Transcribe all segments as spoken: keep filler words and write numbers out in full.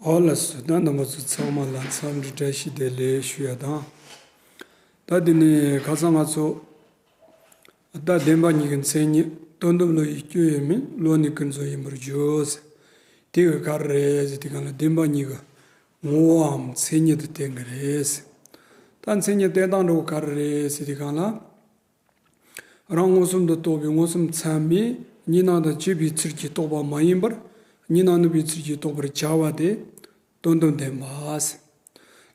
ཨོ་ལགས་སོ། ད་རྣམ་པ་ཚོ་ཚང་མ་ལ་འཚམས་འདྲི་བཀྲ་ཤིས་བདེ་ལེགས་ཞུ་ཡ་དང་། ད་འདི་ནས་ཁ་སང་ང་ཚོ་ད་བདེན་པ་གཉིས་ཀྱི་མཚན་ཉིད། དོན་དམ་བློ་ཡི་སྐྱོན་ཡོད་མིན། བློ་ནི་ཀུན་རྫོབ་ཡིན་པར་བརྗོད་ཟེར། དེ་གི་ག་རེ་རེད་ཟེར་དུས་སྒང་ལ་བདེན་པ་གཉིས་ཀྱི་ངོ་བོའམ་མཚན་ཉིད་དུ་བསྟན་གྱི་རེད་ཟེར། ད་མཚན་ཉིད་བསྟན་སྟངས་འདྲ་བོ་ག་རེ་རེད་ཟེར་དུས་སྒང་ལ། རང་མངོན་སུམ་དུ་རྟོགས་པའི་མངོན་སུམ་ཚད་མས་གཉིས་སྣང་དང་བཅས་པའི་ཚུལ་གྱིས་རྟོགས་པ་མ་ཡིན་པར། གཉིས་སྣང་ནུབ་པའི་ཚུལ་གྱིས་རྟོགས་པར་བྱ་བ་དེ་དོན་དམ་བདེན་པ་ཟེར།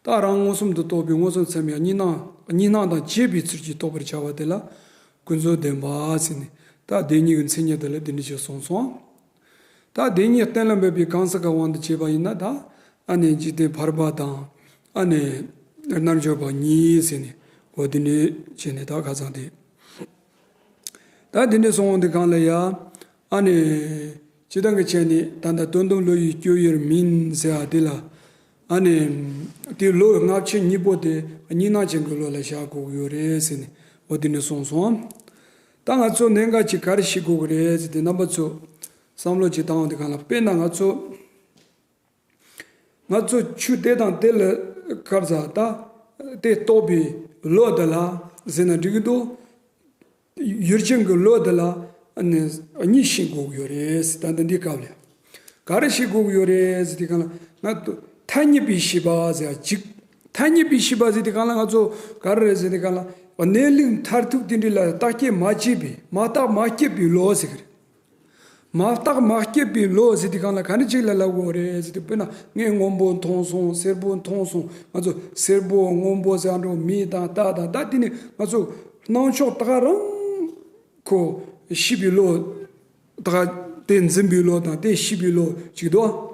ད་རང་མངོན་སུམ་དུ་རྟོགས་པའི་མངོན་སུམ་ཚད་མས་གཉིས་སྣང་གཉིས་སྣང་དང་བཅས་པའི་ཚུལ་གྱིས་རྟོགས་པར་བྱ་བ་དེ་ལ་ཀུན་རྫོབ་བདེན་པ་ཟེར་ནས། ད་བདེན་གཉིས་ཀྱི་མཚན་ཉིད་དེ་ལ་འདི་འདྲ་ཞིག་གསུངས་སོང་། ད་བདེན་གཉིས་གཏན་ལ་འབེབས་པའི་གང་ཟག་གི་དབང་དུ་བྱས་པ་ཡིན་ན། ད་ཨ་ནི་འཇིག་རྟེན་ཕལ་པ་དང་། ཨ་ནི་རྣལ་འབྱོར་པ་གཉིས་ཟེར་ནས། འོ་དེ་འདྲ་བྱས་ནས་ད་ཁ་སང་དེ། ད་དེ་འདྲ་སོང་དུས་སྒང་ལ་ཡ། ཨ་ནི་སྤྱིར་བཏང་གི་བྱས་ནས་ད་ལྟ་དོན་དམ་བློ་ཡི་སྐྱོན་ཡོད་མིན་ཟེར་བ་དེ་ལ། ཨ་ནི་དེ་བློ་སྔ་ཕྱི་གཉིས་པོ་དེ་གཉིས་སྣང་ཅན་གྱི་བློ་ལ་བཞག་དགོས་ཀྱི་ཡོད་རེད་ཟེར་ནས། འོ་དེ་འདྲ་གསུངས་སོང་། ད་ང་ཚོ་གནད་འགག་ཅིག་ག་རེ་ཤེས་དགོས་ཀྱི་རེད་ཟེར་དུས། རྣམ་པ་ཚོ་བསམ་བློ་ཅིག་བཏང་བ་དེ་གང་ལ། དཔེར་ན་ང་ཚོ་ང་ཚོ་ཆོས་དེ་དང་དེ་ལ་ཁར་ཟ་ད་དེ་རྟོགས་པའི་བློ་དེ་ལ་ཟེར་ན་འགྲིག་གི་འདུག། ཡུལ་ཅན་གྱི་བློ་དེ་ལ་ཨ་ནི་གཉིས་ཤེས་དགོས་ཀྱི་ཡོད་རེད། ད་ལྟ་འདི་སྐབས་ལ་ག་རེ་ཤེས་དགོས་ཀྱི་ཡོད་རེད་ཟེར་དུས་སྒང་ལ། ང་ཚོ་ཐ་སྙད་པའི་ཤེས་པ་ཟེར་ཡ་གཅིག། ཐ་སྙད་པའི་ཤེས་པ་ཟེར་དུས་སྒང་ལ་ང་ཚོ་ག་རེ་རེད་ཟེར་དུས་སྒང་ལ། གནས་ལུགས་མཐར་ཐུག་དེ་འདྲ་ལ་བརྟག་དཔྱད་མ་བྱས་པའི། མ་བརྟགས་མ་དཔྱད་པའི་བློ་ཟེར་གི་རེད། མ་བརྟགས་མ་དཔྱད་པའི་བློ་ཟེར་དུས་སྒང་ལ་ག་འདྲ་ཅིག་ལ་ལབ་དགོས་རེད་ཟེར་དུས། དཔེར་ན་ངས་སྔོན་པོ་མཐོང་སོང་། སེར་པོ་མཐོང་སོང་། ང་ཚོ་སེར་པོ་སྔོན་པོ་ཟེར་འགྲོ། མེ་དང་རྟ་དང་། ད་དེ་ནི་ང་ཚོ་སྣང་ཕྱོགས་ད་ག་རང་ཁོ་ཤེས་པའི་བློ། ད་ག་དེ་འཛིན་པའི་བློ་དང་དེ་ཤེས་པའི་བློ་ཅིག་འདུག།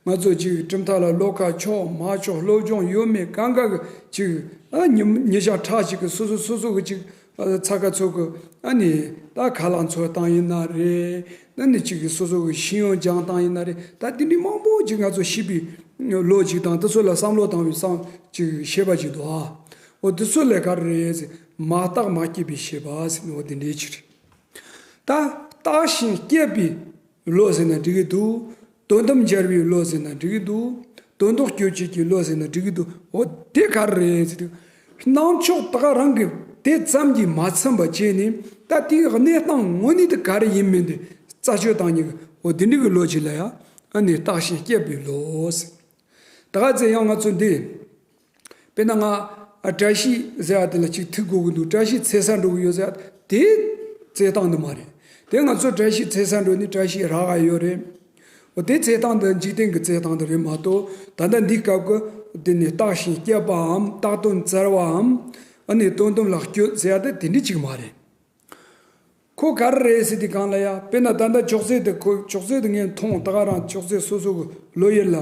ང་ཚོ་ཅིག་གྲུབ་མཐའ་ལ་བློ་ཁ་ཕྱོགས་མ་ཕྱོགས། སློབ་སྦྱོང་ཡོད་མེད་གང་ག་གི་ཅིག། ཨ་ཉི་ཉི་ཤར་ཁྲ་ཅིག་གི་སོ་སོ་སོ་སོ་གི་ཅིག། ཨ་ཚ་ཁ་ཚོ་གི་ཨ་ནི་ད་ཁ་ལག་འཚོལ་སྟངས་ཡིན་ན་རེད། ཨ་ནི་ཅིག་གི་སོ་སོ་གི་ཤེས་ཡོན་སྦྱང་སྟངས་ཡིན་ན་རེད། ད་དེ་འདྲའི་མང་པོ་ཅིག་ང་ཚོ་ཤེས་པའི་བློ་ཅིག་དང་། དེ་ཚོ་ལ་བསམ་བློ་བཏང་བའི་བསམ་ཅིག་ཤེས་པ་ཅིག་འདུག། ཨ་འོ་དེ་ཚོ་ལ་ག་རེ་རེད་ཟེར། མ་བརྟགས་མ་དཔྱད་པའི་ཤེས་པ་ཟེར་ནས་འོ་དེ་འདྲའི་ཅིག་རེད། ད་བརྟགས་ཤིང་དཔྱད་པའི་བློ་ཟེར་ན་འགྲིག་གི་འདུག། དོན་དམ་སྦྱར་བའི་བློ་ཟེར་ན་འགྲིག་གི་འདུག། དོན་ལྡོག་སྐྱོད་བྱེད་ཀྱི་བློ་ཟེར་ན་འགྲིག་གི་འདུག། འོ་དེ་ག་རེ་རེད་ཟེར་དུས། སྣང་ཕྱོགས་ད་ག་རང་གི་དེ་ཙམ་གྱིས་མ་ཚིམ་པ་བྱས་ནས། ད་དེའི་གནས་སྟངས་དངོས་གནས་དེ་ག་རེ་ཡིན་མིན་དེ་རྩད་གཅོད་བཏང་ནས། འོ་དེ་འདྲ་གི་བློ་ཅིག་ལ་ཡ་ཨ་ནི་བརྟགས་ཤིང་དཔྱད་པའི་བློ་ཟེར། ད་ག་ཚོད་ཡང་ང་ཚོ་འདི། དཔེར་ན་ང་ཨ་བཀྲ་ཤིས་ཟེར་ཡ་དེ་ལ་ཅིག་ཐུག་དགོས་ཀྱི་འདུག། བཀྲ་ཤིས་འཚོལ་ས་འགྲོ་གི་ཡོད་ཟེར་ཡ་དེ་རྩོད་སྟངས་འདི་མ་རེད། དེ་ང་ཚོ་བཀྲ་ཤིས་འཚོལ་ས་འགྲོ་ནས་བཀྲ་ཤིས་རག་ག་ཡོད་རེད། འོ་དེ་རྩོད་སྟངས་འདི་འཇིག་རྟེན་གྱི་རྩོད་སྟངས་འདི་རེད་མ་གཏོགས། ད་ལྟ་འདི་སྐབས་ཀྱི་འདི་ནི་བརྟགས་ཤིང་དཔྱད་པའམ། བརྟགས་དོན་བཙལ་བའམ། ཨ་ནི་དོན་དམ་ལ་དཔྱོད་ཟེར་ཡ་དེ་དེ་འདྲ་ཅིག་མ་རེད། ཁོ་ག་རེ་རེད་ཟེར་དུས་སྒང་ལ་ཡ། དཔེར་ན་ད་ལྟ་ཅོག་ཙེ་དེ་ཁོ་ཅོག་ཙེ་དེ་ངས་མཐོང་། ད་ག་རང་ཅོག་ཙེ་སོ་སོ་གི་བློ་ཡུལ་ལ་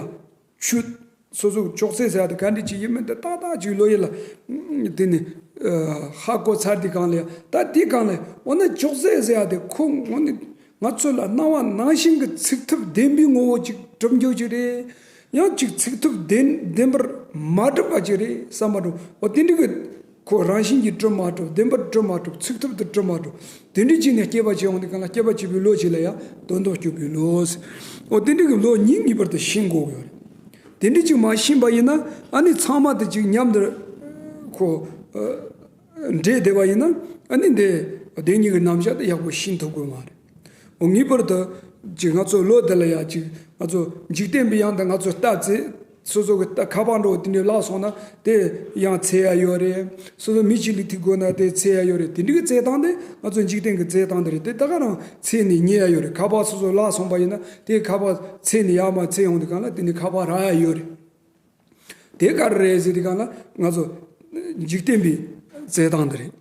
ཆུད། སོ་སོ་གི་ཅོག་ཙེ་ཟེར་ཡ་དེ་ག་འདྲ་ཅིག་ཡིན་མིན་དེ་ཏག་ཏག་ཅིག་བློ་ཡུལ་ལ་དེ་ནི་ཧ་གོ་ཚར་དུས་སྒང་ལ་ཡ། ད་དེ་སྒང་ལ་འོ་ན་ཅོག་ཙེ་ཟེར་ཡ་དེ་ཁོ་འོ་ན་ང་ཚོ་ལ་སྣང་བ་ནང་བཞིན་གྱི་ཚུགས་ཐུབ་བདེན་པའི་ངོ་བོ་ཅིག་གྲུབ་འགྱོ་གི་རེད། ཡང་ཅིག་ཚུགས་ཐུབ་བདེན་བདེན་པར་མ་གྲུབ་པ་ཅིག་རེད་བསམ་པ་འགྲོ། འོ་དེ་འདྲ་གི་ཁོ་རང་བཞིན་གྱིས་གྲུབ་མ་གྲུབ། བདེན་པར་གྲུབ་མ་གྲུབ། ཚུགས་ཐུབ་ཏུ་གྲུབ་མ་གྲུབ། དེ་འདྲ་བྱས་ནས་དཔྱད་པ་བྱེད་ཡོང་དུས་སྒང་ལ། དཔྱད་པ་བྱེད་པའི་བློ་ཅིག་ལ་ཡང་དོན་ལྡོག་སྐྱོད་པའི་བློ་ཟེར། འོ་དེ་འདྲ་གི་བློ་གཉིས་ངེས་པར་དུ་ཤེས་དགོས་ཀྱི་ཡོད་རེད། དེ་འདྲ་ཅིག་མ་ཤེས་པ་ཡིན་ན། ཨ་ནི་ཚང་མ་དེ་ཅིག་མཉམ་དུ་ཁོ་འདྲེས་བསྡད་པ་ཡིན་ན། ཨ་ནི་འདི་བདེན་གཉིས་ཀྱི་རྣམ་གཞག་དེ་ཡག་པོ་ཤེས་ཐུབ་ཀྱི་མ་རེད། འོ་ངེས་པར་དུ་ཅིག་ང་ཚོ་བློ་དེ་ལ་ཡ་ཅིག། ང་ཚོ་འཇིག་རྟེན་པའི་ཡང་དུ་ང་ཚོ་ལྟ་ཚེ། སོ་སོ་གི་ལྟ་ཁ་པར་འགྲོ་དེ་འདྲ་བརླག་སོང་ན་དེ་ཡང་འཚོལ་ཡ་ཡོད་རེད། སོ་སོ་མི་གཅིག་ལ་ཐུག་དགོས་ན་དེ་འཚོལ་ཡ་ཡོད་རེད། དེ་འདྲ་གི་རྩོད་སྟངས་དེ་ང་ཚོ་འཇིག་རྟེན་གྱི་རྩོད་སྟངས་དེ་རེད། དེ་ད་ག་རང་འཚོལ་ནས་རྙེད་ཡ་ཡོད་རེད། ཁ་པར་སོ་སོ་བརླག་སོང་པ་ཡིན་ན་དེ་ཁ་པར་འཚོལ་ནས་ཡར་མར་འཚོལ་ཡོང་དུས་སྒང་ལ་དེ་ནས་ཁ་པར་རག་ཡ་ཡོད་རེད། དེ་ག་རེ་རེད་ཟེར་དུས་སྒང་ལ་ང་ཚོ་འཇིག་རྟེན་པའི་རྩོད་སྟངས་དེ་རེད་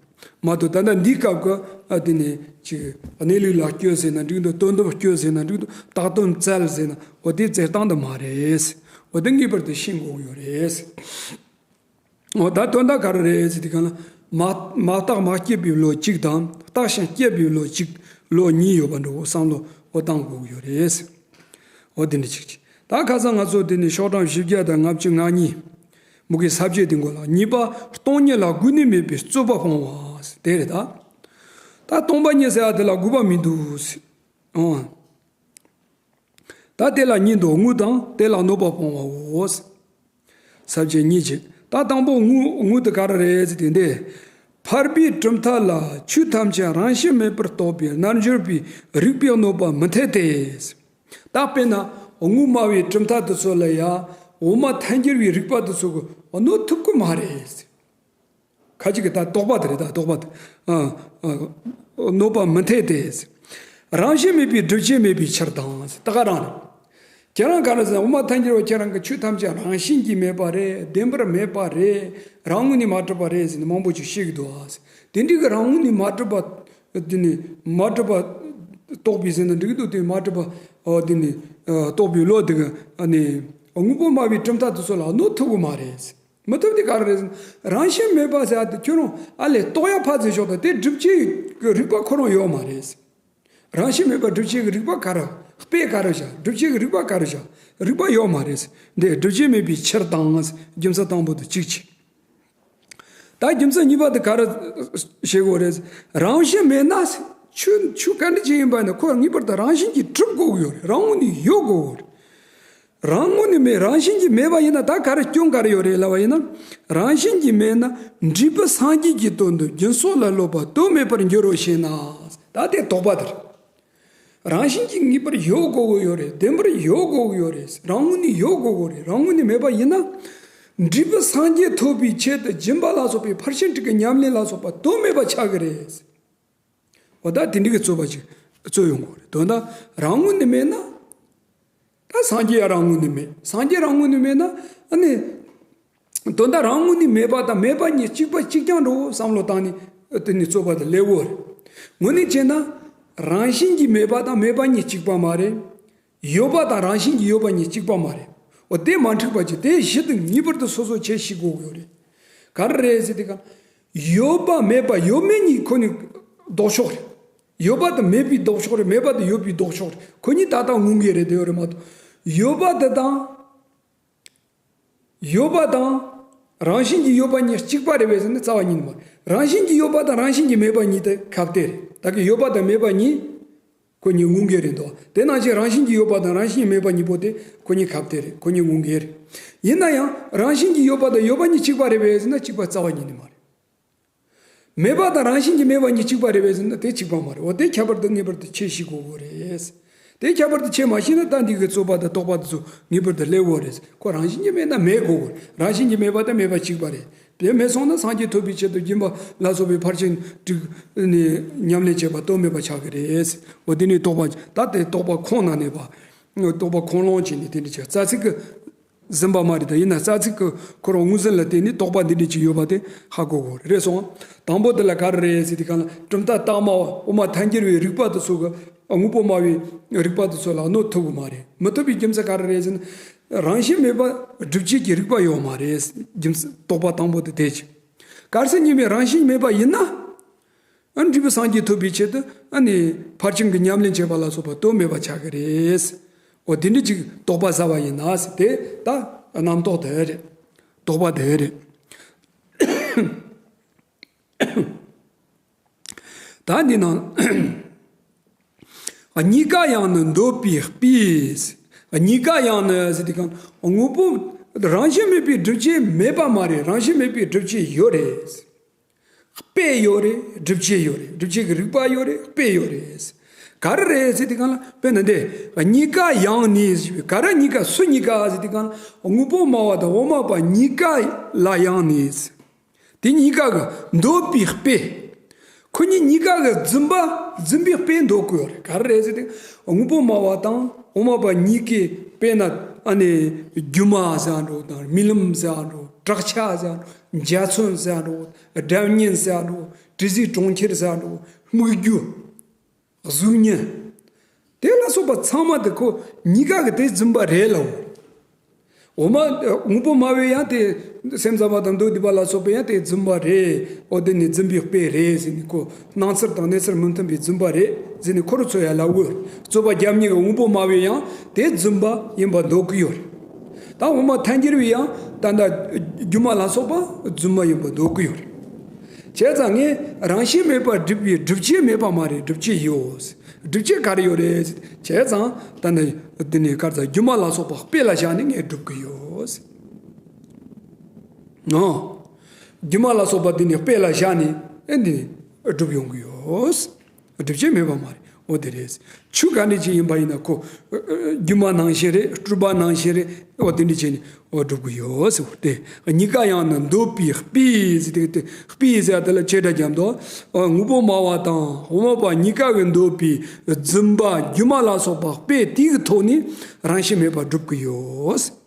མ་གཏོགས། ད་ལྟ་འདིའི་སྐབས་ཀྱི་ཨ་དེ་ནས་ཅིག་གནས་ལུགས་ལ་དཔྱོད་ཟེར་ན་འགྲིག་འདུག། དོན་དམ་དཔྱོད་ཟེར་ན་འགྲིག་འདུག། བརྟགས་དོན་བཙལ་ཟེར་ན། འོ་དེ་རྩོད་སྟངས་དེ་མ་རེད། འོ་དེ་ངེས་པར་དུ་ཤེས་དགོས་ཀྱི་ཡོད་རེད། འོ་ད་དོན་དག་ག་རེ་རེད་ཟེར་དུས་སྒང་ལ། མ་མ་བརྟགས་མ་དཔྱད་པའི་བློ་གཅིག་དང་། བརྟགས་ཤིང་དཔྱད་པའི་བློ་གཅིག། བློ་གཉིས་ཡོད་པ་འདྲ་བོ་བསམ་བློ་འོ་བཏང་དགོས་ཀྱི་ཡོད་རེད། འོ་དེ་འདྲ་ཅིག་ཅིག། ད་ཁ་སང་ང་ཚོ་དེ་ནས་ཤོག་གྲངས་བཞི་བརྒྱ་དང་ལྔ་བཅུ་ང་གཉིས། མུ་གེ་ས་བཅད་དེ་མགོ་ལ། གཉིས་པ་སྟོང་ཉིད་ལ་དགོས་ནི་མེད་པའི་རྩོད་པ་སྤོང་བ་དེ་རེད་ད། ད་སྟོང་པ་ཉིད་ཟེར་བ་དེ་ལ་དགོས་པ་མི་འདུག་ཟེར། ཨང་། ད་དེ་ལ་གཉིས་འདུག་དངོས་དང་དེ་ལ་གནོད་པ་སྤོང་བའོ། ས་བཅད་གཉིས་ཀྱི་ད་དང་པོ་དངོས་དངོས་དེ་ག་རེ་རེད་ཟེར་དུས་འདི། ཕལ་པའི་གྲུབ་མཐའ་ལ་ཆོས་ཐམས་ཅད་རང་བཞིན་མེད་པར་རྟོགས་པའི་རྣལ་འབྱོར་པའི་རིགས་པས་གནོད་པ་མི་འཐད་དེ། ད་དཔེར་ན་དངོས་སྨྲ་བའི་གྲུབ་མཐའ་དེ་ཚོ་ལ་ཡང་དབུ་མ་ཐལ་འགྱུར་བའི་རིགས་པ་དེ་ཚོ་གིས་གནོད་ཐུབ་ཀྱི་མ་རེད། ཁ་ཅིག་གིས་ད་དོགས་པ་དེ་རེད། ད་དོགས་པ་དེ། ཨ་ཨ་གནོད་པ་མི་འཐད་དེ། རང་བཞིན་མེད་པའི་སྒྲུབ་བྱེད་མེད་པའི་ཕྱིར་དང་ད་ག་རང་རེད། ཁྱེད་རང་ག་རེ་ཟེར། དབུ་མ་ཐལ་འགྱུར་བ་ཁྱེད་རང་གིས་ཆོས་ཐམས་ཅད་རང་བཞིན་གྱིས་མེད་པ་རེད། བདེན་པར་མེད་པ་རེད། རང་ངོས་ནས་མ་གྲུབ་པ་རེད་ཟེར་ནས་མང་པོ་ཅིག་བཤད་ཀྱི་འདུག་ཨ། དེ་འདྲའི་གི་རང་ངོས་ནས་མ་གྲུབ་པ། དེ་ནི་མ་གྲུབ་པ་རྟོགས་པའི་ཟེར་ན་འགྲིག་གི་འདུག་དེ་མ་གྲུབ་པ། ཨོ་དེ་ནི་ཨ་རྟོགས་པའི་བློ་དེ་གིས་ཨ་ནི་དངོས་པོ་སྨྲ་བའི་གྲུབ་མཐའ་དེ་ཚོ་ལ་གནོད་ཐུབ་ཀྱི་མ་རེད། མི་ཐུབ་དེ་ག་རེ་རེད་ཟེར་ན། རང་བཞིན་མེད་པ་ཟེར་ཡ་དེ་ཁྱོད་རང་ཨ་ལས་རྟོགས་ཡ་ཕར་ཟེར་ཆོག་ད་དེ་སྒྲུབ་བྱེད་ཀྱི་རིགས་པ་ཁོ་རང་ཡོད་མ་རེད། རང་བཞིན་མེད་པ་སྒྲུབ་བྱེད་ཀྱི་རིགས་པ་ག་རེ། དཔེ་ག་རེ་བཞག་སྒྲུབ་བྱེད་ཀྱི་རིགས་པ་ག་རེ་བཞག་རིགས་པ་ཡོད་མ་རེད། འདི་སྒྲུབ་བྱེད་མེད་པའི་ཕྱིར་དང་། རྒྱུ་མཚན་དང་པོ་དེ་གཅིག་བྱས། ད་རྒྱུ་མཚན་གཉིས་པ་དེ་ག་རེ་བཤད་དགོས་རེད། རང་བཞིན་མེད་ན་ཆོས་ཆོས་ག་འདྲ་ཅིག་ཡིན་པ་ནི་ཁོ་ངེས་པར་དུ་རང་བཞིན་གྱིས་གྲུབ་དགོས་ཀྱི་ཡོད་རེད། རང་ངོས་ནས་ཡོད་དགོས་ཀྱི་ཡོད་རེད། རང་ངོས་ནས་མེད། རང་བཞིན་གྱིས་མེད་པ་ཡིན་ན་ད་ག་རེ་སྐྱོན་ག་རེ་ཡོད་རེད་ལབ་པ་ཡིན་ན། རང་བཞིན་གྱིས་མེད་ན་འབྲས་བུ་སངས་རྒྱས་ཀྱི་དོན་དུ་སྦྱིན་སོགས་ལ་སློབ་པ་དོན་མེད་པར་འགྱུར་རོ་ཞེ་ན། ད་དེ་དོགས་པ་དེ་རེད། རང་བཞིན་གྱིས་ངེས་པར་ཡོད་དགོས་ཀྱི་ཡོད་རེད། བདེན་པར་ཡོད་དགོས་ཀྱི་ཡོད་རེད། རང་ངོས་ནས་ཡོད་དགོས་ཀྱི་རེད། རང་ངོས་ནས་མེད་པ་ཡིན་ན། འབྲས་བུ་སངས་རྒྱས་ཐོབ་པའི་ཆེད་དུ་སྦྱིན་པ་ལ་སོགས་པའི་ཕར་ཕྱིན་དྲུག་གི་ཉམས་ལེན་ལ་སོགས་པ་དོན་མེད་པ་ཆགས་ཀྱི་རེད། འོ་ད་དེ་འདྲ་གི་རྩོད་པ་ཅིག་རྩོད་ཡོང་གི་རེད། དོན་དག་རང་ངོས་ནས་མེད་ན། ད་སངས་རྒྱས་ཡང་རང་ངོས་ནས་མེད། སངས་རྒྱས་རང་ངོས་ནས་མེད་ན་ཨ་ནི། དོན་དག་རང་ངོས་ནས་མེད་པ་དང་མེད་པ་གཉིས་གཅིག་པ་གཅིག་རྐྱང་འགྲོ་བསམ་བློ་བཏང་ནས་དེ་ནས་རྩོད་པ་དེ་སླེབས་ཡོད་རེད། དངོས་གནས་བྱས་ན་རང་བཞིན་གྱིས་མེད་པ་དང་མེད་པ་གཉིས་གཅིག་པ་མ་རེད། ཡོད་པ་དང་རང་བཞིན་གྱིས་ཡོད་པ་གཉིས་གཅིག་པ་མ་རེད། འོ་དེ་མ་འགྲིག་པ་ཅིག་དེ་གཞི་དེ་ངེས་པར་དུ་སོ་སོ་ཁྱད་ཤེས་དགོས་ཀྱི་ཡོད་རེད། ག་རེ་རེད་ཟེར་དུས་ག་ཡོད་པ་མེད་པ་ཡོད་མེད་གཉིས་ཁོ་ནི་ལྡོག་ཕྱོགས་རེད། ཡོད་པ་དང་མེད་པའི་ལྡོག་ཕྱོགས་རེད། མེད་པ་དང་ཡོད་པའི་ལྡོག་ཕྱོགས་རེད། ཁོ་གཉིས་ཏག་ཏག་མངོན་གྱི་རེད། དེ་ཡོད་རེད་མ་གཏོགས། ཡོད་པ་དེ་དང་། ཡོད་པ་དང་། རང་བཞིན་གྱིས་ཡོད་པ་གཉིས་གཅིག་པ་རེད་པས་ཟེར་ན་རྩ་བ་ཉིད་ནས་མ་རེད། རང་བཞིན་གྱིས་ཡོད་པ་དང་རང་བཞིན་གྱིས་མེད་པ་གཉིས་དེ་ཁ་གཏད་རེད། ད་གི་ཡོད་པ་དང་མེད་པ་གཉིས་ཁོ་གཉིས་མངོན་གྱི་རེད་དོ། དེ་ནང་བཞིན་རང་བཞིན་གྱིས་ཡོད་པ་དང་རང་བཞིན་གྱིས་མེད་པ་གཉིས་པོ་དེ་ཁོ་གཉིས་ཁ་གཏད་རེད། ཁོ་གཉིས་མངོན་གྱི་རེད། ཡིན་ན་ཡང་རང་བཞིན་གྱིས་ཡོད་པ་དང་ཡོད་པ་གཉིས་གཅིག་པ་རེད་པས་ཟེར་ན་གཅིག་པ་རྩ་བ་ཉིད་ནས་མ་རེད། མེད་པ་དང་རང་བཞིན་གྱིས་མེད་པ་གཉིས་གཅིག་པ་རེད་པས་ཟེར་ན་དེ་གཅིག་པ་མ་རེད། འོ་དེ་ཁྱད་པར་དུ་ངེས་པར་དུ་ཁྱད་ཤེས་དགོས་ཀྱི་རེད། དེ་ཁྱད་པར་དུ་ཁྱད་མ་ཤེས་ན་ད་འདི་གི་རྩོད་པ་དང་དོགས་པ་དེ་ཚོ་ངེས་པར་དུ་སླེབས་ཀྱི་རེད། ཁོ་རང་བཞིན་གྱིས་མེད་ན་མེད་དགོས་ཀྱི་རེད། རང་བཞིན་གྱིས་མེད་པ་དང་མེད་པ་གཅིག་པ་རེད། དེ་མེད་སོང་ན་སངས་རྒྱས་ཐོབ་པའི་ཆེད་དུ་སྦྱིན་པ་ལ་སོགས་པའི་ཕར་ཕྱིན་དྲུག་ནས་ཉམས་ལེན་བྱེད་པ་དོན་མེད་པ་ཆགས་ཀྱི་རེད། འོ་དེ་ནི་དོགས་པ་ད་དེ་དོགས་པ་ཁོང་ན་གནས་པ། དོགས་པ་ཁོང་ལོང་བྱས་ནས་དེ་འདྲ་བྱས་རྩ་ཚིག་གི་འཛིན་པ་མ་རེད། ད་ཡིན་ན་རྩ་ཚིག་གི་ཁོ་རང་ངོས་ཟིན་ལ་བརྟེན་ནས་དོགས་པ་འདི་འདྲ་ཅིག་ཡོད་པ་དེ་ཧ་གོ་དགོས་རེད་སོང་། དང་པོ་དེ་ལ་ག་རེ་རེད་ཟེར་དུས་ག་ལ་གྲུབ་མཐའ་རྟགས་སྨྲ་བ་དབུ་མ་ཐལ་འགྱུར་བའི་རིགས་པ་དེ་ཚོ་གི་དངོས་པོ་སྨྲ་བའི་རིགས་པ་དེ་ཚོ་ལ་གནོད་ཐུབ་ཀྱི་མ་རེད། མི་ཐུབ་པའི་རྒྱུ་མཚན་ག་རེ་རེད་ཟེར་ན། རང་བཞིན་མེད་པ་སྒྲུབ་བྱེད་ཀྱི་རིགས་པ་ཡོད་མ་རེད། རྒྱུ་མཚན་དོགས་པ་དང་པོ་དེ་དེ་ཅིག་གལ་སྲིད་གཉིས་པའི་རང་བཞིན་མེད་པ་ཡིན་ན། ཨ་འབྲས་བུ་སངས་རྒྱས་ཐོབ་པའི་ཆེད་དུ་ཨ་ནི་ཕར་ཕྱིན་གྱི་ཉམས་ལེན་བྱེད་པ་ལ་སོགས་པ་དོན་མེད་པ་ཆགས་ཀྱི་རེད། འོ་དེ་འདྲ་ཅིག་དོགས་པ་ཟ་བ་ཡིན་ན་ཟེར་དེ་ད་རྣམ་རྟོག་དེ་རེད། དོགས་པ་དེ་རེད། ད་འདི་ནང་གཉིས་ཀ་ཡང་ནི་འདོད་པའི་དཔེས། གཉིས་ཀ་ཡང་ནི་ཟེར་དུས་གང་དངོས་པོ་རང་བཞིན་མེད་པའི་སྒྲུབ་བྱེད་མེད་པ་མ་རེད། རང་བཞིན་མེད་པའི་སྒྲུབ་བྱེད་ཡོད་རེད། དཔེ་ཡོད་རེད། སྒྲུབ་བྱེད་ཡོད་རེད། སྒྲུབ་བྱེད་ཀྱི་རིགས་པ་ཡོད་རེད། དཔེ་ཡོད་རེད། ག་རེ་རེད་ཟེར་དུས་གང་ལ་དཔེར་ན་འདི་གཉིས་ཀ་ཡང་ནི་ཟེར་བའི་ག་རེ་གཉིས་ཀ་སུ་གཉིས་ཀ་ཟེར་དུས་གང་ལ་དངོས་པོ་སྨྲ་བ་དང་དབུ་མ་པ་གཉིས་ཀ་ལ་ཡང་ནི། དེ་གཉིས་ཀ་གི་འདོད་པའི་དཔེ། ཁོ་གཉིས་གཉིས་ཀ་གི་རྫུན་པ་རྫུན་པའི་དཔེ་འདོད་ཀྱི་ཡོད་རེད། ག་རེ་རེད་ཟེར་དུས་དངོས་པོ་སྨྲ་བ་དང་དབུ་མ་པ་གཉིས་ཀས་དཔེར་ན་ཨ་ནི་སྒྱུ་མ་ཟེར་འགྲོ་དང་རྨི་ལམ་ཟེར་འགྲོ་བྲག་ཆ་ཟེར་འགྲོ་འཇའ་ཚོན་ཟེར་འགྲོ་སྒྲ་སྙན་ཟེར་འགྲོ་དྲི་ཟའི་གྲོང་ཁྱེར་ཟེར་འགྲོ་སྨིག་རྒྱུ། གཟུགས་བརྙན། དེ་ལ་སོགས་པ་ཚང་མ་དེ་ཁོ་གཉིས་ཀ་གི་དེ་རྫུན་པ་རེད་ལ། འོ་མ་དངོས་པོ་སྨྲ་བས་ཡང་དེ་སེམས་ཙམ་པ་དང་མདོ་སྡེ་པ་ལ་སོགས་པས་ཡང་དེ་རྫུན་པ་རེད། འོ་དེ་ནི་རྫུན་པའི་དཔེ་རེད་ཟེར་ནས་ཁོ་སྣང་ཚུལ་དང་གནས་ཚུལ་མི་མཐུན་པའི་རྫུན་པ་རེད་ཟེར་ནས་ཁོ་རུ་ཚོ་ཡ་ལབ་ཡོད། རྩོད་པ་རྒྱབ་གཉིས་ཀྱི་དངོས་པོ་སྨྲ་བས་ཡང་དེ་རྫུན་པ་ཡིན་པ་འདོད་ཀྱི་ཡོད་རེད། ད་འོ་མ་ཐལ་འགྱུར་བས་ཡང་ད་ལྟ་སྒྱུ་མ་ལ་སོགས་པ་རྫུན་མ་ཡིན་པ་འདོད་ཀྱི་ཡོད་རེད། བྱས་ཙང་ངས་རང་བཞིན་མེད་པར་སྒྲུབ་པའི་སྒྲུབ་བྱེད་མེད་པ་མ་རེད། སྒྲུབ་བྱེད་ཡོད། སྒྲུབ་བྱེད་ག་རེ་ཡོད་རེད། བྱས་ཙང་ད་ནི་འདི་ནི་ག་རེ་ཟ། སྒྱུ་མ་ལ་སོགས་པ་དཔེ་ལ་བཞག་ནས་ངས་སྒྲུབ་ཀྱི་ཡོད། ཨོ། སྒྱུ་མ་ལ་སོགས་པ་འདི་ནི་དཔེ་ལ་བཞག་ནས་ཨེ་འདི་ནི་སྒྲུབ་ཡོང་གི་ཡོད། སྒྲུབ་བྱེད་མེད་པ་མ་རེད། འོ་དེ་རེད། ཆོས་ག་འདྲ་ཅིག་ཡིན་པ་ཡིན་ན་ཁོ་སྒྱུ་མ་ནང་བཞིན་རེད། སྤྲུལ་པ་ནང་བཞིན་རེད། འོ་དེ་འདྲ་བྱས་ནས་འོ་སྒྲུབ་ཀྱི་ཡོད་ཟེར་བ་སྟེ། གཉིས་ཀ་ཡང་ན་འདོད་པའི་དཔེ་ཟེར་ཏེ། དཔེ་ཟེར་དེ་ལ་བྱེད་སྒྲ་རྒྱབ་འདུག་དངོས་པོ་སྨྲ་བ་དང་དབུ་མ་པ་གཉིས་ཀ་གི་འདོད་པའི་རྫུན་པ་སྒྱུ་མ་ལ་སོགས་པ་དཔེ་དེ་གི་ཐོག་ནས་རང་བཞིན་མེད་པར་སྒྲུབ་ཀྱི་ཡོད།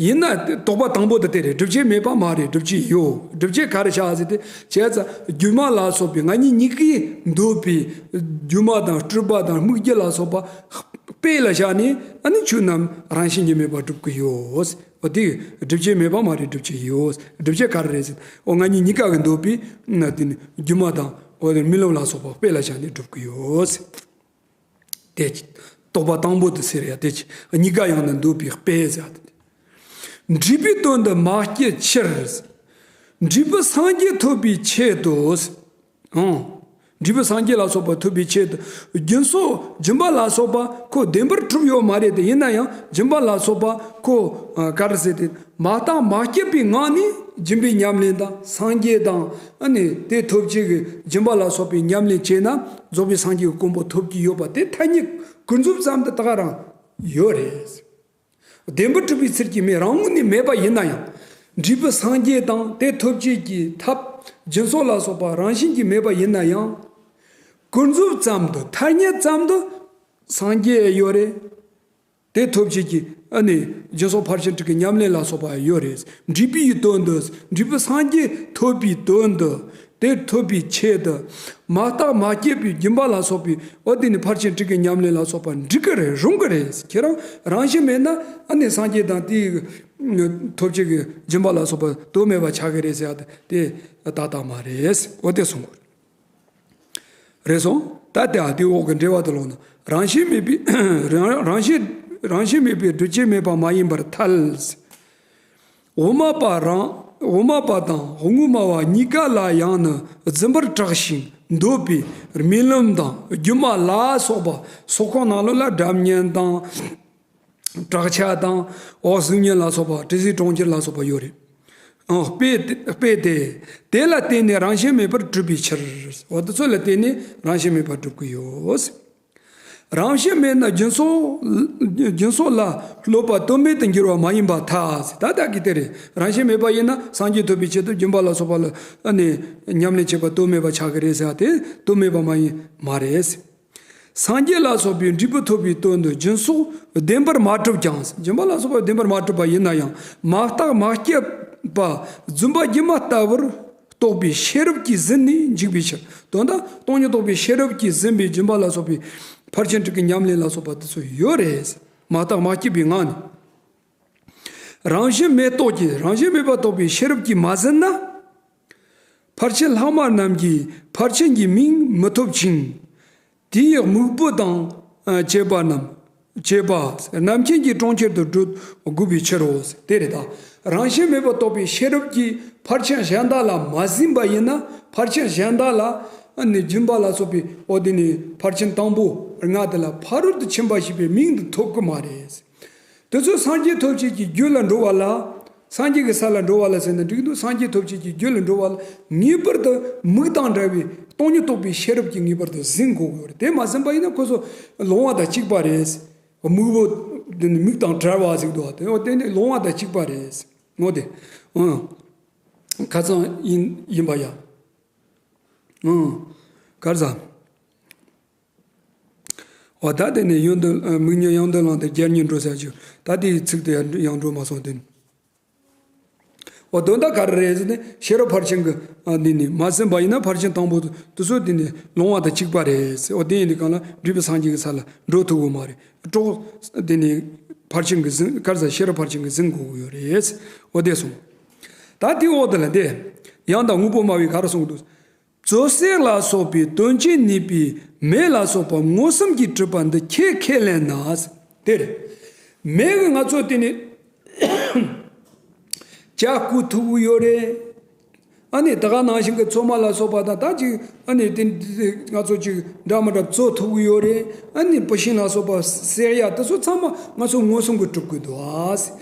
ཡིན་ན་དོགས་པ་དང་པོ་དེ་དེ་རེད། སྒྲུབ་བྱེད་མེད་པ་མ་རེད། སྒྲུབ་བྱེད་ཡོད། སྒྲུབ་བྱེད་ག་རེ་བྱ་ཟེར་ཏེ། བྱས་ཙང་སྒྱུ་མ་ལ་སོགས་པའི་ང་གཉིས་གཉིས་ཀའི་འདོད་པའི་སྒྱུ་མ་དང་སྤྲུལ་པ་དང་སྨིག་རྒྱུ་ལ་སོགས་པ་དཔེ་ལ་བཞག་ནས་ཨ་ནི་ཆོས་རྣམས་རང་བཞིན་གྱིས་མེད་པར་སྒྲུབ་ཀྱི་ཡོད། འོ་དེ་སྒྲུབ་བྱེད་མེད་པ་མ་རེད། སྒྲུབ་བྱེད་ཡོད། སྒྲུབ་བྱེད་ག་རེ་རེད་ཟེར། འོ་ང་གཉིས་གཉིས་ཀ་གི་འདོད་པའི་ན་དེ་ནི་སྒྱུ་མ་དང་འོ་དེ་རྨི་ལམ་ལ་སོགས་པ་དཔེ་ལ་བཞག་ནས་སྒྲུབ་ཀྱི་ཡོད། དེ་དོགས་པ་དང་པོ་དེ་ཟེར་ཡ་དེ་གཉིས་ཀ་ཡང་ན་འདོད་པའི་དཔེ་ཟེར་ཡ་དེ། འབྲས་བུའི་དོན་དུ་མ་སྐྱེས་ཕྱིར། འབྲས་བུ་སངས་རྒྱས་ཐོབ་པའི་ཆེད་དུ། ཨང་། འབྲས་བུ་སངས་རྒྱས་ལ་སོགས་པ་ཐོབ་པའི་ཆེད་དུ། སྦྱིན་སོགས་སྦྱིན་པ་ལ་སོགས་པ་ཁོ་བདེན་པར་གྲུབ་ཡོད་མ་རེད་དེ། ཡིན་ན་ཡང་སྦྱིན་པ་ལ་སོགས་པ་ཁོ་ག་རེ་ཟེར་ཏེ། མ་བརྟགས་མ་དཔྱད་པའི་ངང་ནས་སྦྱིན་པའི་ཉམས་ལེན་དང་སངས་རྒྱས་དང་ཨ་ནི་དེ་ཐོབ་བྱེད་ཀྱི་སྦྱིན་པ་ལ་སོགས་པའི་ཉམས་ལེན་བྱས་ན་རྫོགས་པའི་སངས་རྒྱས་ཀྱི་གོ་འཕང་ཐོབ་ཀྱི་ཡོད་པ་དེ་ཐ་སྙད་ཀུན་རྫོབ་ཙམ་དུ་ད་ག་རང་ཡོད་རེད། བདེན་པར་གྲུབ་པའི་ཚུལ་གྱིས་མེད། རང་ངོས་ནས་མེད་པ་ཡིན་ན་ཡང་། འབྲས་བུ་སངས་རྒྱས་དང་དེ་ཐོབ་བྱེད་ཀྱི་ཐབས་སྦྱིན་སོགས་ལ་སོགས་པ་རང་བཞིན་གྱིས་མེད་པ་ཡིན་ན་ཡང་། ཀུན་རྫོབ་ཙམ་དུ་ཐ་སྙད་ཙམ་དུ་སངས་རྒྱས་ཡོད་རེད། དེ་ཐོབ་བྱེད་ཀྱི་ཨ་ནི་སྦྱིན་སོགས་ཕར་ཕྱིན་དྲུག་གི་ཉམས་ལེན་ལ་སོགས་པ་ཡོད་རེད། འབྲས་བུའི་དོན་དུ། འབྲས་བུ་སངས་རྒྱས་ཐོབ་པའི་དོན་དུ། དེ་ཐོབ་པའི་ཆེད་དུ། མ་བརྟགས་མ་དཔྱད་པའི་སྦྱིན་པ་ལ་སོགས་པའི་འོ་དེ་ནི་ཕར་ཕྱིན་དྲུག་གི་ཉམས་ལེན་ལ་སོགས་པ་འགྲིག་གི་རེད། རུང་གི་རེད། ཁྱེད་རང་རང་བཞིན་མེད་ན་ཨ་ནི་སངས་རྒྱས་དང་དེའི་ཐོབ་བྱེད་ཀྱི་སྦྱིན་པ་ལ་སོགས་པ་དོན་མེད་པ་ཆགས་ཀྱི་རེད་ཟེར་ཡ་དེ་ཏག་ཏག་མ་རེད། འོ་དེ་གསུང་གི་རེད། རེད་སོང་། ད་ལྟ་དེའི་འོག་གི་འགྲེལ་པ་དུ་ལོག་ན། རང་བཞིན་མེད་པའི་རང་རང་བཞིན་རང་བཞིན་མེད་པའི་སྒྲུབ་བྱེད་མེད་པ་མ་ཡིན་པར་ཐལ། དབུ་མ་པ་རང་དབུ་མ་པ་དང་དངོས་སྨྲ་བ་གཉིས་ཀ་ལ་ཡང་ན་རྫུན་པར་གྲགས་ཤིང་འདོད་པའི་རྨི་ལམ་དང་སྒྱུ་མ་ལ་སོགས་པ་སོགས་ཁོང་ནང་ལོགས་ལ་སྒྲ་སྙན་དང་། བྲག་ཆ་དང་འོག་གཟུགས་བརྙན་ལ་སོགས་པ་དྲི་ཟའི་གྲོང་ཁྱེར་ལ་སོགས་པ་ཡོད་རེད། ཨང་། དཔེ་དེ་དཔེ་དེ་དེ་ལ་བརྟེན་ནས་རང་བཞིན་མེད་པར་གྲུབ་པའི་ཕྱིར། འོ་དེ་ཚོ་ལ་བརྟེན་ནས་རང་བཞིན་མེད་པར་གྲུབ་ཀྱི་ཡོད། རང་བཞིན་མེད་ན་སྦྱིན་སོགས་སྦྱིན་སོགས་ལ་སློབ་པ་དོན་མེད་དུ་འགྱུར་བ་མ་ཡིན་པར་ཐལ། ད་ལྟ་གི་དེ་རེད། རང་བཞིན་མེད་པ་ཡིན་ན་སངས་རྒྱས་ཐོབ་པའི་ཆེད་དུ་སྦྱིན་པ་ལ་སོགས་པ་ལ་ཨ་ནི་ཉམས་ལེན་བྱེད་པ་དོན་མེད་པ་ཆགས་ཀྱི་རེད་ཟེར་བ་དེ་དོན་མེད་པ་མ་ཡིན་མ་རེད། སངས་རྒྱས་ལ་སོགས་པའི་འབྲས་བུ་ཐོབ་པའི་དོན་དུ་སྦྱིན་སོགས་བདེན་པར་མ་གྲུབ་ཀྱང་། སྦྱིན་པ་ལ་སོགས་པ་བདེན་པར་མ་གྲུབ་པ་ཡིན་ན་ཡང་། མ་བརྟགས་མ་དཔྱད་པ་རྫུན་པ་སྒྱུ་མ་ལྟ་བུར་རྟོགས་པའི་ཤེས་རབ་ཀྱིས་ཟིན་ནས་འཇིག་པའི་ཕྱིར། དོན་དག་སྟོང་ཉིད་རྟོགས་པའི་ཤེས་རབ་ཀྱིས་ཟིན་པའི་སྦྱིན་པ་ལ་སོགས་པའི་ཕར་ཕྱིན་དྲུག་གི་ཉམས་ལེན་ལ་སོགས་པ་དེ་ཚོ་ཡོད་རེད། མ་བརྟགས་མ་དཔྱད་པའི་ངང་ནས། རང་བཞིན་མེད་རྟོགས་ཀྱི་རང་བཞིན་མེད་པ་རྟོགས་པའི་ཤེས་རབ་ཀྱིས་མ་ཟིན་ན། ཕར་ཕྱིན་ལྷག་མ་རྣམས་ཀྱིས་ཕར་ཕྱིན་གྱི་མིང་མི་ཐོབ་ཅིང་། དེའི་དམིགས་བུ་དང་བཅས་པ་རྣམས་བཅས་པ་རྣམ་མཁྱེན་གྱི་གྲོང་ཁྱེར་དུ་བགྲོད་དགོས་པའི་ཕྱིར་རོ། དེ་རེད་ད། རང་བཞིན་མེད་པར་རྟོགས་པའི་ཤེས་རབ་ཀྱིས་ཕར་ཕྱིན་གཞན་དག་ལ་མ་ཟིན་པ་ཡིན་ན། ཕར་ཕྱིན་གཞན་དག་ལ་ནི་སྦྱིན་པ་ལ་སོགས་པའི་འོ་དེ་ནི་ཕར་ཕྱིན་དང་པོ་ལྔ་དེ་ལ་ཕ་རོལ་ཏུ་ཕྱིན་པ་ཞེས་པའི་མིང་དུ་ཐོབ་ཀྱི་མ་རེད། དེ་ཚོ་སངས་རྒྱས་ཐོབ་བྱེད་ཀྱི་རྒྱུ་ལ་འགྲོ་བ་ལ། སངས་རྒྱས་ཀྱི་ས་ལ་འགྲོ་བ་ལ་ཟེར་ན་འགྲིག་འདུག་སངས་རྒྱས་ཐོབ་བྱེད་ཀྱི་རྒྱུ་ལ་འགྲོ་བ་ལ་ངེས་པར་དུ་མིག་དང་འདྲ་བའི་སྟོང་ཉིད་རྟོགས་པའི་ཤེས་རབ་ཀྱིས་ངེས་པར་དུ་ཟིན་དགོས་ཀྱི་ཡོད་རེད། དེ་མ་ཟིན་པ་ཡིན་ན་ཁོ་ཚོ་ལོང་བ་དང་གཅིག་པ་རེད། དམིགས་བུ་དེ་ནི་མིག་དང་བྲལ་བ་ཟེར་འདུག་བ། དེ་འོ་དེ་ནི་ལོང་བ་དང་གཅིག་པ་རེད། འོ་དེ། ཨང་། ཁ་ཚང་ཡིན་ཡིན་པ་ཡ། ཨང་། གར་ཟ། འོ་ད་དེ་ནས་ཡོན་ཏན་མིག་ཉིད་ཡོན་ཏན་བླངས་ཏེ་རྒྱལ་ཉིད་འགྲོ་ཟེར་རྒྱུ། ད་དེའི་ཚིག་དེ་ཡང་འགྲོ་མ་སོང་དེ་ནི། འོ་དོན་དག་ག་རེ་རེད་ཟེར་ནས་ཤེས་རབ་ཕར་ཕྱིན་གྱི་འདི་ནི་མ་ཟིན་པ་ཡིན་ན་ཕར་ཕྱིན་དང་པོ་དེ་ཚོ་དེ་ནི་ལོང་བ་དང་གཅིག་པ་རེད་ཟེར། འོ་དེ་ཡིན་དུས་གང་ལ་འབྲས་བུ་སངས་རྒྱས་ཀྱི་ས་ལ་འགྲོ་ཐུབ་ཀྱི་མ་རེད། གྲོགས་དེ་ནི་ཕར་ཕྱིན་གྱི་ཟིན་གར་ཟ་ཤེས་རབ་ཕར་ཕྱིན་གྱི་ཟིན་དགོས་ཀྱི་ཡོད་རེད། འོ་དེ་གསུངས། ད་དེའི་འོག་དེ་ལ་དེ་ཡང་དག་དངོས་པོ་སྨྲ་བས་ག་རེ་གསུངས་འདུག་བཙོ་བསྲེག་ལ་སོགས་པའི་དོན་བྱེད་ནུས་པའི་མེ་ལ་སོགས་པ་མངོན་སུམ་གྱིས་གྲུབ་པ་འདི་ཁས་ཁས་ལེན་ན། དེར་མེ་གི་ང་ཚོ་དེ་ནི་ཇ་བསྐོལ་ཐུབ་ཀྱི་ཡོད་རེད། ཨ་ནི་ད་ག་ནང་བཞིན་གྱི་ཚོད་མ་ལ་སོགས་པ་དང་ད་ཅིག་ཨ་ནི་དེ་ང་ཚོ་ཅིག་འདྲ་མི་འདྲ་བཙོ་ཐུབ་ཀྱི་ཡོད་རེད། ཨ་ནི་པུ་ཤིང་ལ་སོགས་པ་བསྲེག་ཡ་དེ་ཚོ་ཚང་མ་ང་ཚོ་མངོན་སུམ་གྱིས་གྲུབ་ཀྱི་འདུག་ཨ།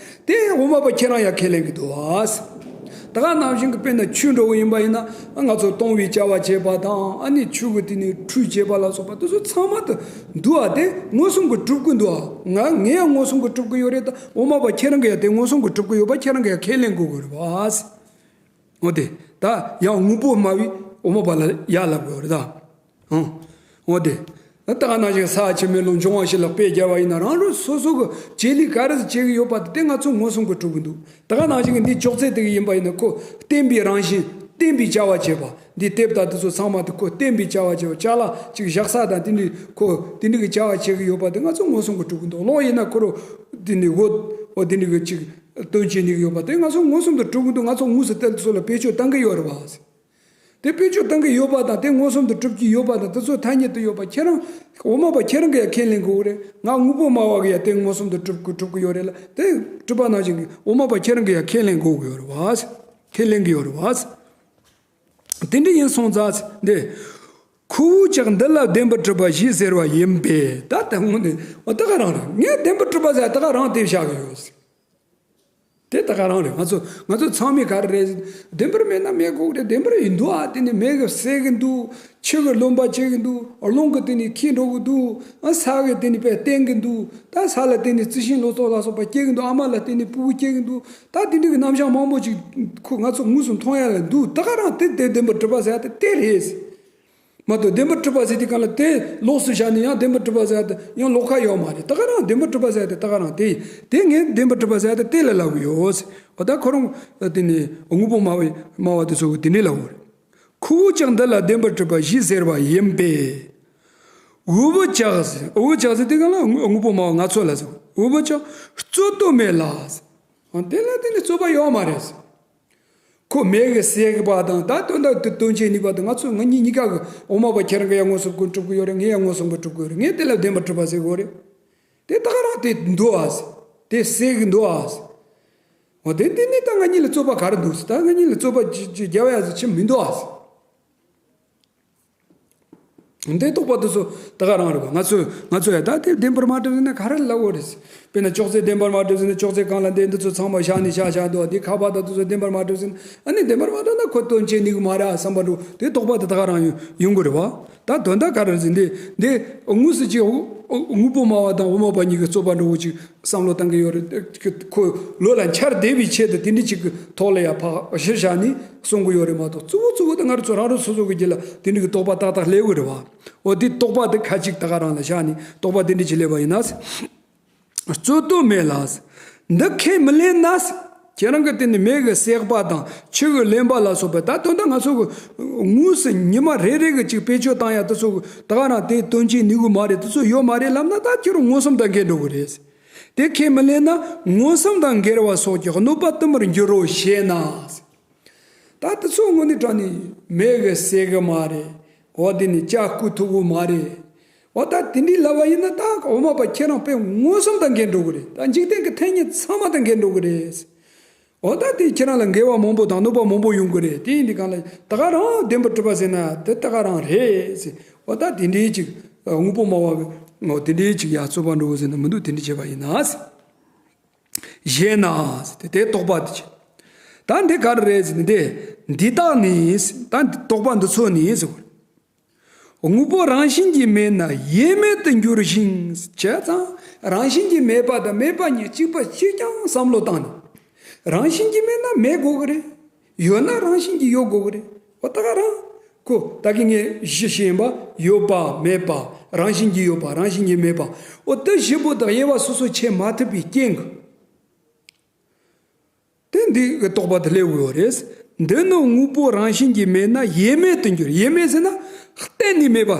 དེ་འོ་མ་པ་ཁྱེད་རང་ཡང་ཁས་ལེན་གྱི་འདུག་ཨ། ད་ག་ནང་བཞིན་གྱི་དཔེར་ན་ཆུ་འདྲ་བོ་ཡིན་པ་ཡིན་ན་ང་ཚོ་གཏོང་བའི་བྱ་བ་བྱེད་པ་དང་ཨ་ནི་ཆུ་གི་དེ་ནི་ཁྲུས་བྱེད་པ་ལ་སོགས་པ་དེ་ཚོ་ཚང་མ་དུ་འདུག་ཨ། དེ་མངོན་སུམ་གྱིས་གྲུབ་ཀྱི་འདུག་ཨ། ང་ངས་ཡང་མངོན་སུམ་གྱིས་གྲུབ་ཀྱི་ཡོད་རེད། ད་འོ་མ་པ་ཁྱེད་རང་གིས་ཡང་དེ་མངོན་སུམ་གྱིས་གྲུབ་ཀྱི་ཡོད་པ་ཁྱེད་རང་གིས་ཡང་ཁས་ལེན་དགོས་ཀྱི་རེད་བ། འོ་དེ་ད་ཡང་དངོས་པོ་སྨྲ་བས་འོ་མ་པ་ལ་ཡ་ལབ་དགོས་རེད་ད། ཨང་། འོ་དེ། ད་ལྟ་ང་ནང་བཞིན་ས་ཆུ་མེ་རླུང་འབྱུང་བ་བཞི་ལ་དཔེ་བརྒྱབ་པ་ཡིན་ན་རང་རང་སོ་སོ་གི་བྱེད་ལས་ག་རེ་བྱེད་ཀྱི་ཡོད་པ་དེ་དེ་ང་ཚོ་མངོན་སུམ་གྱིས་གྲུབ་ཀྱི་འདུག་ད་ག་ནང་བཞིན་གྱི་འདི་ཅོག་ཙེ་དེ་གི་ཡིན་པ་ཡིན་ན་ཁོ་བརྟེན་པའི་རང་བཞིན་བརྟེན་པའི་བྱ་བ་བྱེད་པ་འདི་དེབ་དང་དེ་ཚོ་ཚང་མ་དེ་ཁོ་བརྟེན་པའི་བྱ་བ་བྱེད་པ་ཅ་ལག་ཅིག་བཞག་ས་དང་དེ་འདྲའི་ཁོ་དེ་འདྲའི་གི་བྱ་བ་བྱེད་ཀྱི་ཡོད་པ་དེ་ང་ཚོ་མངོན་སུམ་གྱིས་གྲུབ་ཀྱི་འདུག་གློག་ཡིན་ན་ཁོ་རོ་དེ་འདྲའི་འོ་འོ་དེ་འདྲའི་གི་ཅིག་སྟོན་བྱེད་ནི་གི་ཡོད་པ་དེ་ང་ཚོ་མངོན་སུམ་དུ་གྲུབ་ཀྱི་འདུག་ང་ཚོ་དངོས་སུ་དེ་ཚོ་ལ་བེད་སྤྱོད་གཏང་གི་ཡོད་རེད་བ། དེ་བེད་སྤྱོད་གཏང་གི་ཡོད་པ་དང་དེ་མངོན་སུམ་དུ་གྲུབ་ཀྱི་ཡོད་པ་དང་དེ་ཚོ་ཐ་སྙད་དུ་ཡོད་པ་ཁྱེད་རང་འོ་མ་པ་ཁྱེད་རང་གིས་ཡང་ཁས་ལེན་དགོས་རེད། ང་དངོས་པོ་སྨྲ་བ་གིས་ཡང་དེ་མངོན་སུམ་དུ་གྲུབ་གི་གྲུབ་གི་ཡོད་རེད་ལ་དེ་གྲུབ་པ་ནང་བཞིན་གྱི་འོ་མ་པ་ཁྱེད་རང་གིས་ཡང་ཁས་ལེན་དགོས་གི་ཡོད་རེད་བ། ཁས་ལེན་གི་ཡོད་རེད་བ། དེ་འདྲ་ཡིན་སོང་ཙང་འདི། ཁོ་བོས་ཀྱང་འདི་ལ་བདེན་པར་གྲུབ་པ་བཞི་ཟེར་བ་ཡིན་པས་ད་དེ་དངོས་ནས་འོ་ད་ག་རང་རེད། ངས་བདེན་པར་གྲུབ་པ་ཟེར་ད་ག་རང་དེ་བཞག་གི་ཡོད། དེ་ད་ག་རང་རེད། ང་ཚོ་ང་ཚོ་ཚང་མས་ག་རེ་རེད། བདེན་པར་མེད་ན་མེད་དགོས་རེད། བདེན་པར་ཡིན་འདུག་ཨ། དེ་ནི་མེ་གིས་བསྲེག་གི་འདུག་ཆུ་གིས་རློན་པ་བྱེད་གི་འདུག་རླུང་གིས་དེ་ནི་འཁྱེར་འགྲོ་གི་འདུག་ཨ། ས་གིས་དེ་ནི་དཔེ་བརྟེན་གི་འདུག་ད་ས་ལ་དེ་ནི་རྩི་ཤིང་ལོ་ཏོག་ལ་སོགས་པ་སྐྱེ་གི་འདུག་ཨ་མ་ལ་དེ་ནི་ཕྲུ་གུ་སྐྱེ་གི་འདུག་ད་དེ་འདྲ་གི་རྣམ་གཞག་མང་པོ་ཅིག་ཁོ་ང་ཚོ་དངོས་སུ་མཐོང་ཡ་ལ་འདུག་ད་ག་རང་དེ་དེ་བདེན་པར་གྲུབ་པ་ཟེར་ཡ་དེ་དེ་རེད། མ་གཏོགས་བདེན་པར་གྲུབ་པ་ཟེར་དུས་སྒང་ལ་དེ་ལོགས་སུ་བཞག་ནས་ཡང་བདེན་པར་གྲུབ་པ་ཟེར་ཡ་དེ་ཡང་ལོགས་ཀ་ཡོད་མ་རེད། ད་ག་རང་བདེན་པར་གྲུབ་པ་ཟེར་ཡ་དེ་ད་ག་རང་དེ་དེ་ངས་བདེན་པར་གྲུབ་པ་ཟེར་ཡ་དེ་དེ་ལ་ལབ་གི་ཡོད། འོ་ད་ཁོ་རང་དེ་ནི་དངོས་པོ་སྨྲ་བའི་སྨྲ་བ་དེ་ཚོ་གིས་དེ་འདྲ་ལབ་ཡོད་རེད། ཁོ་བོས་ཀྱང་འདི་ལ་བདེན་པར་གྲུབ་པ་བཞི་ཟེར་བ་ཡིན་པས། འུ་བུ་ཅག་ཟེར། འུ་བུ་ཅག་ཟེར་དུས་སྒང་ལ་དངོས་པོ་སྨྲ་བ་ང་ཚོ་ལ་ཟེར། འུ་བུ་ཅག་རྩོད་དོ་མེད་ལ་ཟེར། དེ་ལ་དེ་ནི་རྩོད་པ་ཡོད་མ་རེད་ཟེར། ཁོ་མེ་གིས་བསྲེག་པ་དང་ད་དོན་དག་དེ་དོན་བྱེད་ནུས་པ་དང་ང་ཚོ་ང་གཉིས་གཉིས་ཀ་གི་འོ་མ་པ་ཁྱེད་རང་གིས་ཡང་མངོན་སུམ་གྱིས་གྲུབ་ཀྱི་ཡོད་རེད། ངས་ཡང་མངོན་སུམ་གྱིས་གྲུབ་ཀྱི་ཡོད་རེད། ངས་དེ་ལ་བདེན་པར་གྲུབ་པ་ཟེར་གྱི་ཡོད་རེད། དེ་ད་ག་རང་དེ་འདུག་ཨ་ཟེར། དེ་བསྲེག་གི་འདུག་ཨ་ཟེར། འོ་དེ་དེ་ནི་ད་ང་གཉིས་ལ་རྩོད་པ་ག་རེ་འདུག་ཟེར། ད་ང་གཉིས་ལ་རྩོད་པ་ཅི་ཅི་རྒྱབ་ཡ་ཟེར་ཅི་མི་འདུག་ཨ་ཟེར། འདི་རྟོག་པ་དེ་ཚོ་ད་ག་རང་རེད་པ། ང་ཚོས་ང་ཚོས་ཡ་ད་དེ་བདེན་པར་མ་གྲུབ་ཟེར་ན་ག་རེ་ལབ་དགོས་རེད། དཔེར་ན་ཅོག་ཙེ་བདེན་པར་མ་གྲུབ་ཟེར་ན་ཅོག་ཙེ་སྒང་ལ་འདི་འདི་ཚོ་ཚང་མ་བཞག་ནས་བཞག་བཞག་འདུག་དེ་ཁ་པར་དང་དེ་ཚོ་བདེན་པར་མ་གྲུབ་ཟེར་ན་ཨ་ནི་བདེན་པར་མ་གྲུབ་ན་ཁོ་དོན་བྱེད་ནུས་ཀྱི་མ་རེད་ཨ་བསམ་པ་འགྲོ། དེ་རྟོག་པ་དེ་ད་ག་རང་ཡོང་ཡོང་གི་རེད་པ། ད་དོན་དག་ག་རེ་རེད་ཟེར་འདི་འདི་དངོས་སུ་ཅིག་དངོས་པོ་སྨྲ་བ་དང་འོ་མ་པ་གཉིས་ཀྱི་རྩོད་པ་འདྲ་བོ་ཅིག་བསམ་བློ་བཏང་གི་ཡོད་རེད། ཁོ་བློ་ལ་འཆར་བསྡད་པའི་ཆེད་དུ་དེ་འདྲ་ཅིག་གི་ཐོག་ལ་ཡ་ཕར་གཞི་བཞག་ནས་གསུང་གི་ཡོད་རེད་མ་གཏོགས་གཙོ་བོ་གཙོ་བོ་དེ་ང་རང་ཚོ་རང་རང་སོ་སོ་གི་རྒྱུད་ལ་དེ་འདྲ་གི་རྟོག་པ་ཏག་ཏག་སླེབས་ཀྱི་རེད་པ། འོ་དེ་རྟོག་པ་དེ་ཁ་ཅིག་ད་ག་རང་ལ་བཞག་ནས་རྟོག་པ་དེ་འདྲ་ཅིག་སླེབས་པ་ཡིན་ན། རྩོད་དོ་མེད་ལ། འདི་ཁས་མི་ལེན་ན། ཁྱེད་རང་གི་དེ་ནི་མེ་གིས་བསྲེག་པ་དང་ཆུ་གིས་རློན་པ་ལ་སོགས་པའི་ད་དོན་དག་ང་ཚོ་གི་དངོས་སུ་ཉི་མ་རེ་རེ་གི་ཅིག་བེད་སྤྱོད་བཏང་ཡ་དེ་ཚོ་གི་ད་ག་རང་དེ་དོན་བྱེད་ནུས་ཀྱི་མ་རེད། དེ་ཚོ་ཡོད་མ་རེད་ལབ་ན་ད་ཁྱེད་རང་མངོན་སུམ་དང་འགལ་འགྲོ་གི་རེད། དེ་ཁས་མི་ལེན་ན་མངོན་སུམ་དང་འགལ་བ་སོགས་ཀྱི་གནོད་པ་དུ་མར་འགྱུར་རོ་ཞེ་ན། ད་དེ་ཚོ་དངོས་གནས་དྲང་ནས་མེ་གིས་བསྲེག་གི་མ་རེད། འོ་དེ་ནི་ལྕགས་སྐུ་ཐུག་གི་མ་རེད། འོ་ད་དེ་འདྲའི་ལབ་པ་ཡིན་ན་ད་འོ་མ་པ་ཁྱེད་རང་དཔེ་མངོན་སུམ་དང་འགལ་འགྲོ་གི་རེད། ད་འཇིག་རྟེན་གྱི་ཐ་སྙད་ཚང་མ་དང་འགལ་འགྲོ་གི་རེད། འོ་ད་དེ་ཁྱེད་རང་ལ་འགལ་བ་མང་པོ་དང་གནོད་པ་མང་པོ་ཡོང་གི་རེད། དེ་ཡིན་དུས་སྒང་ལ་ད་ག་རང་བདེན་པར་གྲུབ་པ་ཟེར་ན་དེ་ད་ག་རང་རེད་ཟེར། འོ་ད་དེ་འདྲའི་ཅིག་དངོས་པོ་སྨྲ་བ་གི་འོ་དེ་འདྲའི་ཅིག་ཡ་རྩོད་པ་འགྲོ་གི་ཟེར་ན་མི་འདུག་དེ་འདྲ་བྱས་པ་ཡིན་ན་ཟེར། ཞེ་ན་ཟེར་དེ་དེ་རྟོག་པ་དེ་བྱེད། ད་འདི་ག་རེ་རེད་ཟེར་ན་འདི་འདི་དག་ནི་ཟེར་ད་འདི་རྟོག་པ་འདི་ཚོ་ནི་ཟེར། དངོས་པོ་རང་བཞིན་གྱིས་མེད་ན་ཡེ་མེད་དུ་འགྱུར་ཞིང་། བྱས་ཙང་རང་བཞིན་གྱིས་མེད་པ་དང་མེད་པ་གཉིས་གཅིག་པ་གཅིག་རྐྱང་བསམ་བློ་བཏང་ནས། རང་བཞིན་གྱིས་མེད་ན་མེད་དགོས་ཀྱི་རེད། ཡོད་ན་རང་བཞིན་གྱིས་ཡོད་དགོས་ཀྱི་རེད། འོ་ད་ག་རང་། ཁོ་ད་གིན་ངས་བཞི་བཤད་ཡིན་པ་ཡོད་པ་མེད་པ་རང་བཞིན་གྱིས་ཡོད་པ་རང་བཞིན་གྱིས་མེད་པ། འོ་དེ་བཞི་པོ་དག་དབྱེ་བ་སོ་སོ་ཕྱེ་མ་ཐུབ་པའི་རྐྱེན་གྱིས། དེ་འདི་གི་རྟོག་པ་དེ་སླེབས་ཡོད་རེད། འདི་ནི་དངོས་པོ་རང་བཞིན་གྱིས་མེད་ན་ཡེ་མེད་དུ་འགྱུར། ཡེ་མེད་ཟེར་ན་གཏན་ནས་མེད་པ་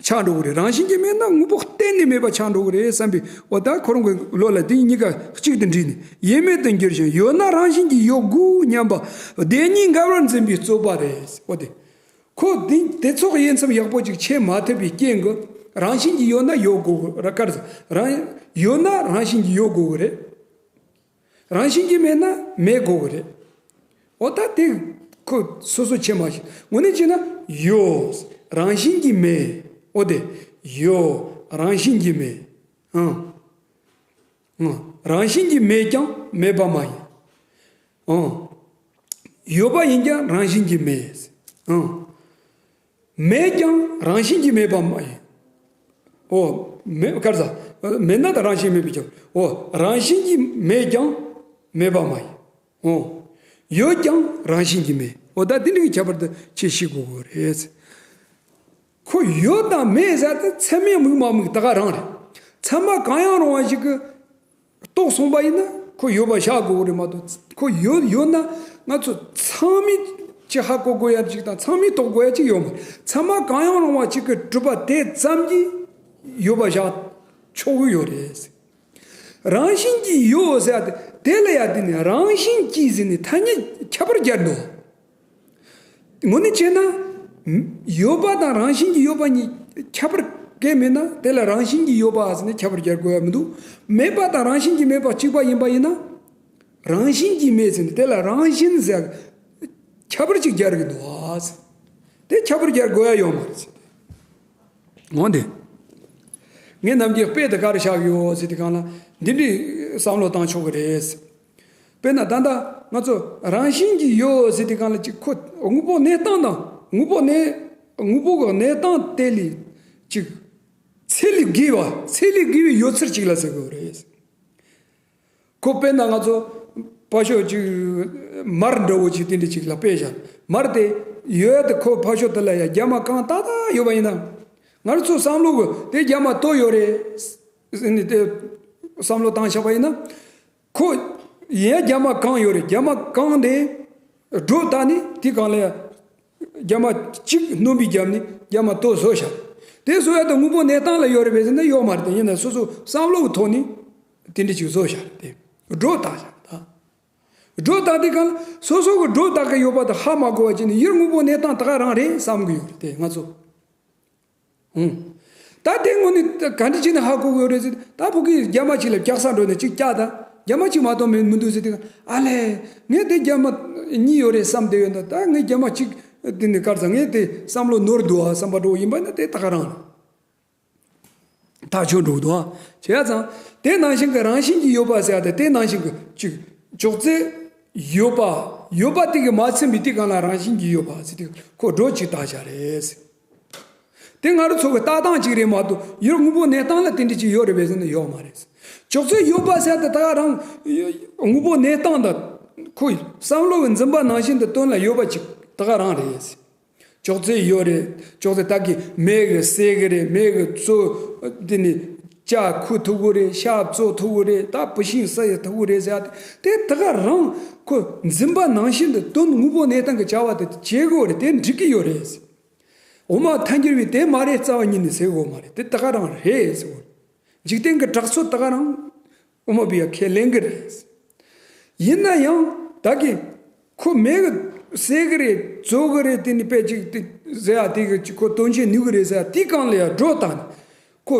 ཆགས་འགྲོ་གི་རེད། རང་བཞིན་གྱིས་མེད་ན་དངོས་པོ་གཏན་ནས་མེད་པ་ཆགས་འགྲོ་གི་རེད་བསམ་པའི་འོ་ད་ཁོ་རང་གི་བློ་ལ་དེ་གཉིས་ཀ་གཅིག་ཏུ་འདྲེས་ནས་ཡེ་མེད་དུ་འགྱུར་ཞིང་ཡོད་ན་རང་བཞིན་གྱིས་ཡོད་དགོས་སྙམ་པ་བདེན་གཉིས་འགལ་བར་འཛིན་པའི་རྩོད་པ་རེད། འོ་དེ། ཁོ་དེ་དེ་ཚོགས་དབྱེ་མཚམས་ཡག་པོ་ཅིག་ཕྱེ་མ་ཐུབ་པའི་རྐྱེན་གྱིས་རང་བཞིན་གྱིས་ཡོད་ན་ཡོད་དགོས་གི་ར་ཀར་རང་ཡོད་ན་རང་བཞིན་གྱིས་ཡོད་དགོས་གི་རེད། རང་བཞིན་གྱིས་མེད་ན་མེད་དགོས་གི་རེད། འོ་ད་དེ་ ཁོ་སོ་སོ་ཆེ་མ་ཞིག་དངོས་གནས་བྱས་ན་ཡོད། རང་བཞིན་གྱིས་མེད། འོ་དེ་ཡོད། རང་བཞིན་གྱིས་མེད། ཨང་། ཨང་། རང་བཞིན་གྱིས་མེད་ཀྱང་མེད་པ་མ་ཡིན། ཨང་། ཡོད་པ་ཡིན་ཀྱང་རང་བཞིན་གྱིས་མེད། ཨང་། མེད་ཀྱང་རང་བཞིན་གྱིས་མེད་པ་མ་ཡིན། ཨོ། མེད་གར་ཟ། མེད་ན་ད་རང་བཞིན་མེད་པའི་ཕྱིར། ཨོ། རང་བཞིན་གྱིས་མེད་ཀྱང་མེད་པ་མ་ཡིན། ཨོ། ཡོད་ཀྱང་རང་བཞིན་གྱིས་མེད། ཨོ་ད་དེ་འདྲའི་ཁྱད་པར་དུ་ཁྱེད་ཤེས་དགོས་དགོས་རེད། ཁོ་ཡོད་དང་མེད་ཟེར་དེ་ཚད་མས་དམིགས་མ་དམིགས་ད་ག་རང་རེད། ཚད་མ་གང་ཡང་རུང་བ་ཞིག་གི་རྟོགས་སོང་པ་ཡིན་ན་ཁོ་ཡོད་པ་བཞག་དགོས་རེད་མ་གཏོགས། ཁོ་ཡོད་ཡོད་ན་ང་ཚོ་ཚང་མས་ཅི་ཧ་གོ་དགོས་ཡ་ཅིག་དང་ཚང་མས་རྟོགས་དགོས་ཡ་ཅིག་ཡོད་མ་རེད། ཚད་མ་གང་ཡང་རུང་བ་ཅིག་གི་གྲུབ་པ་དེ་ཙམ་གྱིས་ཡོད་པ་བཞག་ཆོག་གི་ཡོད་རེད། རང་བཞིན་གྱིས་ཡོད་ཟེར་ཏེ་དེ་ལ་ཡ་དེ་ནི་རང་བཞིན་གྱིས་ཟེར་ནས་ཐ་སྙད་ཁྱད་པར་སྦྱར་འདུག་དངོས་གནས་བྱས་ན། ཡོད་པ་དང་རང་བཞིན་གྱིས་ཡོད་པ་གཉིས་ཁྱད་པར་གང་མེད་ན་དེ་ལ་རང་བཞིན་གྱིས་ཡོད་པ་ཟེར་ནས་ཁྱད་པར་སྦྱར་དགོས་ཡ་མི་འདུག་མེད་པ་དང་རང་བཞིན་གྱིས་མེད་པ་གཅིག་པ་ཡིན་པ་ཡིན་ན། རང་བཞིན་གྱིས་མེད་ཟེར་ནས་དེ་ལ་རང་བཞིན་ཟེར་ཁྱད་པར་གཅིག་སྦྱར་གི་འདུག་ཨ། དེ་ཁྱད་པར་སྦྱར་དགོས་ཡ་ཡོད་མ་རེད། འོན་ཏེ། ངས་ནམ་རྒྱུན་དཔེ་དེ་ག་རེ་བཞག་ཡོད་ཟེར་དུས་སྒང་ལ་འདི་འདྲའི་བསམ་བློ་བཏང་ཆོག་གི་རེད། དཔེར་ན་ད་ལྟ་ང་ཚོ་རང་བཞིན་གྱིས་ཡོད་ཟེར་དུས་སྒང་ལ་ཅིག་ཁོ་དངོས་པོ་གནས་སྟངས་དང་དངོས་པོ་གནས་དངོས་པོ་གི་གནས་སྟངས་དེ་ལས་ཅིག་ཚད་ལས་བརྒལ་བ་ཚད་ལས་བརྒལ་བའི་ཡོད་ཚུལ་ཅིག་ལ་ཟེར་དགོས་རེད། ཁོ་དཔེར་ན་ང་ཚོ་ཕར་ཕྱོགས་ཅིག་མར་འདྲ་བོ་ཅིག་དེ་འདྲ་ཅིག་ལ་དཔེ་བཞག་མར་དེ་ཡོད་དེ་ཁོ་ཕར་ཕྱོགས་དེ་ལ་ཡ་རྒྱ་མ་གང་ཏག་ཏག་ཡོད་པ་ཡིན་ན། ང་ཚོ་བསམ་བློ་གི་དེ་རྒྱ་མ་ལྟོ་ཡོད་རེད་ཟེར་ནས་དེ་བསམ་བློ་བཏང་བཞག་པ་ཡིན་ན། ཁོ་ཡིན་ཡ་རྒྱ་མ་གང་ཡོད་རེད། རྒྱ་མ་གང་དེ་སྒྲོ་བཏགས་ནས་དེ་གང་ལ་ཡ། རྒྱ་མ་གཅིག་སྣོན་པའི་རྒྱབ་ནས་རྒྱ་མ་ལྟོ་བཟོ་བཞག་དེ་བཟོ་ཡ་དང་དངོས་པོ་གནས་སྟངས་ལ་ཡོད་རེད་པས་ཟེར་ན་ཡོད་མ་རེད། དེ་ཡིན་ན་སོ་སོ་བསམ་བློ་གི་ཐོག་ནས་དེ་འདྲ་ཅིག་བཟོ་བཞག་རེད། དེ་སྒྲོ་བཏགས་བཞག་ད། སྒྲོ་བཏགས་དེ་གང་སོ་སོ་གི་སྒྲོ་བཏགས་ཀྱི་ཡོད་པ་དང་ཧ་མ་གོ་བ་བྱས་ནས་ཡུལ་དངོས་པོ་གནས་སྟངས་ད་ག་རང་རེད་བསམ་གི་ཡོད་རེད་དེ་ང་ཚོ། ཧུང་། ད་དེ་དངོས་གནས་ག་འདྲ་བྱས་ནས་ཧ་གོ་གི་ཡོད་རེད་ཟེར། ད་ཕ་གིའི་རྒྱ་མ་ཅིག་ལ་སྐྱག་ས་འགྲོ་ནས་ཅིག་སྐྱག་ད་རྒྱ་མ་ཅིག་མ་གཏོགས་མི་མི་འདུག་ཟེར་དེ་ཨ་ལས་ངས་དེ་རྒྱ་མ་གཉིས་ཡོད་རེད་བསམ་བསྡད་ཡོད་ན་ད་ངས་རྒྱ་མ་ཅིག་དེ་ནས་གར་ཚང་ངས་དེ་བསམ་བློ་ནོར་འདུག་ཨ་བསམ་པ་འགྲོ་ཡིན་པ་ན་དེ་ད་ག་རང་རེད། ཐག་ཆོད་འགྲོ་གི་འདུག་ཨ། བྱས་ཙང་དེ་ནང་བཞིན་གྱི་རང་བཞིན་གྱིས་ཡོད་པ་ཟེར་ཡ་དེ་དེ་ནང་བཞིན་གྱི་ཅིག་ཅོག་ཙེ་ཡོད་པ་ཡོད་པ་དེ་གིས་མ་ཚིམ་པའི་དེ་གང་ལ་རང་བཞིན་གྱིས་ཡོད་པ་ཟེར་དེ་ཁོ་སྒྲོ་ཅིག་བཏགས་བཞག་རེད། དེ་ང་རང་ཚོ་གི་ལྟ་སྟངས་གཅིག་རེད་མ་གཏོགས་ཡུལ་དངོས་པོ་གནས་སྟངས་ལ་དེ་འདྲ་ཅིག་ཡོད་རེད་པས་ཟེར་ན་ཡོད་མ་རེད། ཅོག་ཙེ་ཡོད་པ་ཟེར་དེ་ད་ག་རང་དངོས་པོ་གནས་སྟངས་དང་ཁོའི་བསམ་བློ་གི་འཛིན་པ་ནང་བཞིན་དུ་དོན་ལ་ཡོད་པ་ཅིག་ད་ག་རང་རེད། ཅོག་ཙེ་ཡོད་རེད། ཅོག་ཙེ་ད་གི་མེ་གི་བསྲེག་གི་རེད། མེ་གི་བཙོ་དེ་ནི་ཇ་ཁུ་ཐུག་གི་རེད། ཤ་བཙོ་ཐུག་གི་རེད། ད་བུ་ཤིང་ས་ཡི་ཐུག་གི་རེད་ཟེར་དེ་དེ་ད་ག་རང་ཁོ་འཛིན་པ་ནང་བཞིན་དུ་དོན་དངོས་པོ་གནས་སྟངས་ཀྱི་བྱ་བ་དེ་བྱེད་དགོས་རེད། དེ་འགྲིག་གི་ཡོད་རེད། འོ་མ་ཐལ་འགྱུར་བའི་དེ་མ་རེད་རྩ་བ་ཉིད་ནས་ཟེར་དགོས་མ་རེད། དེ་ད་ག་རང་རེད་ཟེར་བ། འཇིག་རྟེན་གྱི་གྲགས་ཚོད་ད་ག་རང་དབུ་མ་པའི་ཡ་ཁས་ལེན་གྱི་རེད། ཡིན་ན་ཡང་ད་གི་ཁོ་མེ་གི་བསྲེག་གི་རེད་བཙོ་གི་རེད་དེ་ནི་དཔེ་ཅིག་དེ་ཟེར་ཡ་དེ་གི་ཅིག་ཁོ་དོན་ཆེན་ནུས་གི་རེད་ཟེར་ཡ་དེ་གང་ལ་ཡ་སྒྲོ་བཏགས་ནས་ཁོ་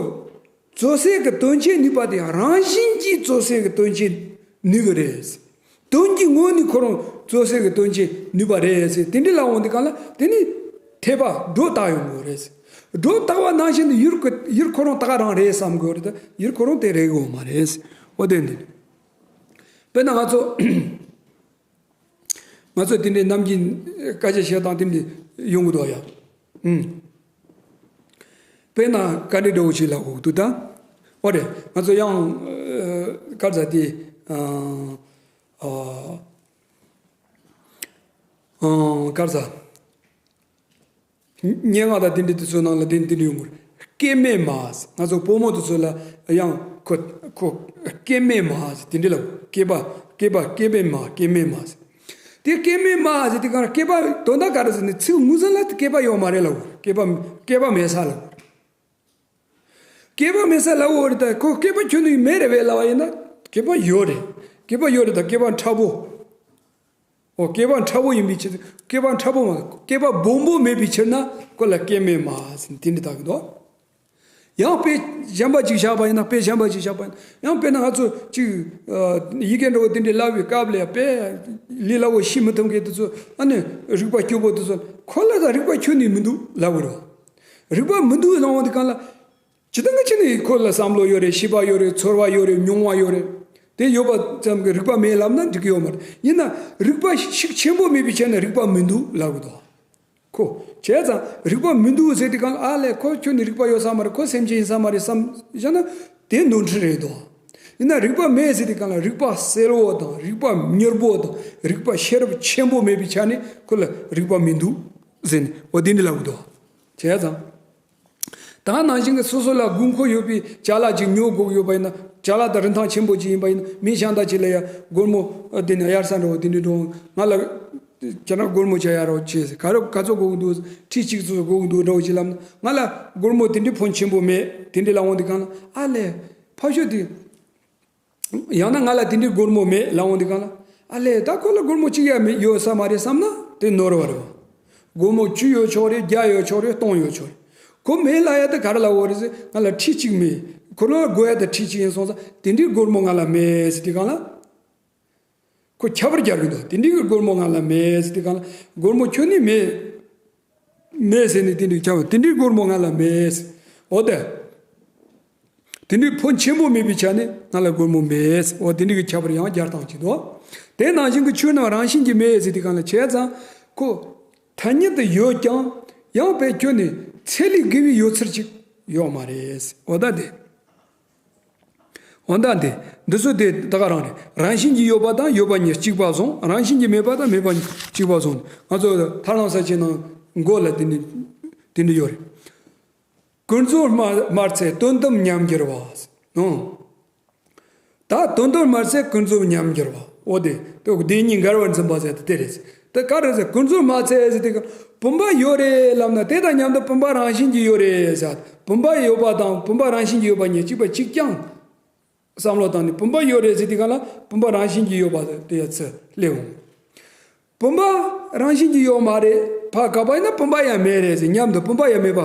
བཙོ་སའི་གི་དོན་ཆེན་ནུས་པ་དེ་ཡང་རང་བཞིན་གྱིས་བཙོ་སའི་གི་དོན་ཆེན་ནུས་གི་རེད། དོན་གྱི་ངོས་ནས་ཁོ་རང་བཙོ་སའི་གི་དོན་ཆེན་ནུས་པ་རེད་ཟེར་དེ་འདྲ་ལ་འོང་དུས་གང་ལ་དེ་ནི་འཐད་པ་སྒྲོ་བཏགས་ཡོང་གི་རེད། སྒྲོ་བཏགས་པ་ནང་བཞིན་དུ་ཡུལ་གི་ཡུལ་ཁོ་རང་ད་ག་རང་རེད་བསམ་དགོས་རེད། ད་ཡུལ་ཁོ་རང་དེ་རེད་གོ་མ་རེད། འོ་དེ་འདི་དཔེར་ན་ང་ཚོ་ང་ཚོ་དེ་འདྲའི་ནམ་རྒྱུན་སྐད་ཆ་བཤད་སྟངས་དེ་འདྲ་ཡོང་གི་འདུག་ཡ། ཨུམ། དཔེར་ན་བཀའ་འདྲི་འདྲ་བོ་ཞིག་ལབ་དགོས་འདུག་ད། འོ་རེད། ང་ཚོ་ཡང་ཨ་ག་རེ་ཟེར་དེ་ཨ་ཨ་ཨ་ག་རེ་ཟེར། སྙན་ངག་དང་དེ་འདྲ་དེ་ཚོའི་ནང་ལ་དེ་འདི་འདྲ་ཡོང་གི་རེད། སྐྱེ་མེད་མ་ཟེར། ང་ཚོ་བུ་མོ་དེ་ཚོ་ལ་ཡང་ཁོ་ཁོ་སྐྱེ་མེད་མ་ཟེར་དེ་འདྲ་ལབ། སྐྱེས་པ་སྐྱེས་པ་སྐྱེ་མེད་མ་སྐྱེ་མེད་མ་ཟེར། དེ་སྐྱེ་མེད་མ་ཟེར་དེ་གང་སྐྱེས་པ་དོན་དག་ག་རེ་ཟེར་ནས་ཚིག་དངོས་སུ་ལ་སྐྱེས་པ་ཡོད་མ་རེད་ལབ། སྐྱེས་པ་སྐྱེས་པ་མེད་ས་ལབ། སྐྱེས་པ་མེད་ས་ལབ་འོ་རེད། ད་ཁོ་སྐྱེས་པ་ཁྱོན་ནས་མེད་རེད་པས་ལབ་པ་ཡིན་ན་སྐྱེས་པ་ཡོད་རེད། སྐྱེས་པ་ཡོད་རེད། ད་སྐྱེས་པ་འཁྲབ་པོ། འོ་སྐྱེས་པ་འཁྲབ་པོ་ཡིན་པའི་ཕྱིར། སྐྱེས་པ་འཁྲབ་པོ་མ་སྐྱེས་པ་སྦོམ་པོ་མེད་པའི་ཕྱིར་ན་ཁོ་ལ་སྐྱེ་མེད་མ་ཟེར་དེ་འདྲ་བཏགས་ཀྱི་འདུག་ཡང་དཔེ་གཞན་པ་ཅིག་བཞག་པ་ཡིན་ན། དཔེ་གཞན་པ་ཅིག་བཞག་པ་ཡིན་ན། ཡང་དཔེར་ན་ང་ཚོ་ཅིག་ཡི་གེ་འདྲ་བོ་དེ་འདྲའི་བསླབ་པའི་སྐབས་ལ་ཡང་དཔེ་ལས་སླ་བོ་ཤེས་མི་ཐུབ་མཁན་དེ་ཚོ། ཨ་ནི་རིག་པ་སྐྱོ་པོ་དེ་ཚོ། ཁོ་ལ་ད་རིག་པ་ཁྱོན་ནས་མི་འདུག་ལབ་དགོས་རེད་བ། རིག་པ་མི་འདུག་ལབ་དུས་སྒང་ལ། ཇི་ལྟར་ངེས་ཅན་ནི་ཁོ་ལ་བསམ་བློ་ཡོད་རེད། ཤེས་པ་ཡོད་རེད། ཚོར་བ་ཡོད་རེད། མྱོང་བ་ཡོད་རེད། དེ་ཡོད་པ་ཙམ་གྱིས་རིག་པ་མེད་ལབ་ན་འགྲིག་གི་ཡོད་མ་རེད། ཡིན་ན་རིག་པ་ཤུགས་ཆེན་པོ་མེད་པའི་ཆ་ནས་རིག་པ་མི་འདུག་ལབ་དགོས་འདུག་ཁོ་བྱས་ཙང་རིག་པ་མི་འདུག་ཟེར་དུས་སྒང་ལ། ཨ་ལས། ཁོ་ཁྱོན་ནས་རིག་པ་ཡོད་ས་མ་རེད། ཁོ་སེམས་ཅན་ཡིན་ས་མ་རེད་བསམ་བཞག་ན་དེ་ནོར་འཁྲུལ་རེད་དོ། ཡིན་ན་རིག་པ་མེད་ཟེར་དུས་སྒང་ལ། རིག་པ་གསལ་བོ་དང་། རིག་པ་མྱུར་པོ་དང་། རིག་པ་ཤེས་རབ་ཆེན་པོ་མེད་པའི་ཆ་ནས་ཁོ་ལ་རིག་པ་མི་འདུག་ཟེར་ནས། འོ་དེ་འདྲ་ལབ་དགོས་འདུག་བྱས་ཙང་། ད་ནང་བཞིན་གྱི་སོ་སོ་ལ་དགོས་མཁོ་ཡོད་པའི་ཅ་ལག་ཅིག་ཉོ་དགོས་ཀྱི་ཡོད་པ་ཡིན་ན། ཅ་ལག་དེ་རིན་ཐང་ཆེན་པོ་ཅིག་ཡིན་པ་ཡིན་ན། མི་གཞན་དག་ཅིག་ལ་ཡ་སྒོར་མོ་དེ་ནས་གཡར་ས་འདྲ་བོ་དེ་འདྲ་འགྲོ། ང་ལ་ཁྱེད་རང་སྒོར་མོ་ཅིག་གཡར་རོགས་བྱེད་ཟེར། ག་རེ་ག་ཚོད་དགོས་ཀྱི་འདུག་ཁྲི་གཅིག་ཙམ་དགོས་ཀྱི་འདུག་འདྲ་བོ་ཅིག་ལབ་ན། ང་ལ་སྒོར་མོ་དེ་འདྲའི་ཕོན་ཆེན་པོ་མེད། དེ་འདྲ་ལབ་འོང་དུས་སྒང་ལ། ཨ་ལས། ཕ་ཤོ་དེ། ཡང་ན་ང་ལ་དེ་འདྲའི་སྒོར་མོ་མེད་ལབ་འོང་དུས་སྒང་ལ། ཨ་ལས། ད་ཁོ་ལ་སྒོར་མོ་གཅིག་ཡང་མེད། ཡོད་ས་མ་རེད་བསམ་ན་དེ་ནོར་བ་རེད་བ། སྒོར་མོ་བཅུ་ཡོད་ཆོག་རེད། བརྒྱ་ཡོད་ཆོག་རེད། སྟོང་ཡོད་ཆོག་རེད། ཁོ་མེད་ལབ་ཡ་དེ་ག་རེ་ལབ་དགོས་རེད་ཟེར། ང་ལ་ཁྲི་གཅིག་མེད། ཁོ་རང་ལ་དགོས་ཡ་དེ་ཁྲི་གཅིག་ཡིན་སོང་ཙང་། དེ་འདྲའི་སྒོར་མོ་ང་ལ་མེད་ཟེར་དུས་སྒང་ལ། ཁོ་ཁྱབ་པར་རྒྱག་གི་འདུག་དེ་འདྲའི་གི་སྒོར་མོ་ང་ལ་མེད་ཟེར་དུས་སྒང་ལ། སྒོར་མོ་ཁྱོན་ནས་མེད། མེད་ཟེར་ནས་དེ་འདྲའི་ཁྱབ་པ། དེ་འདྲའི་སྒོར་མོ་ང་ལ་མེད། འོ་དེ། དེ་འདྲའི་ཕོན་ཆེན་པོ་མེད་པའི་ཆ་ནས་ང་ལ་སྒོར་མོ་མེད། འོ་དེ་འདྲའི་གི་ཁྱད་པར་ཡང་རྒྱག་སྟངས་ཅིག་འདུག་དེ་ནང་བཞིན་གྱི་ཆོས་རྣམས་རང་བཞིན་གྱིས་མེད་ཟེར་དུས་སྒང་ལ། བྱས་ཙང་ཁོ་ཐ་སྙད་དུ་ཡོད་ཀྱང་། ཡང་དཔེ་ཁྱོན་ནས་ཚད་ལས་བརྒལ་བའི་ཡོད་ཚུལ་ཅིག་ཡོད་མ་རེད། འོ་ད་དེ། འོ་ད་འདི། འདི་ཚོ་དེ་ད་ག་རང་རེད། རང་བཞིན་གྱིས་ཡོད་པ་དང་ཡོད་པ་གཉིས་གཅིག་པ་བཟུང་། རང་བཞིན་གྱིས་མེད་པ་དང་མེད་པ་གཉིས་གཅིག་པ་བཟུང་། ང་ཚོ་ཐར་ལམ་ས་བཅད་ནང་མགོ་ལ་དེ་འདྲ་དེ་འདྲ་ཡོད་རེད། ཀུན་རྫོབ་སྨྲ་སྨྲ་ཚད་དོན་དམ་ཉམས་འགྱུར་བ། ཨང་། ད་དོན་དམ་སྨྲ་ཚད་ཀུན་རྫོབ་ཉམས་འགྱུར་བ། འོ་དེ། དེ་བདེན་གཉིས་འགལ་བར་འཛིན་པ་ཟེར་དེ་དེ་རེད། དེ་ག་རེ་ཟེར། ཀུན་རྫོབ་སྨྲ་ཚད་ཟེར་དེ་ག། བུམ་པ་ཡོད་རེད་ལབ་ན། དེ་དང་མཉམ་དུ་བུམ་པ་རང་བཞིན་གྱིས་ཡོད་རེད་ཟེར། བུམ་པ་ཡོད་པ་དང་བུམ་པ་རང་བཞིན་གྱིས་ཡོད་པ་གཉིས་གཅིག་པ་གཅིག་རྐྱང་བསམ་བློ་བཏང་ནས། བུམ་པ་ཡོད་རེད་ཟེར་དུས་སྒང་ལ་བུམ་པ་རང་བཞིན་གྱིས་ཡོད་པ་དེ་ཡ་ཚུར་སླེབས་འོང་། བུམ་པ་རང་བཞིན་གྱིས་ཡོད་མ་རེད། ཕར་ག་པ་ཡིན་ན་བུམ་པ་ཡང་མེད་རེད་ཟེར། མཉམ་དུ་བུམ་པ་ཡང་མེད་པ་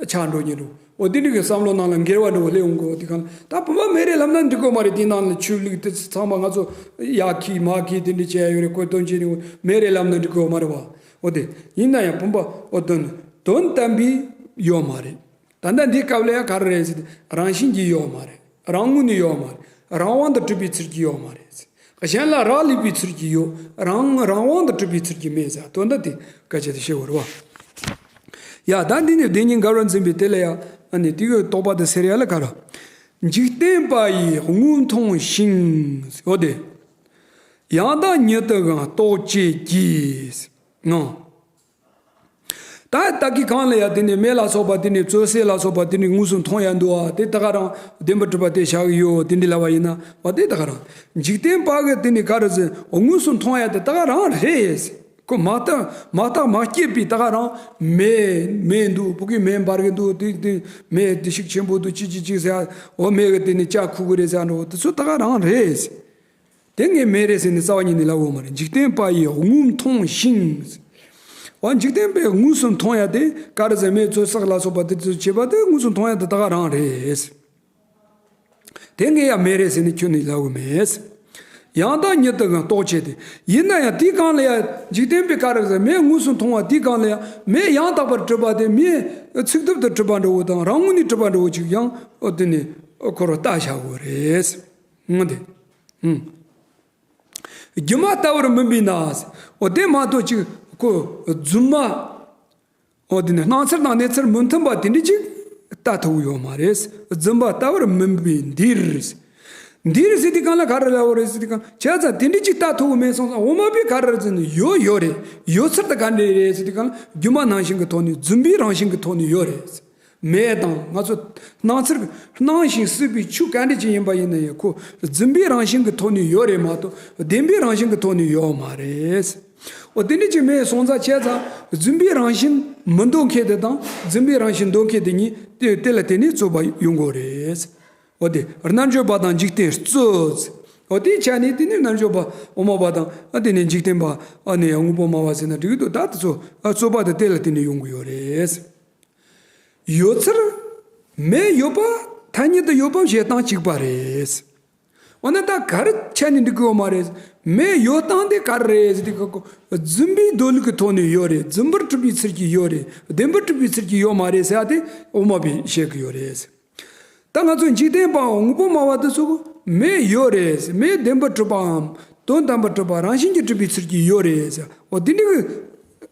ཆགས་འགྲོ་ཉེན་འགྲོ། འོ་དེ་འདྲ་གི་བསམ་བློ་ནང་ལ་འགལ་བ་འདྲ་བོ་སླེབས་འོང་གི། འོ་དེ་གང་ལ་ད་བུམ་པ་མེད་རེད་ལབ་ན་འགྲིག་གི་མ་རེད། དེ་ནང་ལ་ཆོས་ལུགས་དེ་ཚང་མ་ང་ཚོ་ཡར་འཁྱེར་མར་འཁྱེར་དེ་འདྲ་བྱས་ཡོད་རེད། ཁོ་དོན་ཆེན་རེད། འོ་མེད་རེད་ལབ་ན་འགྲིག་གི་མ་རེད་བ། འོ་དེ་ཡིན་ན་ཡང་བུམ་པ། འོ་དོན་དོན་དམ་པའི་ཡོད་མ་རེད། ད་ལྟ་འདིའི་སྐབས་ལ་ཡང་ག་རེ་རེད་ཟེར་ན། རང་བཞིན་གྱིས་ཡོད་མ་རེད། རང་ངོས་ནས་ཡོད་མ་རེད། རང་དབང་དུ་གྲུབ་པའི་ཚུལ་གྱིས་ཡོད་མ་རེད། གཞན་ལ་རག་ལས་པའི་ཚུལ་གྱིས་ཡོད། རང་རང་དབང་དུ་གྲུབ་པའི་ཚུལ་གྱིས་མེད་ཟེར། དོན་དག་དེ་སྐད་ཆ་དེ་བཤད་དགོས་རེད་བ། ཡ། ད་འདི་ནི་བདེན་གཉིས་འགལ་བར་འཛིན་པའི་དེ་ལ་ཡང་། ཨ་ནི་དེ་གི་རྟོག་པ་དེ་སེལ་ཡ་ལ་ག་རེ། འཇིག་རྟེན་པ་ཡིས་དངོས་མཐོང་ཞིང་། འོ་དེ། ཡང་དག་ཉིད་དུའང་རྟོག་བྱེད་ཀྱི། ངང་། ད་ལྟ་གི་གང་ལ་ཡང་དེ་ནི་མེ་ལ་སོགས་པ། དེ་ནི་བཙོ་བསྲེག་ལ་སོགས་པ། དེ་ནི་དངོས་སུ་མཐོང་ཡ་འདུག་ཨ། དེ་ད་ག་རང་བདེན་པར་གྲུབ་པ་དེ་བཞག་གི་ཡོད། དེ་འདྲ་ལབ་པ་ཡིན་ན། འོ་དེ་ད་ག་རང་། འཇིག་རྟེན་པ་གི་དེ་ནི་ག་རེ་ཟེར། དངོས་སུ་མཐོང་ཡ་དེ་ད་ག་རང་རེད། ཁོ་མ་བརྟགས་མ་བརྟགས་མ་དཔྱད་པའི་ད་ག་རང་མེ། མེ་འདུག་བུ་གའི་མེ་འབར་གི་འདུག་དེ་དེ་མེ་དེ་ཤུགས་ཆེན་པོ་འདུག་ཅི་ཅི་ཅི་ཟེར། འོ་མེ་གི་དེ་ནི་ལྕགས་ཁུག་གི་རེད་ཟེར་འགྲོ། དེ་ཚོ་ད་ག་རང་རེད། དེ་ངས་མེད་རེད་ཟེར་ནས་རྩ་བ་ཉིད་ནས་ལབ་ཡོད་མ་རེད། འཇིག་རྟེན་པ་ཡིས་དངོས་མཐོང་ཞིང་། འོ་འཇིག་རྟེན་པས་དངོས་སུ་མཐོང་ཡ་དེ་ག་རེ་ཟེར། མེ་བཙོ་བསྲེག་ལ་སོགས་པ་དེ་ཚོ་བྱེད་པ་དེ་དངོས་སུ་མཐོང་ཡ་དེ་ད་ག་རང་རེད། དེ་ངས་ཡང་མེད་རེད་ཟེར་ནས་ཁྱོན་ནས་ལབ་ཡོད་མེད། ཡང་དག་ཉིད་དུའང་རྟོག་བྱེད་དེ། ཡིན་ན་ཡང་དེའི་སྒང་ལ་ཡང་འཇིག་རྟེན་པས་ག་རེ་ཟེར། མེ་དངོས་སུ་མཐོང་བ་དེའི་སྒང་ལ་ཡང་མེ་ཡང་དག་པར་གྲུབ་པ་དེ། མེ་ཚིག་ཐོབ་ཏུ་གྲུབ་པ་འདྲ་བོ་དང་རང་ངོས་ནས་གྲུབ་པ་འདྲ་བོ་ཅིག་ཡང་འོ་དེ་ནས་འོ་ཁོ་རང་བལྟ་བྱ་དགོས་རེད། འོ་དེ། ཨུམ། སྒྱུ་མ་ལྟ་བུར་མུན་པའི་ནང་། འོ་དེ་མ་གཏོགས་ཅིག་ཁོ་རྫུན་མ། འོ་དེ་ནི་སྣང་ཚུལ་དང་གནས་ཚུལ་མི་མཐུན་པ་དེ་འདྲ་ཅིག་ལྟ་ཐུབ་ཡོད་མ་རེད། སྒྱུ་མ་ལྟ་བུར་མུན་པའི་འདིར། འདིར་ཟེར་དུས་སྒང་ལ་ག་རེ་ལབ་པ་རེད་ཟེར་དུས་སྒང་། བྱས་ཙང་དེ་འདྲ་ཅིག་ལྟ་ཐུབ་མེད་སོང་ཙང་། འོ་མ་པས་ག་རེ་ཟེར་ན་ཡོད་ཡོད་རེད། ཡོད་ཚུལ་དེ་ག་འདྲ་རེད་ཟེར་དུས་སྒང་ལ། སྒྱུ་མ་རང་བཞིན་གྱི་ཐོག་ནས། རྫུན་པའི་རང་བཞིན་གྱི་ཐོག་ནས་ཡོད་རེད། མེ་དང་ང་ཚོ་སྣང་ཚུལ་སྣང་ཞིང་སྲིད་པའི་ཆོས་ག་འདྲ་ཅིག་ཡིན་པ་ཡིན་ན་ཡང་ཁོ་རྫུན་པའི་རང་བཞིན་གྱི་ཐོག་ནས་ཡོད་རེད་མ་གཏོགས་བདེན་པའི་རང་བཞིན་གྱི་ཐོག་ནས་ཡོད་མ་རེད། འོ་དེ་འདྲ་ཅིག་མེད་སོང་ཙང་། བྱས་ཙང་རྫུན་པའི་རང་བཞིན་མི་འདོད་མཁན་དེ་དང་རྫུན་པའི་རང་བཞིན་འདོད་མཁན་དེ་གཉིས་དེ་དེ་ལ་བརྟེན་ནས་རྩོད་པ་ཡོང་གི་རེད། འོ་དེ་རྣལ་འབྱོར་པ་དང་འཇིག་རྟེན་རྩོད། འོ་དེའི་ཆ་ནས་དེ་ནི་རྣལ་འབྱོར་པ་དབུ་མ་པ་དང་། ཨ་དེ་ནས་འཇིག་རྟེན་པ། ཨ་ནི་དངོས་པོ་སྨྲ་བ་ཟེར་ན་འགྲིག་གི་འདུག་ད་དེ་ཚོ་ཨ་རྩོད་པ་དེ་དེ་ལ་བརྟེན་ནས་ཡོང་གི་ཡོད་རེད། ཡོད་ཚུལ། མེ་ཡོད་པ་ཐ་སྙད་དུ་ཡོད་པ་བྱེད་སྟངས་གཅིག་པ་རེད། འོ་ན་ད་ག་རེ་ཆ་ནས་འགྲིག་གི་ཡོད་མ་རེད། མེ་ཡོད་སྟངས་དེ་ག་རེ་རེད་ཟེར་དུས་སྐབས་རྫུན་པའི་འདོད་ལུགས་ཀྱི་ཐོག་ནས་ཡོད་རེད། རྫུན་པར་གྲུབ་པའི་ཚུལ་གྱིས་ཡོད་རེད། བདེན་པར་གྲུབ་པའི་ཚུལ་གྱིས་ཡོད་མ་རེད་ཟེར་ཡ་དེ་དབུ་མ་པས་བཤད་ཀྱི་ཡོད་རེད། ད་ང་ཚོ་འཇིག་རྟེན་པའམ་དངོས་པོ་སྨྲ་བ་དེ་ཚོ་གིས་མེ་ཡོད་རེད། མེ་བདེན་པར་གྲུབ་པའམ་དོན་དམ་པར་གྲུབ་པ་རང་བཞིན་གྱིས་གྲུབ་པའི་ཚུལ་གྱིས་ཡོད་རེད་ཟེར། འོ་དེ་འདྲའི་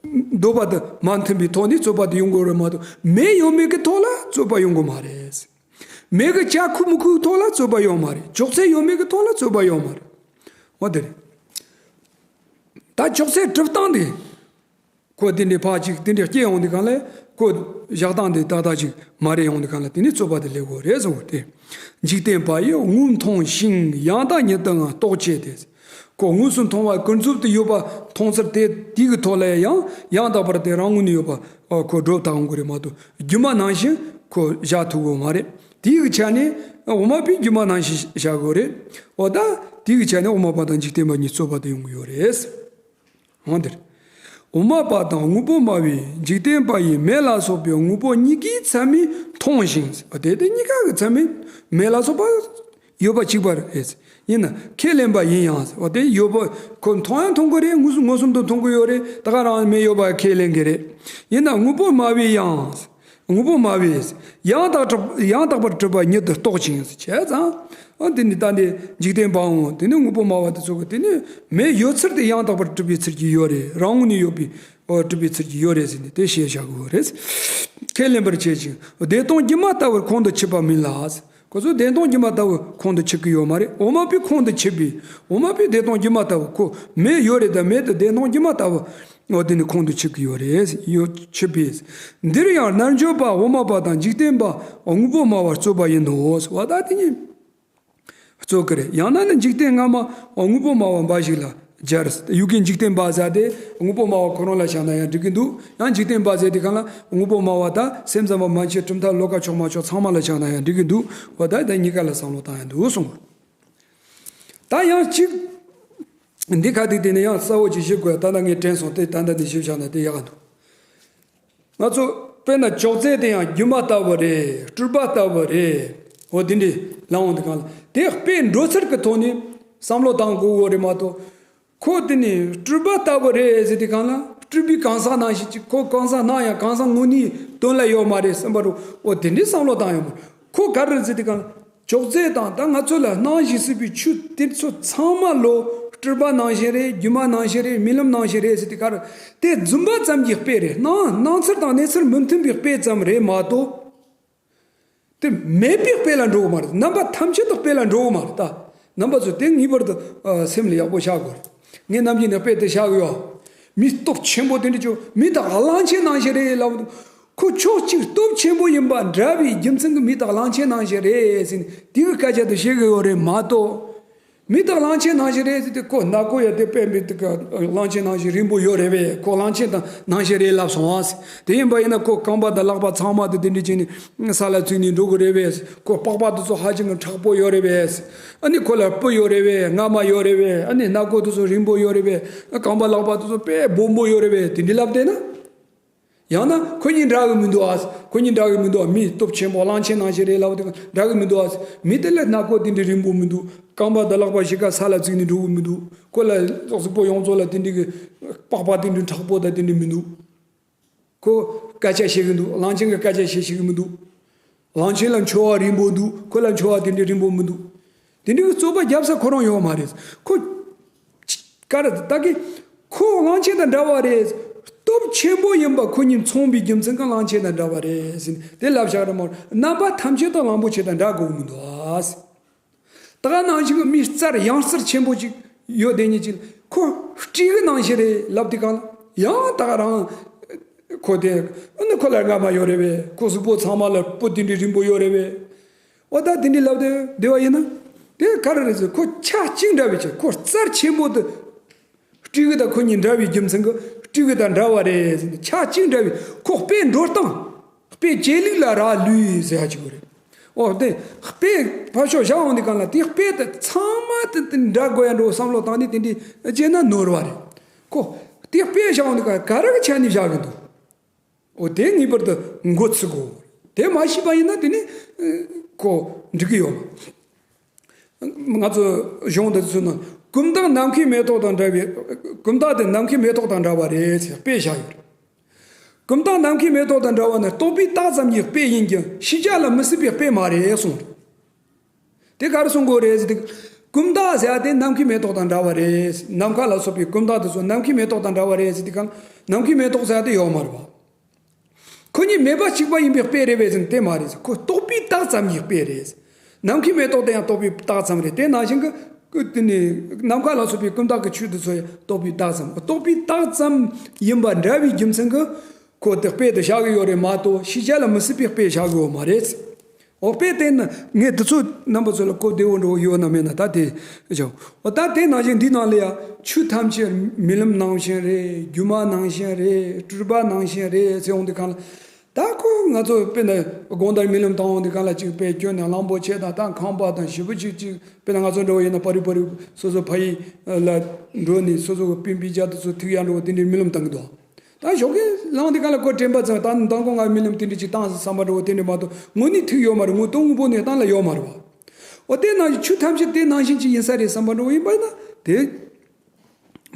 འདོད་པ་དེ་མ་མཐུན་པའི་ཐོག་ནས་རྩོད་པ་དེ་ཡོང་གི་ཡོད་རེད་མ་གཏོགས། མེ་ཡོད་མེད་ཀྱི་ཐོག་ལ་རྩོད་པ་ཡོང་གི་མ་རེད། མེ་གི་ཆགས་ཁུ་མི་ཁུའི་ཐོག་ལ་རྩོད་པ་ཡོད་མ་རེད། ཅོག་ཙེ་ཡོད་མེད་ཀྱི་ཐོག་ལ་རྩོད་པ་ཡོད་མ་རེད། འོ་དེ་རེད། ད་ཅོག་ཙེ་གྲུབ་སྟངས་དེ། ཁོ་དེ་འདྲའི་ཕར་ཅིག་དེ་འདྲའི་སྐྱེ་ཡོང་དུས་སྒང་ལ། ཁོ་བཞག་སྟངས་དེ་ཏག་ཏག་ཅིག་མ་རེད། ཡོང་དུས་སྒང་ལ་དེ་ནས་རྩོད་པ་དེ་སླེབས་ཀྱི་ཡོད་རེད་གསུངས་པ་སྟེ། འཇིག་རྟེན་པ་ཡིས་དངོས་མཐོང་ཞིང་། ཡང་དག་ཉིད་དུའང་རྟོག་བྱེད་དེ། ཁོ་དངོས་སུ་མཐོང་བ་ཀུན་རྫོབ་ཏུ་ཡོད་པ་མཐོང་ཚུལ་དེ་དེ་གི་ཐོག་ལ་ཡང་ཡང་དག་པར་དེ་རང་ངོས་ནས་ཡོད་པ་ཁོ་སྒྲོ་བཏགས་ཡོང་གི་རེད་མ་གཏོགས། སྒྱུ་མ་ནང་བཞིན་ཁོ་བཞག་ཐུབ་ཀྱི་ཡོད་མ་རེད། དེ་གི་ཆ་ནས་དབུ་མ་པས་སྒྱུ་མ་ནང་བཞིན་བཞག་གི་ཡོད་རེད། འོ་ད་དེ་གི་ཆ་ནས་དབུ་མ་པ་དང་འཇིག་རྟེན་པ་གཉིས་རྩོད་པ་དེ་ཡོང་གི་ཡོད་རེད། འོ་འདིར། དབུ་མ་པ་དང་དངོས་པོ་སྨྲ་བས་འཇིག་རྟེན་པ་ཡིས་མེ་ལ་སོགས་པའི་དངོས་པོ་གཉིས་ཀའི་ཚད་མས་མཐོང་ཞིང་། དེ་དེ་གཉིས་ཀ་གི་ཚད་མས་མེ་ལ་སོགས་པ་ཡོད་པ་གཅིག་པ་རེད། ཡིན་ན་ཁས་ལེན་པ་ཡིན་ཡང་། འོ་དེ་ཡོད་པ་ཁོ་མཐོང་ཡང་མཐོང་གི་རེད། མངོན་སུམ་མངོན་སུམ་དུ་མཐོང་གི་ཡོད་རེད། ད་ག་རང་མེ་ཡོད་པ་ཁས་ལེན་གི་རེད། ཡིན་ན་དངོས་པོ་སྨྲ་བས་ཡང་། དངོས་པོ་སྨྲ་བས། ཡང་དག་གྲུབ་ཡང་དག་པར་གྲུབ་པ་ཉིད་དུ་རྟོག་ཅིང་བྱས་ཙང་། ཨ་དེ་ནི་ད་འདི་འཇིག་རྟེན་པའང་དེ་ནི་དངོས་པོ་སྨྲ་བ་དེ་ཚོ་གིས་དེ་ནི་མེ་ཡོད་ཚུལ་དེ་ཡང་དག་པར་གྲུབ་པའི་ཚུལ་གྱིས་ཡོད་རེད། རང་ངོས་ནས་ཡོད་པའི་ཨོ་གྲུབ་པའི་ཚུལ་གྱིས་ཡོད་རེད་ཟེར་ནས་དེ་བཤད་བཞག་གི་ཡོད་རེད། ཁས་ལེན་པར་བྱེད་ཅིང་བདེན་སྟོང་སྒྱུ་མ་ལྟ་བུར་ཁོང་དུ་ཆུད་པ་མིན་ལ། ཁོ་ཚོས་བདེན་སྟོང་སྒྱུ་མ་ལྟ་བུ་ཁོང་དུ་ཆུད་ཀྱི་ཡོད་མ་རེད། དབུ་མ་པས་ཁོང་དུ་ཆུད་པས། དབུ་མ་པས་བདེན་སྟོང་སྒྱུ་མ་ལྟ་བུ་ཁོ་མེ་ཡོད་རེད། ད་མེ་དེ་བདེན་སྟོང་སྒྱུ་མ་ལྟ་བུ་འོ་དེ་ནི་ཁོང་དུ་ཆུད་ཀྱི་ཡོད་རེད། ཡོད་ཆུད་པས། འདིར་ཡང་རྣལ་འབྱོར་པ་དབུ་མ་པ་དང་འཇིག་རྟེན་པ་དངོས་པོ་སྨྲ་བར་རྩོད་པ་ཡིན་ནོ། བ་ད་དེ་གཉིས་རྩོད་ཀྱི་རེད། ཡང་ན་ནི་འཇིག་རྟེན་སྔ་མ་དངོས་པོ་སྨྲ་བ་འབའ་ཞིག་ལ་སྦྱར། ཡུལ་གྱི་འཇིག་རྟེན་པ་ཟེར་དེ་དངོས་པོ་སྨྲ་བ་ཁོ་རང་ལ་བཞག་ན་ཡང་འགྲིག་གི་འདུག། ཡང་འཇིག་རྟེན་པ་ཟེར་དེ་གང་ལ་དངོས་པོ་སྨྲ་བ་དང་སེམས་ཙམ་པ་མན་ཆད་གྲུབ་མཐའ་ལོ་ཀ་ཕྱོགས་མ་ཕྱོགས་ཚང་མ་ལ་བཞག་ན་ཡང་འགྲིག་གི་འདུག། འོ་ད་ད་གཉིས་ཀ་ལ་བསམ་བློ་བཏང་ཡང་འདུག་གསུངས། ད་ཡང་གཅིག་འདི་ག་དེ་དེ་ནས་ཡང་གསལ་བོ་ཅིག་ཞིབ་དགོས། ད་ལྟ་ངས་དྲན་སོང་སྟེ། ད་ལྟ་འདི་ཞིབ་བཞག་ན་དེ་ཡག་ག་འདུག། ང་ཚོ་དཔེར་ན་ཅོག་ཙེ་དེ་ཡང་སྒྱུ་མ་ལྟ་བུ་རེད། སྤྲུལ་པ་ལྟ་བུ་རེད། འོ་དེ་འདྲའི་ལམ་འོང་དུས་སྒང་ལ་དེ་དཔེ་འགྲོ་ཚུལ་གྱི་ཐོག་ནས་བསམ་བློ་བཏང་དགོས་བོ་རེད་མ་གཏོགས། ཁོ་དེ་ནི་སྤྲུལ་པ་ལྟ་བུ་རེད་ཟེར་དུས་སྒང་ལ་སྤྲུལ་པའི་གང་ཟག་ནང་བཞིན་གྱི་ཁོ་གང་ཟག་སྣང་ཡང་གང་ཟག་དངོས་གནས་དོན་ལ་ཡོད་མ་རེད་བསམ་པ་རུ། འོ་དེ་འདྲའི་བསམ་བློ་བཏང་ཡོད་མ་རེད། ཁོ་ག་རེ་རེད་ཟེར་དུས་སྒང་ལ་ཅོག་ཙེ་དང་ད་ང་ཚོ་ལ་སྣང་བཞིན་སྲིད་པའི་ཆོས་དེ་ཚོ་ཚང་མ་ལོ་སྤྲུལ་པ་ནང་བཞིན་རེད། སྒྱུ་མ་ནང་བཞིན་རེད། རྨི་ལམ་ནང་བཞིན་རེད་ཟེར་དུས་ག་རེ། དེ་རྫུན་པ་ཙམ་གྱི་དཔེ་རེད། སྣང་སྣང་ཚུལ་དང་གནས་ཚུལ་མི་མཐུན་པའི་དཔེ་ཙམ་རེད་མ་གཏོགས། དེ་མེད་པའི་དཔེ་ལ་འགྲོ་གི་མ་རེད། རྣམ་པ་ཐམས་ཅད་དུ་དཔེ་ལ་འགྲོ་གི་མ་རེད་ད། རྣམ་པ་ཚོ་དེ་ངེས་པར་དུ་ཨ་སེམས་ལ་ཡག་པོ་བཞག་དགོས་རེད། ངས་ནམ་རྒྱུན་ནས་དཔེ་དེ་བཞག་གི་ཡོད། མི་སྟོབས་ཆེན་པོ་དེ་འདྲ་ཅིག་མི་དག་གླང་ཆེན་ནང་བཞིན་རེད་ལབ་འདུག། ཁོ་ཕྱོགས་གཅིག་སྟོབས་ཆེན་པོ་ཡིན་པ་འདྲ་བའི་རྒྱུ་མཚན་གྱིས་མི་དག་གླང་ཆེན་ནང་བཞིན་རེད་ཟེར་ནས་དེ་གི་སྐད་ཆ་དེ་བཤད་གི་ཡོད་རེད་མ་གཏོགས། མི་དག་གླང་ཆེན་ནང་བཞིན་རེད་ཟེར་ཏེ། ཁོ་སྣ་སྒོ་ཡ་དེ་དཔེ་མི་དེ་ག་གླང་ཆེན་ནང་བཞིན་རིང་པོ་ཡོད་རེད་པས། ཁོ་གླང་ཆེན་དང་ནང་བཞིན་རེད་ལབ་སོང་ཨ། དེ་ཡིན་པ་ཡིན་ན་ཁོ་རྐང་པ་དང་ལག་པ་ཚང་མ་དེ་དེ་འདྲ་བྱས་ནས་ས་ལ་བཙུགས་ནས་འགྲོ་གི་རེད་པས། ཁོ་པགས་པ་དེ་ཚོ་ཧ་ཅང་གི་མཁྲེགས་པོ་ཡོད་རེད་པས། ཨ་ནི་ཁོ་ལ་སྤུ་ཡོད་རེད་པས། རྔ་མ་ཡོད་རེད་པས། ཨ་ནི་སྣ་སྒོ་དེ་ཚོ་རིང་པོ་ཡོད་རེད་པས། རྐང་པ་ལག་པ་དེ་ཚོ་དཔེ་སྦོམ་པོ་ཡོད་རེད་པས། དེ་འདྲ་ལབ་བསྡད་ན། ཡང་ན་ཁོ་གཉིས་འདྲ་གི་མི་འདུག་ཨ། ཁོ་གཉིས་འདྲ་གི་མི་འདུག་ཨ། མི་སྟོབས་ཆེན་པོ་གླང་ཆེན་ནང་བཞིན་རེད་ལབ་དེ་འདྲ་གི་མི་འདུག་ཨ། མི་དེ་ལ་སྣ་སྒོ་དེ་འདྲ་རིང་པོ་མི་འདུག། རྐང་པ་དང་ལག་པ་གཞིས་ཀ་ས་ལ་བཙུགས་ནས་འགྲོ་གི་མི་འདུག། ཁོ་ལ་གཟུགས་པོ་ཡོངས་རྫོགས་ལ་དེ་འདྲ་གི་པགས་པ་དེ་འདྲ་མཁྲེགས་པོ་དང་དེ་འདྲ་མི་འདུག། ཁོ་སྐད་ཆ་བཤད་གི་འདུག། གླང་ཆེན་གི་སྐད་ཆ་བཤད་ཤེས་གི་མི་འདུག། གླང་ཆེན་ལ་འཕྱོ་བ་རིང་པོ་འདུག། ཁོ་ལ་འཕྱོ་བ་དེ་འདྲ་རིང་པོ་མི་འདུག། དེ་འདྲ་གི་རྩོད་པ་རྒྱབ་ས་ཁོ་རང་ཡོད་མ་རེད། ཁོ་ག་རེ་ད་གི་ཁོ་གླང་ཆེན་དང་འདྲ་བ་རེད། སྟོབས་ཆེན་པོ་ཡིན་པ་ཁོ་གཉིས་མཚུངས་པའི་རྒྱུ་མཚན་གྱིས་གླང་ཆེན་དང་འདྲ་བ་རེད་ཟེར་ནས་དེ་ལབ་བཞག་རེད་མ་གཏོགས། རྣམ་པ་ཐམས་ཅད་དུ་གླང་པོ་ཆེ་དང་འདྲ་དགོས་མི་འདུག་ཨ། ད་ག་ནང་བཞིན་གྱི་མི་རྩལ་ཡང་རྩལ་ཆེན་པོ་ཅིག་ཡོད་དེ་ཉིད་ཅིག་ཁོ་སྤྲུལ་གི་ནང་བཞིན་རེད་ལབ་དུས་སྒང་ལ་ཡང་ད་ག་རང་ཁོ་དེ་ཨ་ནི་ཁོ་ལ་རྔ་མ་ཡོད་རེད་པས། ཁོ་གཟུགས་པོ་ཚང་མ་ལ་སྤུ་དེ་འདྲའི་རིང་པོ་ཡོད་རེད་པས། འོ་ད་དེ་འདྲའི་ལབ་དེ་བསྡད་པ་ཡིན་ན་དེ་ག་རེ་རེད་ཟེར། ཁོ་ཆ་གཅིག་འདྲ་བའི་ཆེད་ཁོ་རྩལ་ཆེན་པོ་དེ་སྤྲུལ་གི་དང་ཁོ་གཉིས་འདྲ་བའི་རྒྱུ་མཚན་གྱིས་སྤྲུལ་གི་དང་འདྲ་བ་རེད་ཟེར་ནས་ཆ་གཅིག་འདྲ་བའི་ཁོ་དཔེ་འགྲོ་སྟངས། དཔེ་བྱེད་ལུགས་ལ་རག་ལུས་ཟེར་ཡ་ཅིག་ཡོད་རེད། འོ་དེ་དཔེ་ཕར་ཕྱོགས་བཞག་འོང་དུས་སྒང་ལ་དེ་དཔེ་དེ་ཚང་མ་དེ་དེ་འདྲ་དགོས་ཡ་འགྲོ་བསམ་བློ་བཏང་ནས་དེ་འདྲའི་བྱས་ན་ནོར་བ་རེད། ཁོ་དེ་དཔེ་བཞག་འོང་དུས་སྒང་ག་རེ་གི་ཆ་ནས་བཞག་གི་འདུག། འོ་དེ་ངེས་པར་དུ་མགོ་ཚོས་དགོས། དེ་མ་ཤེས་པ་ཡིན་ན་དེ་ནི་ཁོ་འགྲིག་གི་ཡོད། ང་ཚོ་གཞུང་འདི་ཚོའི་ནང་གུན་དག་ནམ་མཁའི་མེ་ཏོག་དང་འདྲ་བའི། གུན་དག་དེ་ནམ་མཁའི་མེ་ཏོག་དང་འདྲ་བ་རེད་ཟེར་དཔེ་བཞག་ཡོད། གུན་དག་ནམ་མཁའི་མེ་ཏོག་དང་འདྲ་བ་ནི་རྟོག་པས་བཏགས་ཙམ་གྱི་དཔེ་ཡིན་ཀྱང་ཤེས་བྱ་ལ་མི་སྲིད་པའི་དཔེ་མ་རེད་གསུངས། དེ་ག་རེ་གསུང་གི་ཡོད་རེད་ཟེར་དུས། གུན་དག་ཟེར་ཡ་དེ་ནམ་མཁའི་མེ་ཏོག་དང་འདྲ་བ་རེད། ནམ་མཁའ་ལ་སོགས་པའི་གུན་དག་དེ་ཚོ་ནམ་མཁའི་མེ་ཏོག་དང་འདྲ་བ་རེད་ཟེར་དུས་གང་ནམ་མཁའི་མེ་ཏོག་ཟེར་ཡ་དེ་ཡོད་མ་རེད་བ། ཁོ་གཉིས་མེད་པ་གཅིག་པ་ཡིན་པའི་དཔེ་རེད་པས་ཟེར་ན་དེ་མ་རེད། ཁོ་རྟོག་པས་བཏགས་ཙམ་གྱི་དཔེ་རེད། ནམ་མཁའི་མེ་ཏོག་དེ་ཡང་རྟོག་པས་བཏགས་ཙམ་རེད། དེ་ནང་བཞིན་གྱི་ཀུན་དེ་ནི་ནམ་མཁའ་ལ་སོགས་པའི་ཀུན་བཏགས་ཀྱི་ཆོས་དེ་ཚོ་ཡང་རྟོག་པས་བཏགས་ཙམ། རྟོག་པས་བཏགས་ཙམ་ཡིན་པ་འདྲ་བའི་རྒྱུ་མཚན་གྱིས་ཁོ་དེ་དཔེ་དུ་བཞག་གི་ཡོད་རེད་མ་གཏོགས་ཤེས་བྱ་ལ་མི་སྲིད་པའི་དཔེ་བཞག་གི་ཡོད་མ་རེད། འོ་དཔེ་དེ་ནི་ངས་དེ་ཚོ་རྣམ་པ་ཚོ་ལ་གོ་བདེ་བོ་འགྲོ་ཡོད་ན་མེད་ན་ད་དེ་བྱུང་། འོ་ད་དེ་ནང་བཞིན་འདི་ནང་ལ་ཡང་ཆོས་ཐམས་ཅད་རྨི་ལམ་ནང་བཞིན་རེད། སྒྱུ་མ་ནང་བཞིན་རེད། སྤྲུལ་པ་ནང་བཞིན་རེད་ཟེར་ཡོང་དུས་གང་ལ། ད་ཁོ་ང་ཚོ་དཔེར་ན་དགོང་དག་རྨི་ལམ་བཏང་ཡོང་དུས་གང་ལ་ཅིག་དཔེ་སྐྱོན་ནས་གླང་པོ་ཆེ་དང་ད་ཁང་པ་དང་ཞེ་པོ་ཅིག་ཅིག་དཔེར་ན་ང་ཚོ་འདྲ་བོ་ཡིན་ན་པ་རི་པ་རི་སོ་སོ་ཕ་ཡུལ་ལ་འགྲོ་ནས་སོ་སོ་གི་སྤུན་སྤུན་ཀྱག་དེ་ཚོ་ཐུག་ཡ་འགྲོ་བ་དེ་འདྲའི་རྨི་ལམ་བཏང་གི་འདུག་ད་ཞོགས་ཀས་ལངས་དེ་ག་ལ་ཁོ་དྲན་པ་ཙམ་ད་མདང་དགོང་ང་རྨི་ལམ་དེ་འདྲ་ཅིག་བཏང་ཟིན་བསམ་པ་འདྲ་བོ་དེ་འདྲ་མ་གཏོགས་དངོས་གནས་ཐུག་ཡོད་མ་རེད། དངོས་དོན་དངོས་པོ་གནས་སྟངས་ལ་ཡོད་མ་རེད་བ། འོ་དེ་ནང་བཞིན་ཆོས་ཐམས་ཅད་དེ་ནང་བཞིན་ཅིག་ཡིན་ས་རེད་བསམ་པ་འདྲ་བོ་ཡིན་པ་ཡིན་ན་དེ་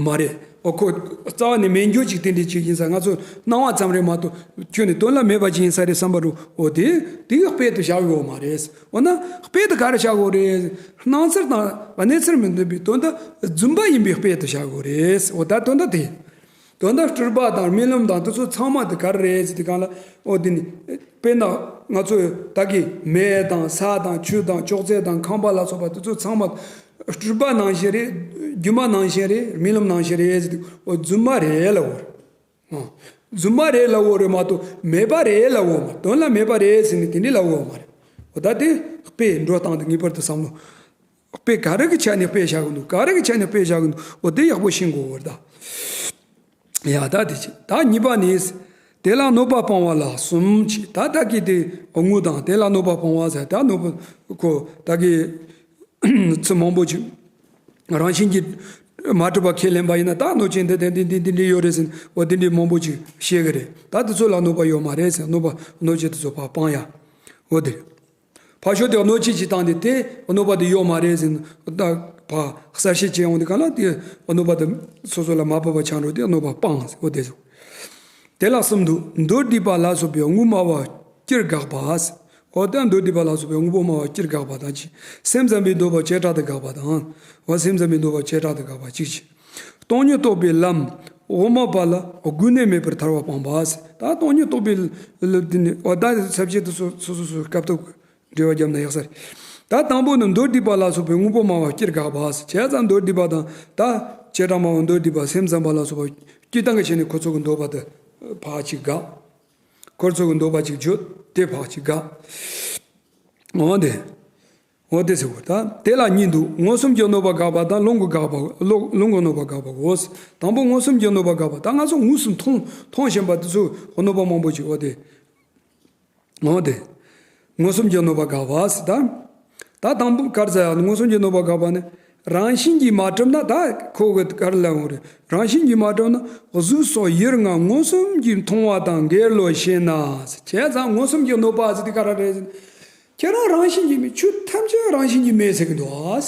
མ་རེད། འོ་ཁོ་རྩ་བ་ནས་མེད་འགྱུར་ཅིག་དེ་འདྲ་ཅིག་ཡིན་ས། ང་ཚོ་སྣང་བ་ཙམ་རེད་མ་གཏོགས་ཁྱོན་ནས་དོན་ལ་མེད་པ་ཅིག་ཡིན་ས་རེད་བསམ་པ་འདྲ་བོ། འོ་དེ་དེ་གི་དཔེ་དུ་བཞག་ཡོད་མ་རེད། འོ་ན་དཔེ་དུ་ག་རེ་བཞག་དགོས་རེད། སྣང་ཚུལ་དང་གནས་ཚུལ་མི་མཐུན་པའི་དོན་དུ་རྫུན་པ་ཡིན་པའི་དཔེ་དུ་བཞག་དགོས་རེད། འོ་ད་དོན་དུ་དེ། དོན་དག་སྤྲུལ་པ་དང་རྨི་ལམ་དང་དེ་ཚོ་ཚང་མ་དེ་ག་རེ་རེད་ཟེར་དུས་གང་ལ། འོ་དེ་ནི་དཔེར་ན་ང་ཚོས་ད་གིན་མེ་དང་ས་དང་ཆུ་དང་ཅོག་ཙེ་དང་ཁང་པ་ལ་སོགས་པ་དེ་ཚོ་ཚང་མ་སྤྲུལ་པ་ནང་བཞིན་རེད། སྒྱུ་མ་ནང་བཞིན་རེད། རྨི་ལམ་ནང་བཞིན་རེད་ཟེར་དུས་འོ་རྫུན་མ་རེད་ལབ་དགོས་རེད། རྫུན་མ་རེད་ལབ་དགོས་རེད་མ་གཏོགས་མེད་པ་རེད་ལབ་དགོས་མ། དོན་ལ་མེད་པ་རེད་ཟེར་ནས་དེ་འདྲས་ལབ་དགོས་མ་རེད། འོ་ད་དེ་དཔེ་འགྲོ་སྟངས་དེ་ངེས་པར་དུ་བསམ་བློ། དཔེ་ག་རེ་གི་ཆ་ནས་དཔེ་བཞག་གི་འདུག་ག་རེ་གི་ཆ་ནས་དཔེ་བཞག་གི་འདུག་འོ་དེ་ཡག་པོ་ཤེས་དགོས་པར་ད། ཡ་ད་དེ་ཆེ་ད་གཉིས་པ་ནི། དེ་ལ་གནོད་པ་སྤང་བ་ལ་གསུམ་ཆེ། ད་ད་གི་དེ་དངོས་དང་དེ་ལ་གནོད་པ་སྤང་བ་ཟེར་ད་གནོད་པ་ཁོ་ད་གི་ཚུལ་མང་པོ་ཅིག་རང་བཞིན་གྱིས་མ་གྲུབ་པ་ཁས་ལེན་པ་ཡིན་ན་ད་གནོད་ཅན་འདི་དེ་འདི་འདི་འདི་འདྲ་ཡོད་རེད་ཟེར་འོ་དེ་འདྲ་མང་པོ་ཅིག་བཤད་གི་རེད། ད་དེ་ཚོ་ལ་གནོད་པ་ཡོད་མ་རེད་ཟེར་གནོད་པ་གནོད་བྱེད་དེ་ཚོ་ཕར་སྤང་ཡ། འོ་དེ་རེད། ཕར་ཞོག་དེ་གནོད་བྱེད་ཅིག་བཏང་སྟེ་དེ་གནོད་པ་དེ་ཡོད་མ་རེད་ཟེར་ན་ད་ཕར་གསལ་བཤད་བྱེད་ཡོང་དུས་གང་ལ་དེ་གནོད་པ་དེ་སོ་སོ་ལ་མ་བབས་པ་ཆགས་འགྲོ་དེ་གནོད་པ་སྤངས་ཟེར་འོ་དེ་ཟེར། དེ་ལ་གསུམ་འདུག་མདོར་བསྡུས་པ་ལ་སོགས་པའི་དངོས་སྨྲ་བ་སྤྱིར་དགག་པ་ཟེར། འོ་དེ་མདོར་བསྡུས་པ་ལ་སོགས་པའི་དངོས་པོ་སྨྲ་བ་སྤྱིར་དགག་པ་དང་གཅིག་སེམས་ཙམ་པའི་འདོད་པ་བྱེ་བྲག་ཏུ་དགག་པ་དང་། འོ་སེམས་ཙམ་པའི་འདོད་པ་བྱེ་བྲག་ཏུ་དགག་པ་གཅིག་བྱས། སྟོང་ཉིད་རྟོགས་པའི་ལམ་དབུ་མ་པ་ལ་དགོས་གནད་མེད་པར་ཐར་བ་སྤངས་པ་ཟེར། ད་སྟོང་ཉིད་རྟོགས་པའི་ལམ་དེ་ནི་འོ་ད་ཚབ་བྱེད་དུ་སོ་སོ་སོ་སོའི་སྐབས་ཐོབ་འགྲེལ་བ་བརྒྱབ་ན་ཡག་ས་རེད། ད་དང་པོ་ནི་མདོར་བསྡུས་པ་ལ་སོགས་པའི་དངོས་པོ་སྨྲ་བ་སྤྱིར་དགག་པ་ཟེར། བྱས་ཙང་མདོར་བསྡུས་པ་དང་ད་བྱེ་བྲག་སྨྲ་བ་མདོར་བསྡུས་པ་སེམས་ཙམ་པ་ལ་སོགས་པ་སྤྱིར་བཏང་གི་ཆ་ནས་ཁོ་ཚོ་གི་འདོད་པ་དེ་ཕར་ཅིག་དགག་ཁོ་ཚོ་གི་འདོད་པ་ཅིག་བརྗོད་དེ་ཕར་ཅིག་དགག་འོ་དེ། འོ་དེ་ཟེར་བ་ད་དེ་ལ་གཉིས་འདུག་མངོན་སུམ་གྱི་གནོད་པ་དགག་པ་དང་ལུང་གིས་དགག་པ་ལུང་ལུང་གིས་གནོད་པ་དགག་པའོ། དང་པོ་མངོན་སུམ་གྱི་གནོད་པ་དགག་པ་ད་ང་ཚོ་དངོས་སུ་མཐོང་མཐོང་བཞིན་པ་དེ་ཚོ་གནོད་པ་མང་པོ་ཅིག་འོ་དེ། འོ་དེ། མངོན་སུམ་གྱི་གནོད་པ་དགག་པ་ཟེར་ད། ད་དང་པོ་ག་རེ་ཟེར་ཡ་མངོན་སུམ་གྱི་གནོད་པ་དགག་པ་ནི། རང་བཞིན་གྱིས་མ་གྲུབ་ན་ད་ཁོ་གི་ག་རེ་ལབ་ཡོང་རེད། རང་བཞིན་གྱིས་མ་གྲུབ་ན་གཟུགས་སོགས་ཡུལ་ལྔ་མངོན་སུམ་གྱིས་མཐོང་བ་དང་འགལ་ལོ་ཞེ་ན། བྱས་ཙང་མངོན་སུམ་གྱི་གནོད་པ་ཟེར་དེ་ག་རེ་རེད་ཟེར་ན། ཁྱེད་རང་རང་བཞིན་གྱིས་མེད། ཆོས་ཐམས་ཅད་རང་བཞིན་གྱིས་མེད་ཟེར་གི་འདུག་ཨ།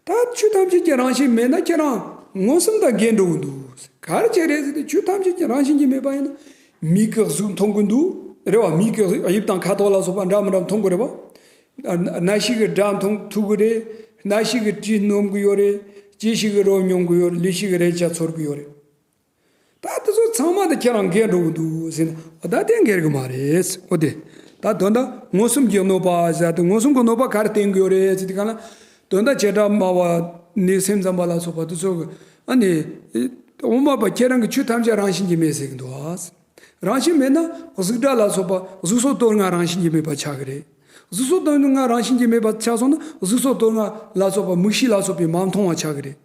ད་ཆོས་ཐམས་ཅད་ཀྱི་རང་བཞིན་མེད་ན་ཁྱེད་རང་མངོན་སུམ་དང་འགལ་འགྲོ་གི་འདུག་ག་རེ་བྱས་རེད་ཟེར་ཏེ་ཆོས་ཐམས་ཅད་ཀྱི་རང་བཞིན་གྱིས་མེད་པ་ཡིན་ན་མིག་གིས་གཟུགས་མཐོང་གི་འདུག་རེད་བ། མིག་གིས་དབྱིབས་དང་ཁ་དོག་ལ་སོགས་པ་འདྲ་མི་འདྲ་མཐོང་གི་རེད་བ། སྣ་ཞིག་གིས་སྒྲ་མཐོང་ཐོས་གི་རེད། སྣ་ཞིག་གིས་དྲི་སྣོམ་གི་ཡོད་རེད། ལྕེ་ཞིག་གིས་རོ་མྱོང་གི་ཡོད་རེད། ལུས་ཞིག་གིས་རེག་བྱ་ཚོར་གི་ཡོད་རེད། ད་དེ་ཚོ་ཚང་མ་དེ་ཁྱེད་རང་འགལ་འགྲོ་གི་འདུག་ཟེར་ན་འོ་ད་དེ་འགལ་གི་མ་རེད། འོ་དེ་ད་དོན་དག་མངོན་སུམ་གྱི་གནོད་པ་ཟེར་ཏེ་མངོན་སུམ་གྱི་གནོད་པ་ག་རེ་བསྟན་གི་ཡོད་རེད་ཟེར་དུས་གང་ལ། དོན་དག་བྱེ་བྲག་སྨྲ་བ་ནས་སེམས་ཙམ་པ་ལ་སོགས་པ་དེ་ཚོ་གི་ཨ་ནི། དབུ་མ་པ་ཁྱེད་རང་གི་ཆོས་ཐམས་ཅད་རང་བཞིན་གྱིས་མེད་ཟེར་གི་འདུག་ཨ། རང་བཞིན་མེད་ན་གཟུགས་སྒྲ་ལ་སོགས་པ་གཟུགས་སོགས་དོན་ལྔ་རང་བཞིན་གྱིས་མེད་པ་ཆགས་ཀྱི་རེད། གཟུགས་སོགས་དོན་ལྔ་རང་བཞིན་གྱིས་མེད་པ་ཆགས་སོང་ན་གཟུགས་སོགས་དོན་ལྔ་ལ་སོགས་པ་མིག་ཤེས་ལ་སོགས་པས་མ་མཐོང་བ་ཆགས་ཀྱི་རེད།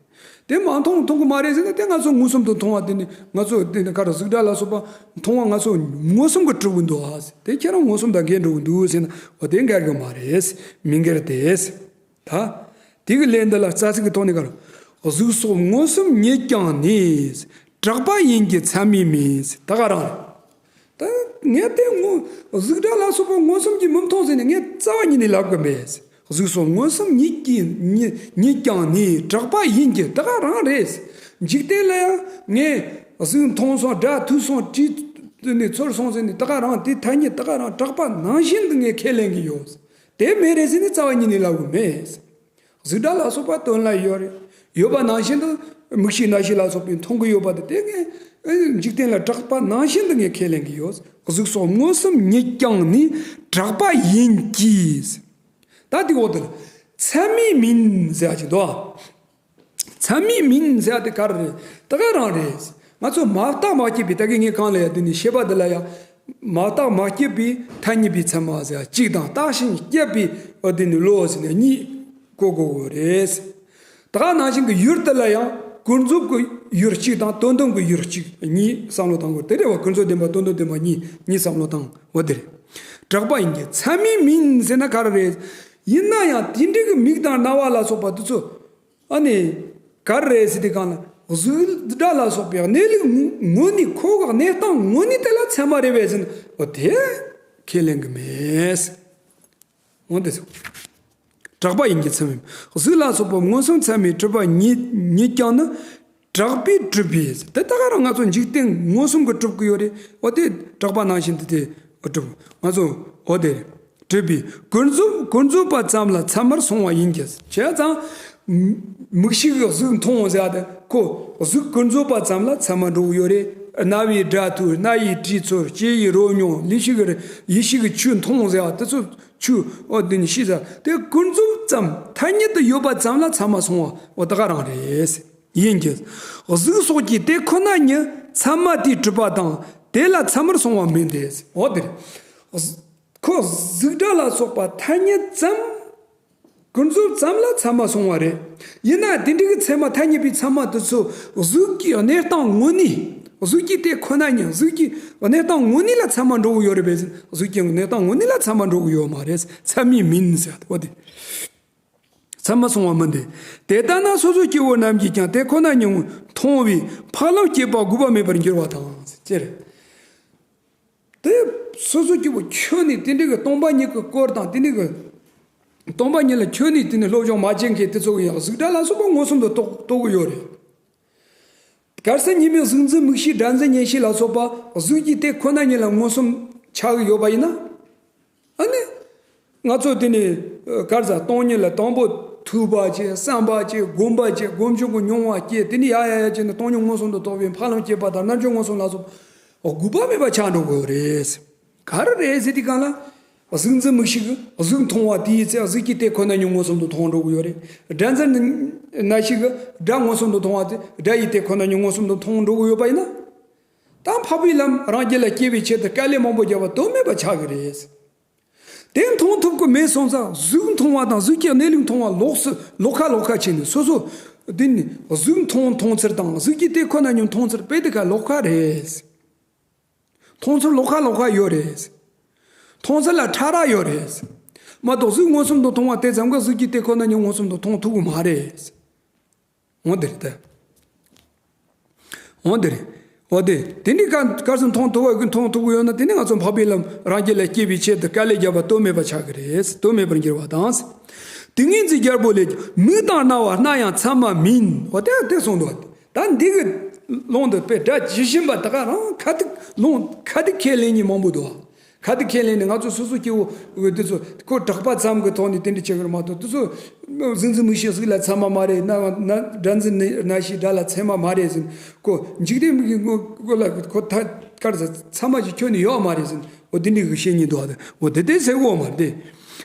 དེ་མ་མཐོང་མཐོང་གི་མ་རེད་ཟེར་ན་དེ་ང་ཚོ་མངོན་སུམ་དུ་མཐོང་བ་དེ་ནི་ང་ཚོ་དེ་ནི་ག་རེ་གཟུགས་སྒྲ་ལ་སོགས་པ་མཐོང་བ་ང་ཚོ་མངོན་སུམ་གྱིས་གྲུབ་ཀྱི་འདུག་ཨ། དེ་ཁྱེད་རང་མངོན་སུམ་དང་འགལ་འགྲོ་གི་འདུག་ཟེར་ན་འོ་དེ་འགལ་གི་མ་རེད། མི་འགལ་ཏེ། ད། དེ་གི་ལན་འདི་ལ་རྩ་ཚིག་གི་ཐོག་ནས་ག་རེ། གཟུགས་སོགས་མངོན་སུམ་ཉིད་ཀྱང་ནི། གྲགས་པ་ཡིན་གྱི་མཚན་མས་མིན། ད་ག་རང་རེད། ངས་དེ་ངོ་གཟུགས་སྒྲ་ལ་སོགས་པ་མངོན་སུམ་གྱིས་མི་མཐོང་ཟེར་ནས་ངས་རྩ་བ་ཉིད་ནས་ལབ་གི་མེད། གཟུགས་སོགས་མངོན་སུམ་ཉིད་ཀྱིས་ཉིད་ཉིད་ཀྱང་ནི་གྲགས་པ་ཡིན་གྱི་ད་ག་རང་རེད། འཇིག་རྟེན་ལ་ཡང་ངས་གཟུགས་མཐོང་སོང་སྒྲ་ཐོས་སོང་དྲི་ནས་ཚོར་སོང་ཟེར་ནས་ད་ག་རང་དེ་ཐ་སྙད་ད་ག་རང་གྲགས་པ་ནང་བཞིན་དུ་ངས་ཁས་ལེན་གྱི་ཡོད། དེ་མེད་རེད་ཟེར་ནས་རྩ་བ་ཉིད་ནས་ལབ་གི་མེད། གཟུགས་སྒྲ་ལ་སོགས་པ་དོན་ལ་ཡོད་རེད། ཡོད་པ་ནང་བཞིན་དུ་མིག་ཤེས་རྣ་ཤེས་ལ་སོགས་པས་མཐོང་གི་ཡོད་པ་དེ་དེ་ངས་འཇིག་རྟེན་ལ་གྲགས་པ་ནང་བཞིན་དུ་ངས་ཁས་ལེན་གྱི་ཡོད། གཟུགས་སོགས་མངོན་སུམ་ཉིད་ཀྱང་ནི་གྲགས་པ་ཡིན་གྱི། ད་དེ་འོག་ཏུ་ཚད་མས་མིན་ཟེར་ཡ་ཅིག་འདུག་ཚད་མས་མིན་ཟེར་ཡ་དེ་ག་རེ་རེད། ད་ག་རང་རེད། ང་ཚོ་མ་བརྟགས་མ་དཔྱད་པའི་ད་གིན་ངས་གང་ལ་ཡ་དེ་ནི་ཤེས་པ་འདི་ལ་ཡ། མ་བརྟགས་མ་དཔྱད་པའི་ཐ་སྙད་པའི་ཚད་མ་ཟེར་ཡ་གཅིག་དང་བརྟགས་ཤིང་དཔྱད་པའི་འོ་དེ་ནི་བློ་ཟེར་ནས་གཉིས་བཀོད་དགོས་དགོས་རེད། ད་ག་ནང་བཞིན་གྱི་ཡུལ་དེ་ལ་ཡང་ཀུན་རྫོབ་ཀྱི་ཡུལ་གཅིག་དང་དོན་དམ་གྱི་ཡུལ་གཅིག་གཉིས་བསམ་བློ་བཏང་དགོས་དེ་རེད་བ། ཀུན་རྫོབ་བདེན་པ་དོན་དམ་བདེན་པ་གཉིས་གཉིས་བསམ་བློ་བཏང་འོ་དེ་རེད། གྲགས་པ་ཡིན་གྱི་ཚད་མས་མིན་ཟེར་ན་ག་རེ་རེད། ཡིན་ན་ཡང་དེ་འདྲ་གི་མིག་དང་རྣ་བ་ལ་སོགས་པ་དེ་ཚོ། ཨ་ནི། ག་རེ་རེད་ཟེར་དུས་གང་ལ་གཟུགས་སྒྲ་ལ་སོགས་པའི་གནས་ལུགས་ངོ་ངོ་ནི་ཁོ་གི་གནས་སྟངས་ངོ་ནི་དེ་ལ་ཚད་མ་རེད་པས་ཟེར་ན་འོ་དེ་ཁས་ལེན་གི་མེད། འོ་དེ་ཚོ། གྲགས་པ་ཡིན་གྱི་ཚད་མས་གཟུགས་ལ་སོགས་པ་མངོན་སུམ་ཚད་མས་གྲུབ་པ་ཉིད་ཉིད་ཀྱང་ནི་གྲགས་པས་གྲུབ་པས་དེ་ད་ག་རང་ང་ཚོ་འཇིག་རྟེན་མངོན་སུམ་གྱིས་གྲུབ་ཀྱི་ཡོད་རེད། འོ་དེ་གྲགས་པ་ནང་བཞིན་དུ་དེ་གྲུབ་ང་ཚོ་འོ་དེ་རེད། གྲུབ་པས་ཀུན་རྫོབ་ཀུན་རྫོབ་པ་ཙམ་ལ་ཚད་མར་སོང་བ་ཡིན་གྱི། བྱས་ཙང་། མིག་ཤེས་ཀྱིས་གཟུགས་མཐོང་ཟེར་བ་དེ་ཁོ་གཟུགས་ཀུན་རྫོབ་པ་ཙམ་ལ་ཚད་མར་འགྲོ་གི་ཡོད་རེད། རྣ་བའི་སྒྲ་ཐོས། སྣ་ཡིས་དྲི་ཚོར། ལྕེ་ཡིས་རོ་མྱོང་། ལུས་ཤེས་ཀྱིས་ཡིད་ཤེས་ཀྱིས་ཆོས་མཐོང་ཟེར་བ་དེ་ཚོ་ཆོས་འོ་དེ་ནི་ཤེས་ཟེར་དེ་ཀུན་རྫོབ་ཙམ་ཐ་སྙད་དུ་ཡོད་པ་ཙམ་ལ་ཚད་མར་སོང་བ་འོ་ད་ག་རང་རེད། ཡིན་གྱི། གཟུགས་སོགས་ཀྱི་དེ་ཁོ་ན་ཉིད་ཚད་མ་དེས་གྲུབ་པ་དང་དེ་ལ་ཚད་མར་སོང་བ་མིན་ཏེ། འོ་དེ་རེད། ཁོ་གཟུགས་སྒྲ་ལ་སོགས་པ་ཐ་སྙད་ཙམ། ཀུན་རྫོབ་ཙམ་ལ་ཚད་མར་སོང་བ་རེད། ཡིན་ན་དེ་འདྲའི་གི་ཚད་མ་ཐ་སྙད་པའི་ཚད་མ་དེ་ཚོ་གཟུགས་ཀྱི་གནས་སྟངས་ངོ་ནས་གཟུགས་ཀྱི་དེ་ཁོ་ན་ཉིད་གཟུགས་ཀྱི་གནས་སྟངས་ངོ་ནས་ལ་ཚད་མར་འགྲོ་གི་ཡོད་རེད་པས་ཟེར་གཟུགས་ཀྱི་གནས་སྟངས་ངོ་ནས་ལ་ཚད་མར་འགྲོ་གི་ཡོད་མ་རེད། ཚད་མས་མིན་ཟེར་བ་དེ། ཚད་མར་སོང་བ་མིན་ཏེ། དེ་ལྟ་ན་སོ་སོ་སྐྱེ་བོ་རྣམས་ཀྱིས་ཀྱང་དེ་ཁོ་ན་ཉིད་མཐོང་བས་འཕགས་ལམ་སྐྱེས་པ་དགོས་པ་མེད་པར་འགྱུར་བ་དང་། ཅེས་རེད། དེ་སོ་སོ་སྐྱེ་བོ་ཁྱོན་ནས་དེ་འདྲའི་གི་སྟོང་པ་ཉིད་ཀྱི་སྐོར་དང་དེ་འདྲའི་གི་སྟོང་པ་ཉིད་ལ་ཁྱོན་ནས་དེ་ནས་སློབ་སྦྱོང་མ་བྱེད་མཁན་དེ་ཚོ་གི་ཡང་གཟུགས་སྒྲ་ལ་སོགས་པ་མངོན་སུམ་དུ་རྟོགས་རྟོགས་གི་ཡོད་རེད། གལ་སྲིད་ཉི་མའི་གཟུགས་འཛིན་མིག་ཤེས་སྒྲ་འཛིན་མཉན་ཤེས་ལ་སོགས་པ་གཟུགས་ཀྱི་དེ་ཁོ་ན་ཉིད་ལ་མངོན་སུམ་ཆགས་ཀྱི་ཡོད་པ་ཡིན་ན། ཨ་ནི། ང་ཚོ་དེ་ནས་གར་ཟ་སྟོང་ཉིད་ལ་དང་པོ་ཐོས་པ་བྱས་བསམ་པ་བྱས་སྒོམ་པ་བྱས་སྒོམ་བྱུང་གི་མྱོང་བ་སྐྱེས་དེ་ནས་ཡ་ཡ་ཡ་བྱས་ནས་སྟོང་ཉིད་མངོན་སུམ་དུ་རྟོགས་པའི་འཕགས་ལམ་སྐྱེས་པ་དང་རྣལ་འབྱོར་མངོན་སུམ་ལ་སོགས་དགོས་པ་མེད་པ་ཆགས་འགྲོ་དགོས་རེད། ག་རེ་རེད་ཟེར་དུས་གང་ལ། གཟུགས་འཛིན་མིག་ཤེས་ཀྱིས་གཟུགས་མཐོང་བ་དེའི་ཚེ་གཟུགས་ཀྱི་དེ་ཁོ་ན་ཉིད་མངོན་སུམ་དུ་མཐོང་འགྲོ་གི་ཡོད་རེད། སྒྲ་འཛིན་རྣ་ཤེས་ཀྱིས་སྒྲ་མངོན་སུམ་དུ་མཐོང་བ་དེ་སྒྲ་ཡི་དེ་ཁོ་ན་ཉིད་མངོན་སུམ་དུ་མཐོང་འགྲོ་གི་ཡོད་པ་ཡིན་ན། ད་འཕགས་པའི་ལམ་རང་རྒྱུད་ལ་སྐྱེ་བའི་ཆེད་དུ་དཀའ་ལས་མང་པོ་བརྒྱབ་པ་དོན་མེད་པ་ཆགས་ཀྱི་རེད། དེ་མཐོང་ཐུབ་ཀྱི་མེད་སོང་ཙང་གཟུགས་མཐོང་བ་དང་གཟུགས་ཀྱི་གནས་ལུགས་མཐོང་བ་ལོགས་སུ་ལོགས་ཁ་ལོགས་ཁ་ཕྱེ་ནས་སོ་སོ། འདི་ནི་གཟུགས་མཐོང་མཐོང་ཚུལ་དང་གཟུགས་ཀྱི་དེ་ཁོ་ན་ཉིད་མཐོང་ཚུལ་དཔེ་དེ་ཁ་ལོགས་ཁ་རེད། མཐོང་ཚུལ་ལོགས་ཁ་ལོགས་ཁ་ཡོད་རེད། མཐོང་ཚུལ་ལ་ཕྲ་རགས་ཡོད་རེད། མ་གཏོགས་གཟུགས་མངོན་སུམ་དུ་མཐོང་བ་དེ་ཙམ་ག་གཟུགས་ཀྱི་དེ་ཁོ་ན་ཉིད་མངོན་སུམ་དུ་མཐོང་ཐུབ་ཀྱི་མ་རེད། འོ་དེ་རེད་དེ། འོ་དེ་རེད། འོ་དེ། དེ་ནི་ག་གར་སོང་མཐོང་ཐུབ་པ་གི་མཐོང་ཐུབ་ཀྱི་ཡོད་ན་དེ་ནི་ང་ཚོ་འཕགས་པའི་ལམ་རང་རྒྱུད་ལ་སྐྱེ་བའི་ཆེད་དུ་དཀའ་ལས་བརྒྱབ་པ་དོན་མེད་པ་ཆགས་ཀྱི་རེད། དོན་མེད་པར་འགྱུར་བ་དང་། ཏིང་ངེ་འཛིན་རྒྱལ་པོ་ལས་ཀྱང་མིག་དང་རྣ་བ་སྣ་ཡང་ཚད་མ་མིན། འོ་དེ་དེ་གསུངས་འདུག་ད་འདི་གི་ལུང་དུ་དཔེ་སྒྲ་ཇི་བཞིན་པ་ད་ག་རང་ཁ་ཐུག་ལུང་ཁ་ཐུག་ཁས་ལེན་མཁན་མང་པོ་འདུག་ཁ་ཐུག་ཁས་ལེན་ནས་ང་ཚོ་སོ་སོ་སྐྱེ་བོ་འོ་དེ་ཚོ་ཁོ་གྲགས་པ་ཙམ་གྱི་ཐོག་ནས་དེ་འདྲ་བྱེད་ཀྱི་རེད་མ་གཏོགས་དེ་ཚོ་གཟུགས་འཛིན་མིག་ཤེས་གཟུགས་ལ་ཚད་མ་མ་རེད། རྣ་སྒྲ་འཛིན་རྣ་ཤེས་སྒྲ་ལ་ཚད་མ་མ་རེད་ཟེར། ཁོ་འཇིག་རྟེན་མིག་གི་ངོ་ལ་ཁོ་ད་གར་ཚད་མ་ཞིག་ཁྱོན་ནས་ཡོད་མ་རེད་ཟེར། འོ་དེ་འདྲའི་གི་བཤད་མཁན་འདུག་འོ་དེ་དེ་ཟེར་གོ་མ་རེད།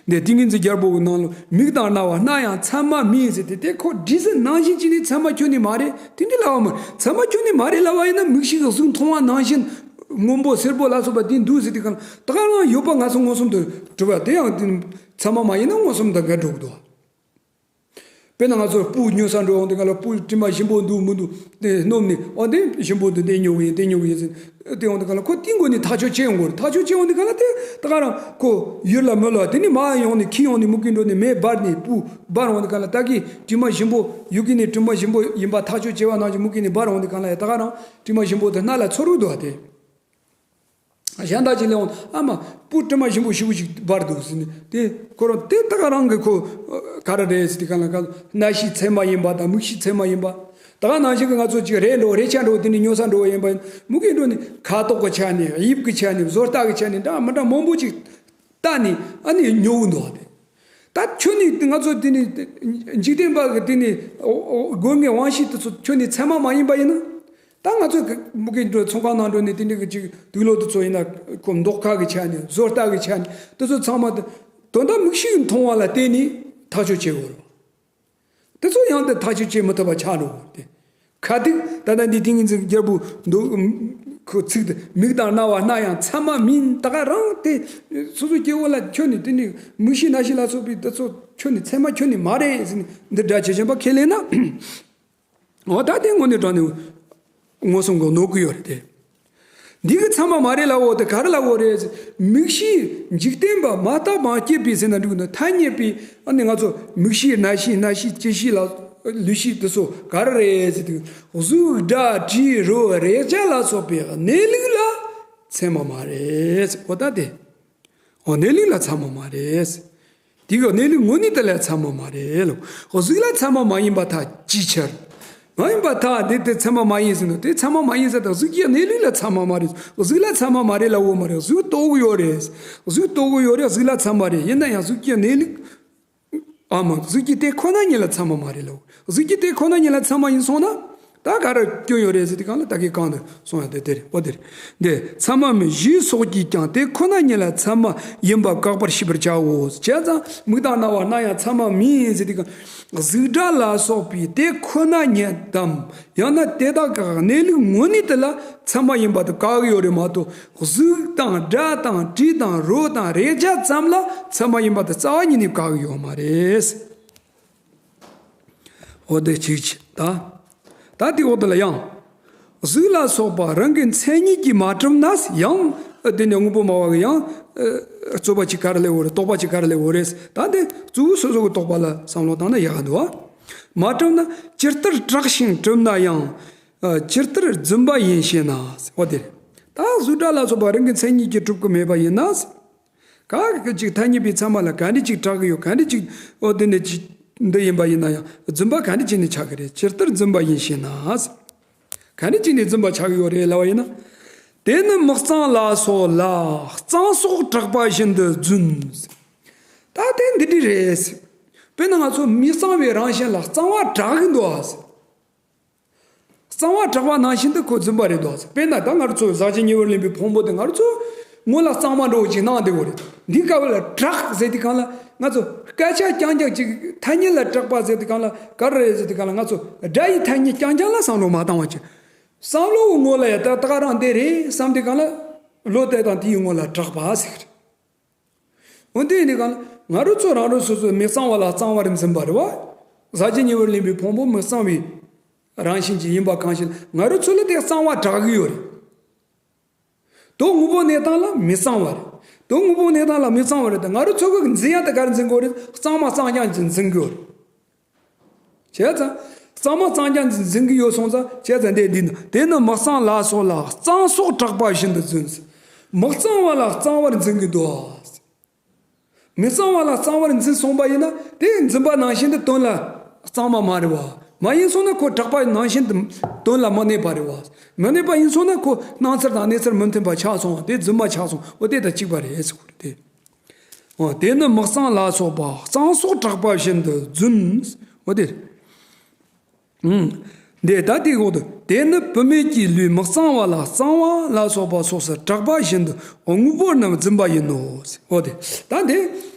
འདི་ཏིང་ངེ་འཛིན་རྒྱལ་པོ་གི་ནང་ལ་མིག་དང་རྣ་བ་སྣ་ཡང་ཚད་མ་མིན་ཟེར་ཏེ་དེ་ཁོ་འདྲི་ཟེར་ནང་བཞིན་བྱས་ནས་ཚད་མ་ཁྱོན་ནས་མ་རེད་དེ་འདྲ་ལབ་པ་མ་རེད། ཚད་མ་ཁྱོན་ནས་མ་རེད་ལབ་པ་ཡིན་ན་མིག་ཤེས་ཀྱི་གཟུགས་མཐོང་བ་ནང་བཞིན། སྔོན་པོ་སེར་པོ་ལ་སོགས་པ་དེ་འདུག་ཟེར་དུས་གང་ལ་ད་ག་རང་ཡོད་པ་ང་ཚོ་མངོན་སུམ་དུ་གྲུབ་པ་དེ་ཡང་དེ་ཚད་མ་མ་ཡིན་ན་མངོན་སུམ་དུ་འགལ་འགྲོ་གི་འདུག་དཔེར་ན་ང་ཚོ་སྤུ་སྨྱོ་ས་འགྲོ་ཡོང་དུས་གང་ལ་སྤུ་དྲི་མ་ཞིམ་པོ་འདུག་མི་འདུག་དེ་སྣོམ་ནས་ཨོ་དེ་ཞིམ་པོ་འདུག་དེ་སྨྱོ་གི་ཡིན་དེ་སྨྱོ་གི་ཡིན་ཟེར་དེ་ཡོང་དུས་གང་ལ་ཁོ་དེའི་མགོ་ནས་ཐག་གཅོད་བྱེད་ཡོང་གི་རེད། ཐག་གཅོད་བྱེད་ཡོང་དུས་གང་ལ་དེ་ད་ག་རང་ཁོ་ཡུལ་ལ་མི་ལ་དེ་ནས་མར་ཡོང་ནས་ཁྱི་ཡོང་ནས་མུ་གེ་འགྲོ་ནས་མེ་འབར་ནས་སྤུ་འབར་འོང་དུས་གང་ལ་ད་གི་དྲི་མ་ཞིམ་པོ་ཡུལ་གི་ནས་དྲི་མ་ཞིམ་པོ་ཡིན་པ་ཐག་གཅོད་བྱས་པ་ནང་བཞིན་མུ་གེ་ནས་འབར་འོང་དུས་གང་ལ་ཡ་ད་ག་རང་དྲི་མ་ཞིམ་པོ་དེ་སྣ་ལ་ཚོར་གི་འདུག་བ་དེ། གཞན་དག་ཅིག་སླེབས་འོང་ཨ་མ་སྤུ་དྲི་མ་ཞིམ་པོ་ཞེ་པོ་ཞིག་འབར་འདུག་ཟེར་ནས་དེ་ཁོ་རང་དེ་ད་ག་རང་གི་ཁོ་ག་རེ་རེད་ཟེར་དུས་ག་ལ་ག་རྣ་ཤེས་ཚད་མ་ཡིན་པ་དང་མིག་ཤེས་ཚད་མ་ཡིན་པ། ད་ག་ནང་བཞིན་གྱི་ང་ཚོ་ཅིག་རས་འགྲོ་རས་ཆ་འགྲོ་དེ་ནས་ཉོ་ས་འགྲོ་བ་ཡིན་པ་ཡིན་མུ་གེ་འགྲོ་ནས་ཁ་དོག་གི་ཆ་ནས་དབྱིབས་ཀྱི་ཆ་ནས་བཟོ་ལྟ་གི་ཆ་ནས་འདྲ་མི་འདྲ་མང་པོ་ཅིག་ལྟ་ནས་ཨ་ནི་ཉོ་གི་འདུག་བ་དེ། ད་ཁྱོད་ནི་ང་ཚོ་དེ་ནི་འཇིག་རྟེན་པ་གི་དེ་ནི་སྒོ་ལྔའི་དབང་ཤེས་དེ་ཚོ་ཁྱོད་ནི་ཚད་མ་མ་ཡིན་པ་ཡིན་ན། ད་ང་ཚོ་གི་མུ་གེ་འགྲོ་ཚོང་ཁང་ནང་འགྲོ་ནས་དེ་འདྲ་གི་ཅིག་དུག་ལོག་དེ་ཚོ་ཡིན་ན་ཁོ་མདོག་ཁ་གི་ཆ་ནས་བཟོ་ལྟ་གི་ཆ་ནས་དེ་ཚོ་ཚང་མ་དེ་དོན་དག་མིག་ཤེས་མཐོང་བ་ལ་བརྟེན་ནས་ཐག་གཅོད་བྱེད་དགོས་རེད། དེ་ཚོ་ཡང་དེ་ཐག་གཅོད་བྱེད་མི་ཐུབ་པ་ཆགས་འགྲོ་དེ། ཁ་ཐུག་ད་ལྟ་འདི་ཏིང་ངེ་འཛིན་རྒྱལ་པོ་འདུག་ཁོ་ཚིག་དེ་མིག་དང་རྣ་བ་སྣ་ཡང་ཚད་མ་མིན་ད་ག་རང་དེ་སོ་སོ་སྐྱེ་བོ་ལ་ཁྱོད་ནི་དེ་ནི་མིག་ཤེས་རྣ་ཤེས་ལ་སོགས་པའི་དེ་ཚོ་ཁྱོད་ནི་ཚད་མ་ཁྱོད་ནི་མ་རེད་ཟེར་ནས་འདི་འདྲ་བྱེད་བཞིན་པ་ཁས་ལེན་ན། འོ་ད་དེ་དངོས་གནས་དྲང་ནས་མངོན་སུམ་གྱི་ནོར་གི་ཡོད་རེད་དེ། འདི་གི་ཚད་མ་མ་རེད་ལབ་འོ་དེ་ག་རེ་ལབ་འོ་རེད། མིག་ཤེས་འཇིག་རྟེན་པ་མ་བརྟགས་པའང་སྐྱེས་པའི་ཟེར་ན་འགྲིག་གི་འདུག་ཐ་སྙད་པའི་ཨ་ནི་ང་ཚོ་མིག་ཤེས་རྣ་ཤེས་སྣ་ཤེས་ལྕེ་ཤེས་ལ་ལུས་ཤེས་དེ་ཚོ་ག་རེ་རེད་ཟེར་དུས་གཟུགས་སྒྲ་དྲི་རོ་རེག་བྱ་ལ་སོགས་པའི་གནས་ལུགས་ལ་ཚད་མ་མ་རེད་འོ་ད་དེ། འོ་གནས་ལུགས་ལ་ཚད་མ་མ་རེད། དེ་གི་གནས་ལུགས་དངོས་གནས་དེ་ལ་ཚད་མ་མ་རེད་ལོ། གཟུགས་ལ་ཚད་མ་མ་ཡིན་པ་ཐག་ཅིའི་ཕྱིར། མ་ཡིན་པ་ཐག་འདི་དེ་ཚད་མ་མ་ཡིན་ཟེར་ནོ་དེ་ཚད་མ་མ་ཡིན་ཟེར་དང་གཟུགས་ཀྱི་གནས་ལུགས་ལ་ཚད་མ་མ་རེད། གཟུགས་ལ་ཚད་མ་མ་རེད་ལབ་འོ་མ་རེད། གཟུགས་རྟོགས་གི་ཡོད་རེད། གཟུགས་རྟོགས་གི་ཡོད་རེད་གཟུགས་ལ་ཚད་མ་རེད་ཡིན་ན་ཡང་གཟུགས་ཀྱི་གནས་ལུགས། ཨ་མ་གཟུགས་ཀྱི་དེ་ཁོ་ན་ཉིད་ལ་ཚད་མ་མ་རེད་ལོ། གཟུགས་ཀྱི་དེ་ཁོ་ན་ཉིད་ལ་ཚད་མ་ཡིན་སོང་ན། ད་ག་རེ་སྐྱོན་ཡོད་རེད་ཟེར་དུས་གང་ལ་ད་གིན་གང་དུ་སོང་ཡ་དེ་དེ་རེད་པོ་དེ་རེད། འདི་ཚད་མ་མིན་གཞི་སོགས་ཀྱིས་ཀྱང་དེ་ཁོ་ན་ཉིད་ལ་ཚད་མ་ཡིན་པ་དགག་པར་བྱེད་པར་བྱའོ། བྱས་ཙང་མིག་དང་རྣ་བ་སྣ་ཡང་ཚད་མ་མིན་ཟེར་དུས་གང་གཟུགས་སྒྲ་ལ་སོགས་པའི་དེ་ཁོ་ན་ཉིད་དམ། ཡང་ན་དེ་དག་གི་གནས་ལུགས་དངོས་གནས་དེ་ལ་ཚད་མ་ཡིན་པ་དེ་བཀག་གི་ཡོད་རེད་མ་གཏོགས་གཟུགས་དང་སྒྲ་དང་དྲི་དང་རོ་དང་རེག་བྱ་ཙམ་ལ་ཚད་མ་ཡིན་པ་དེ་རྩ་བ་ཉིད་ནས་བཀག་གི་ཡོད་མ་རེད། འོ་དེ་གཅིག་བྱས་ད། ད་དེ་འོག་དེ་ལ་ཡང་། གཟུགས་ལ་སོགས་པ་རང་གི་མཚན་ཉིད་ཀྱིས་མ་གྲུབ་ན་ཡང་། དེ་ནས་དངོས་པོ་སྨྲ་བ་གི་ཡང་། རྩོད་པ་ཅིག་ག་རེ་སླེབས་འོ་རེད་དོགས་པ་ཅིག་ག་རེ་སླེབས་འོ་རེད་ད་དེ་གཙོ་བོ་སོ་སོ་གི་དོགས་པ་ལ་བསམ་བློ་བཏང་ན་ཡག་ག་འདུག་བ། མ་གྲུབ་ན་ཇི་ལྟར་གྲགས་ཤིང་གྲུབ་ན་ཡང་། ཇི་ལྟར་རྫུན་པ་ཡིན་ཞེ་ན། འོ་དེ་རེད། ད་གཟུགས་སྒྲ་ལ་སོགས་པ་རང་གི་མཚན་ཉིད་ཀྱིས་གྲུབ་ཀྱི་མེད་པ་ཡིན་ན། ག་གི་ཅིག་ཐ་སྙད་པའི་ཚད་མ་ལ་ག་འདྲ་ཅིག་གྲགས་ཀྱི་ཡོད་ག་འདྲ་ཅིག་འོ་དེ་འདྲ་ཅིག་འདི་ཡིན་པ་ཡིན་ན་ཡང་རྫུན་པ་ག་འདྲ་ཅིག་ནི་ཆགས་ཀྱི་རེད་ཇི་ལྟར་རྫུན་པ་ཡིན་ཞེ་ན། ག་འདྲ་ཅིག་ནི་རྫུན་པ་ཆགས་ཀྱི་ཡོད་རེད་ལབ་པ་ཡིན་ན། དེ་ནི་མི་གཙང་ལ་སོགས་ལ་གཙང་སོགས་གྲགས་པ་བཞིན་དུ་རྫུན། ད་དེ་འདི་འདྲ་རེད། དཔེར་ན་ང་ཚོ་མི་གཙང་བའི་རང་བཞིན་ལ་གཙང་བ་གྲགས་ཀྱི་འདུག་ཨ། གཙང་བ་གྲགས་པ་ནང་བཞིན་དུ་ཁོ་རྫུན་པ་རེད་དོ། དཔེར་ན་ད་ང་རང་ཚོ་ཟག་བཅས་ཉེ་བར་ལེན་པའི་ཕུང་པོ་དེ་ང་རང་ཚོ་སྔོན་ལ་གཙང་མ་འདྲ་བོ་ཅིག་སྣང་བསྡད་ཡོད་རེད། འདི་སྐབས་ལ་གྲགས་ཟེར་དུས་གང་ལ་ང་ཚོ་སྐད་ཆ་རྐྱང་རྐྱང་ཅིག་ཐ་སྙད་ལ་གྲགས་པ་ཟེར་དུས་གང་ལ་ག་རེ་རེད་ཟེར་དུས་གང་ལ་ང་ཚོ་སྒྲ་ཡི་ཐ་སྙད་རྐྱང་རྐྱང་ལ་བསམ་བློ་མ་བཏང་བ་ཅིག་བསམ་བློ་གི་ངོ་ལ་ཡ་ད་ད་ག་རང་འདི་རེད་བསམ་དུས་གང་ལ་བློ་གཏད་དང་དེའི་ངོ་ལ་གྲགས་པ་ཟེར་གི་རེད། འོན་ཏེ་ཡིན་ནི་གང་ལ་ང་རང་ཚོ་རང་རང་སོ་སོའི་མི་གཙང་བ་ལ་གཙང་བར་འཛིན་པ་རེད་བ། ཟག་བཅས་ཉེ་བར་ལེན་པའི་ཕུང་པོ་མི་གཙང་བའི་རང་བཞིན་གྱིས་ཡིན་པ་གང་ཞིག་ང་རང་ཚོ་ལ་དེ་གཙང་བ་གྲགས་ཀྱི་ཡོད་རེད། དོན་དངོས་པོ་གནས་སྟངས་ལ་མི་གཙང་བ་རེད། དོན་དངོས་པོ་གནས་སྟངས་ལ་མི་གཙང་བ་རེད་དེ་ང་རང་ཚོ་གི་འཛིན་ཡ་དེ་ག་རེ་འཛིན་དགོས་རེད་གཙང་མ་གཙང་རྐྱང་ཅིག་འཛིན་དགོས་རེད། བྱས་ཙང་། གཙང་མ་གཙང་རྐྱང་ཅིག་འཛིན་གྱི་ཡོད་སོང་ཙང་བྱས་ཙང་འདི་འདི་ནི་དེ་ནི་མི་གཙང་ལ་སོགས་ལ་གཙང་སོགས་གྲགས་པ་བཞིན་དུ་རྫུན། མི་གཙང་བ་ལ་གཙང་བར་འཛིན་གྱི་འདུག་མི་གཙང་བ་ལ་གཙང་བར་འཛིན་སོང་པ་ཡིན་ན་དེ་རྫུན་པ་ནང་བཞིན་དུ་དོན་ལ་གཙང་མ་མ་རེད་བ། མ་ཡིན་སོང་ན་ཁོ་གྲགས་པ་ནང་བཞིན་དུ་དོན་ལ་མི་གནས་པ་རེད་བ། མི་གནས་པ་ཡིན་སོང་ན་ཁོ་སྣང་ཚུལ་དང་གནས་ཚུལ་མི་མཐུན་པ་ཆགས་སོང་བ་དེ་རྫུན་མ་ཆགས་སོང་བ་དེ་དང་གཅིག་པ་རེད་ཟེར་གོ་རེད་དེ། འོ་དེ་ནི་མི་གཙང་ལ་སོགས་པ་གཙང་སོགས་གྲགས་པ་བཞིན་དུ་རྫུན། འོ་དེ། ཨུམ། འདི་ད་དེའི་འོག་ཏུ་དེ་ནི་བུད་མེད་ཀྱི་ལུས་མི་གཙང་བ་ལ་གཙང་བ་ལ་སོགས་པ་སོགས་སུ་གྲགས་པ་བཞིན་དུ་དངོས་པོ་རྣམས་རྫུན་པ་ཡིན་ནོ། འོ་དེ། ད་དེ་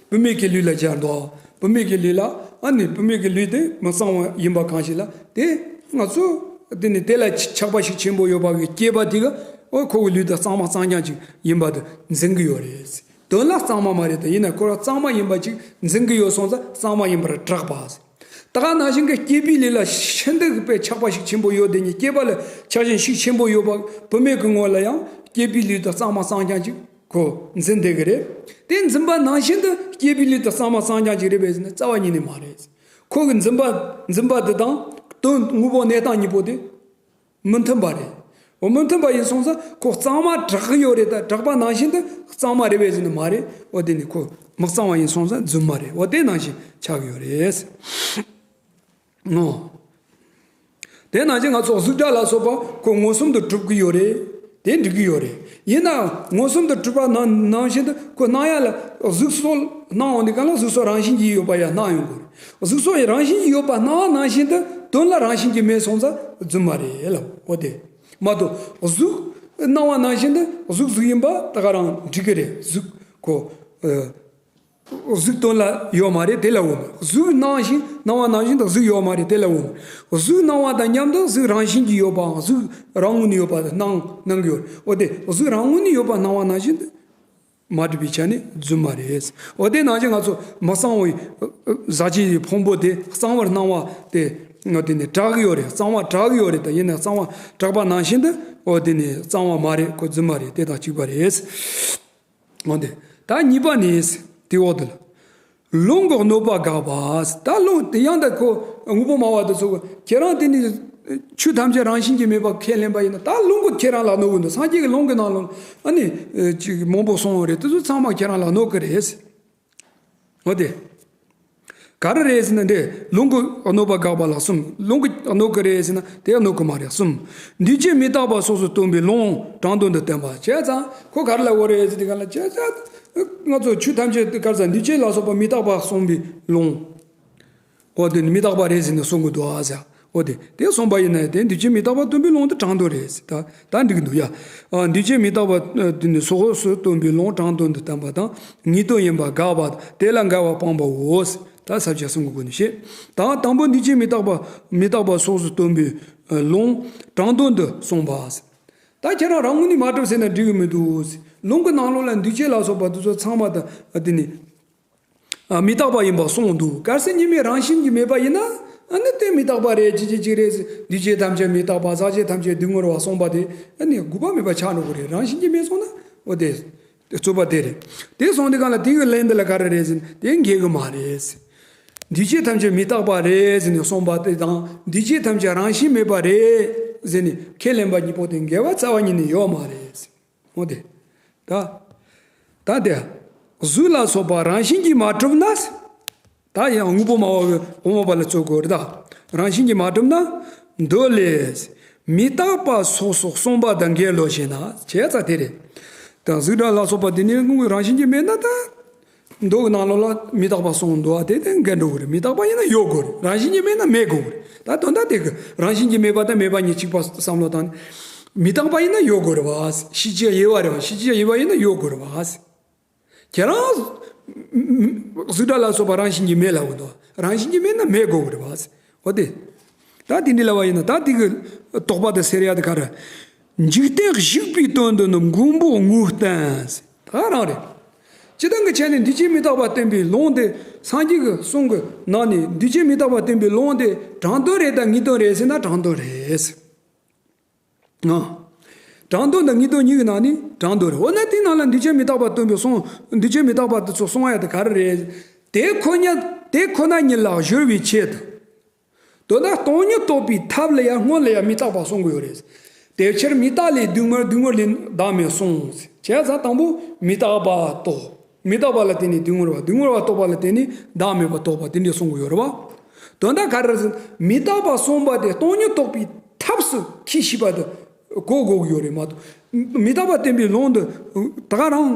བུད་མེད་ཀྱི་ལུས་ལ་སྦྱར་འདུག་བུད་མེད་ཀྱི་ལུས་ལ་ཨ་ནི་བུད་མེད་ཀྱི་ལུས་དེ་མི་གཙང་བ་ཡིན་པ་གང་ཞིག་ལ་དེ་ང་ཚོ་དེ་ནི་དེ་ལ་ཆགས་པ་ཤུགས་ཆེན་པོ་ཡོད་པ་གི་སྐྱེས་པ་དེ་ག་འོ་ཁོ་གི་ལུས་དེ་གཙང་མ་གཙང་རྐྱང་ཅིག་ཡིན་པ་དེ་འཛིན་གྱི་ཡོད་རེད། དོན་ལ་གཙང་མ་མ་རེད་དེ་ཡིན་ན་ཁོ་རང་གཙང་མ་ཡིན་པ་ཅིག་འཛིན་གྱི་ཡོད་སོང་ཙང་གཙང་མ་ཡིན་པར་གྲགས་པ། ད་ག་ནང་བཞིན་གྱི་སྐྱེས་པའི་ལུས་ལ་ཤིན་ཏུ་དཔེ་ཆགས་པ་ཤུགས་ཆེན་པོ་ཡོད་དེ་ཉིད་སྐྱེས་པ་ལ་ཆགས་ཞེན་ཤུགས་ཆེན་པོ་ཡོད་པ་བུད་མེད་ཀྱི་ངོ་ལ་ཡང་སྐྱེས་པའི་ལུས་དེ་གཙང་མ་གཙང་རྐྱང་ཅིག་ཁོ་འཛིན་བསྡད་ཀྱི་རེད། དེ་འཛིན་པ་ནང་བཞིན་དུ་སྐྱེས་པའི་ལུས་དེ་གཙང་མ་གཙང་རྐྱང་ཅིག་རེད་པས་ཟེར་ན་རྩ་བ་ཉིད་ནས་མ་རེད། ཁོ་གི་འཛིན་པ་འཛིན་པ་དེ་དང་དོན་དངོས་པོ་གནས་སྟངས་གཉིས་པོ་དེ་མི་མཐུན་པ་རེད། འོ། མི་མཐུན་པ་ཡིན་སོང་ཙང་ཁོ་གཙང་མ་གྲགས་ཀྱི་ཡོད་རེད། ད་གྲགས་པ་ནང་བཞིན་དུ་གཙང་མ་རེད་པས་ཟེར་ན་མ་རེད། འོ། དེ་ནི་ཁོ་མི་གཙང་བ་ཡིན་སོང་ཙང་རྫུན་མ་རེད། འོ། དེ་ནང་བཞིན་ཆགས་ཀྱི་ཡོད་རེད། ཨོ། དེ་ནང་བཞིན་ང་ཚོ་གཟུགས་སྒྲ་ལ་སོགས་པ་ཁོ་མངོན་སུམ་དུ་གྲུབ་ཀྱི་ཡོད་རེད། དེ་འགྲིག་གི་ཡོད་རེད། ཡིན་ནའང་མངོན་སུམ་དུ་གྲུབ་པ་ནང་ནང་བཞིན་དུ་ཁོ་སྣང་ཡ་ལ་གཟུགས་སོགས་སྣང་འོང་དུས་གང་ལ་གཟུགས་སོགས་རང་བཞིན་གྱིས་ཡོད་པ་ཡང་སྣང་ཡོང་གི་རེད། གཟུགས་སོགས་རང་བཞིན་གྱིས་ཡོད་པ་སྣང་བ་ནང་བཞིན་དུ་དོན་ལ་རང་བཞིན་གྱིས་མེད་སོང་ཙང་རྫུན་མ་རེད་ལབ། འོ། དེ་མ་གཏོགས་གཟུགས་སྣང་བ་ནང་བཞིན་དུ་གཟུགས་གཟུགས་ཡིན་པ་ད་ག་རང་འགྲིག་གི་རེད། གཟུགས་ཁོ། ཨ། གཟུགས་དོན་ལ་ཡོད་མ་རེད། དེ་ལ་འོ་མ། གཟུགས་སྣང་བཞིན་སྣང་བ་ནང་བཞིན་དུ་གཟུགས་ཡོད་མ་རེད། དེ་ལ་འོ་མ། གཟུགས་སྣང་བ་དང་མཉམ་དུ་གཟུགས་རང་བཞིན་གྱིས་ཡོད་པའང་གཟུགས་རང་ངོས་ནས་ཡོད་པ་སྣང་སྣང་གི་ཡོད་རེད། འོ། དེ་གཟུགས་རང་ངོས་ནས་ཡོད་པ་སྣང་བ་ནང་བཞིན་དུ་མ་གྲུབ་པའི་ཆ་ནས་རྫུན་མ་རེད། འོ། དེ་ནང་བཞིན་ང་ཚོ་མི་གཙང་བའི་ཟག་བཅས་ཀྱི་ཕུང་པོ་དེ་གཙང་བར་སྣང་བ་དེ་ང་དེ་ནས་གྲགས་ཀྱི་ཡོད་རེད། གཙང་བ་གྲགས་ཀྱི་ཡོད་རེད། ད་ཡིན་ན་གཙང་བ་གྲགས་པ་ནང་བཞིན་དུ། འོ། དེ་ནི་གཙང་བ་མ་རེད། ཁོ་རྫུན་མ་རེད། དེ་དང་གཅིག་པ་རེད། འོ། དེ་ད་གཉིས་པ་ནི་དེ་འོག་ཏུ་ལ། ལུང་གི་གནོད་པ་དགག་པ། ད་ལུང་དེ་ཡང་ད་ཁོ་དངོས་པོ་སྨྲ་བ་དེ་ཚོ་གིས་ཁྱེད་རང་དེ་ནི་ཆོས་ཐམས་ཅད་རང་བཞིན་གྱིས་མེད་པ་ཁས་ལེན་པ་ཡིན་ན། ད་ལུང་གིས་ཁྱེད་རང་ལ་གནོད་གི་འདུག་སངས་རྒྱས་ཀྱི་ལུང་གི་ནང་ལོགས་ཨ་ནི་ཅིག་མང་པོ་གསུངས་ཡོད་རེད། དེ་ཚོ་ཚང་མ་ཁྱེད་རང་ལ་གནོད་གི་རེད། འོ། དེ་ག་རེ་རེད་ཟེར་ན། འདི་ལུང་གི་གནོད་པ་དགག་པ་ལ་གསུམ། ལུང་གིས་གནོད་གི་རེད་ཟེར་ན་དེ་གནོད་གི་མ་རེད། གསུམ། འདུས་བྱས་མི་རྟག་པ་སོགས་སུ་སྟོན་པའི་ལུང་དྲང་དོན་དུ་བསྟན་པ་བྱས་ཙང་། ཁོ་ག་རེ་ལ་གོ་རེད་ཟེར་དུས་གང་ལ་བྱས་ཙང་། ང་ཚོ་ཆོས་ཐམས་ཅད་དེ་ག་རེ་ཟེར། འདུས་བྱས་ལ་སོགས་པ་མི་རྟག་པ་གསུངས་པའི་ལུང་། འོ། དེ་ནི་མི་རྟག་པ་རེད་ཟེར་ནས་གསུང་གི་འདུག་ཨ་ཟེར། འོ། དེ་དེ་གསུངས་པ་ཡིན་ན་དེ་འདུས་བྱས་མི་རྟག་པ་སྟོན་པའི་ལུང་དེ་དྲང་དོན་རེད་ཟེར། ད་ད་འགྲིག་གི་འདུག་ཡ། ཨ། འདུས་བྱས་མི་རྟག་པ་དེ་ནི་སོགས་སུ་སྟོན་པའི་ལུང་དྲང་དོན་དུ་བསྟན་པ་དང་། ངེས་དོན་ཡིན་པ་དགག་པ་དང་། དེ་ལ་འགལ་བ་སྤངས་པའོ་ཟེར། ད་ས་བཅད་གསུམ་གྱི་སྒོ་ནས་བཤད། ད་དང་པོ་འདུས་བྱས་མི་རྟག་པ་མི་རྟག་པ་སོགས་སུ་སྟོན་པའི་ལུང་དྲང་དོན་དུ་གསུངས་པ་ཟེར། ད་ཁྱེད་རང་རང་ངོས་ནས་མ་གྲུབ་ཟེར་ན་འགྲིག་གི་མི་འདུག་ཟེར། ལུང་གི་ནང་ལོགས་ལ་འདུས་བྱས་ལ་སོགས་པ་དེ་ཚོ་ཚང་མ་ད་དེ་ནི། ཨ། མི་རྟག་པ་ཡིན་པ་གསུངས་འདུག་གལ་སྲིད་གཉིས་མེད་རང་བཞིན་གྱིས་མེད་པ་ཡིན་ན། ཨ་ནི་དེ་མི་རྟག་པ་རེད། ཅི་ཅི་ཅི་རེད་ཟེར། འདུས་བྱས་ཐམས་ཅད་མི་རྟག་པ། ཟག་བཅས་ཐམས་ཅད་སྡུག་བསྔལ་བ་གསུངས་པ་དེ་ཨ་ནི་དགོས་པ་མེད་པ་ཆགས་འགྲོ་གི་རེད། རང་བཞིན་གྱིས་མེད་སོང་ན། འོ། དེ་རྩོད་པ་དེ་རེད། དེ་སོང་དུས་གང་ལ་དེ་གི་ལན་དེ་ལ་ག་རེ་རེད་ཟེར་ན། དེ་འགལ་གི་མ་རེད་ཟེར། འདུས་བྱས་ཐམས་ཅད་མི་རྟག་པ་རེད་ཟེར་ནས་གསུངས་པ་དེ་དང་། འདུས་བྱས་ཐམས་ཅད་རང་བཞིན་མེད་པ་རེད་ཟེར་ནས་ཁས་ལེན་པ་གཉིས་པོ་དེ་འགལ་བ་རྩ་བ་ཉིད་ནས་ཡོད་མ་རེད་ཟེར། འོ། དེ་ད་ད་དེ་གཟུགས་ལ་སོགས་པ་རང་བཞིན་གྱིས་མ་གྲུབ་ན། ད་ཡང་དངོས་པོ་སྨྲ་བ་གིས་དབུ་མ་པ་ལ་རྩོད་དགོས་རེད། ད་རང་བཞིན་གྱིས་མ་གྲུབ་ན། མདོ་ལས། མི་རྟག་པ་སོགས་སུ་གསུངས་པ་དང་འགལ་ལོ་ཞེ་ན། བྱས་ཙང་དེ་རེད། ད་གཟུགས་སྒྲ་ལ་སོགས་པ་དེ་ནི་དངོས་པོ་རང་བཞིན་གྱིས་མེད་ན། ད་མདོ་གི་ནང་ལོགས་ལ་མི་རྟག་པ་གསུངས་འདུག་ཨ། དེ་དེ་འགལ་འགྲོ་གི་རེད། མི་རྟག་པ་ཡིན་ན་ཡོད་དགོས་རེད། རང་བཞིན་གྱིས་མེད་ན་མེད་དགོས་གི་རེད། ད་དོན་དག་དེ་གི་རང་བཞིན་གྱིས་མེད་པ་དང་མེད་པ་གཉིས་གཅིག་པ་བསམ་བློ་བཏང་ནས། མི་རྟག་པ་ཡིན་ན་ཡོད་དགོས་རེད་བ། ཤེས་བྱའི་དབྱེ་བ་རེད་བ། ཤེས་བྱའི་དབྱེ་བ་ཡིན་ན་ཡོད་དགོས་རེད་བ། ཁྱེད་རང་གཟུགས་སྒྲ་ལ་སོགས་པ་རང་བཞིན་གྱིས་མེད་ལབ་གི་འདུག་རང་བཞིན་གྱིས་མེད་ན་མེད་དགོས་གི་རེད་བ། འོ། དེ་ད་དེ་འདྲ་ལབ་པ་ཡིན་ན། ད་དེ་གི་དོགས་པ་དེ་སེལ་ཡ་དེ་ག་རེ། འཇིག་རྟེན་གཞིག་པའི་དོན་དུ་ནི་མགོན་པོ་དངོས་བསྟན་ཟེར། ད་ག་རང་རེད། སྤྱིར་བཏང་གི་ཆ་ནས་འདུས་བྱས་མི་རྟག་པ་བསྟན་པའི་ལུང་དེ། སངས་རྒྱས་ཀྱི་གསུང་གི་ནང་ནས་འདུས་བྱས་མི་རྟག་པ་བསྟན་པའི་ལུང་དེ་དྲང་དོན་རེད་དམ་ངེས་དོན་རེད་ཟེར་ན་དྲང་དོན་རེད། ཨ། དྲང་དོན་དང་ངེས་དོན་གཉིས་ཀྱི་ནང་ནས་དྲང་དོན་རེད། འོ་ན་དེའི་ནང་ལ་འདུས་བྱས་མི་རྟག་པ་སྟོན་པའི་གསུང་། འདུས་བྱས་མི་རྟག་པ་དེ་ཚོ་གསུང་ཡ་དེ་ག་རེ་རེད། དེ་ཁོ་ན་དེ་ཁོ་ན་ཉིད་ལ་སྦྱོར་བའི་ཆེད་དུ། དོན་དག་སྟོང་ཉིད་རྟོགས་པའི་ཐབས་ལ་ཡང་སྔོན་ལ་ཡང་མི་རྟག་པ་གསུང་གི་ཡོད་རེད། དེ་ཕྱིར་མི་རྟག་ལས་སྡུག་བསྔལ། སྡུག་བསྔལ་ལས་བདག་མེད་གསུངས། བྱས་ཙང་དང་པོ་མི་རྟག་པ་རྟོགས། མི་རྟག་པ་ལ་བརྟེན་ནས་སྡུག་བསྔལ་བ། སྡུག་བསྔལ་བ་རྟོགས་པ་ལ་བརྟེན་ནས་བདག་མེད་པ་རྟོགས་པ། དེ་འདྲ་གསུང་གི་ཡོད་རེད་བ། དོན་དག་ག་རེ་ཟེར། མི་རྟག་པ་གསུངས་པ་དེ་སྟོང་ཉིད་རྟོགས་པའི་ཐབས་སུ་ཁས་ཤིག་པ་དེ་གོ་དགོས་ཀྱི་ཡོད་རེད་མ་གཏོགས། མི་རྟག་པ་བསྟན་པའི་ལུང་འདི་ད་ག་རང་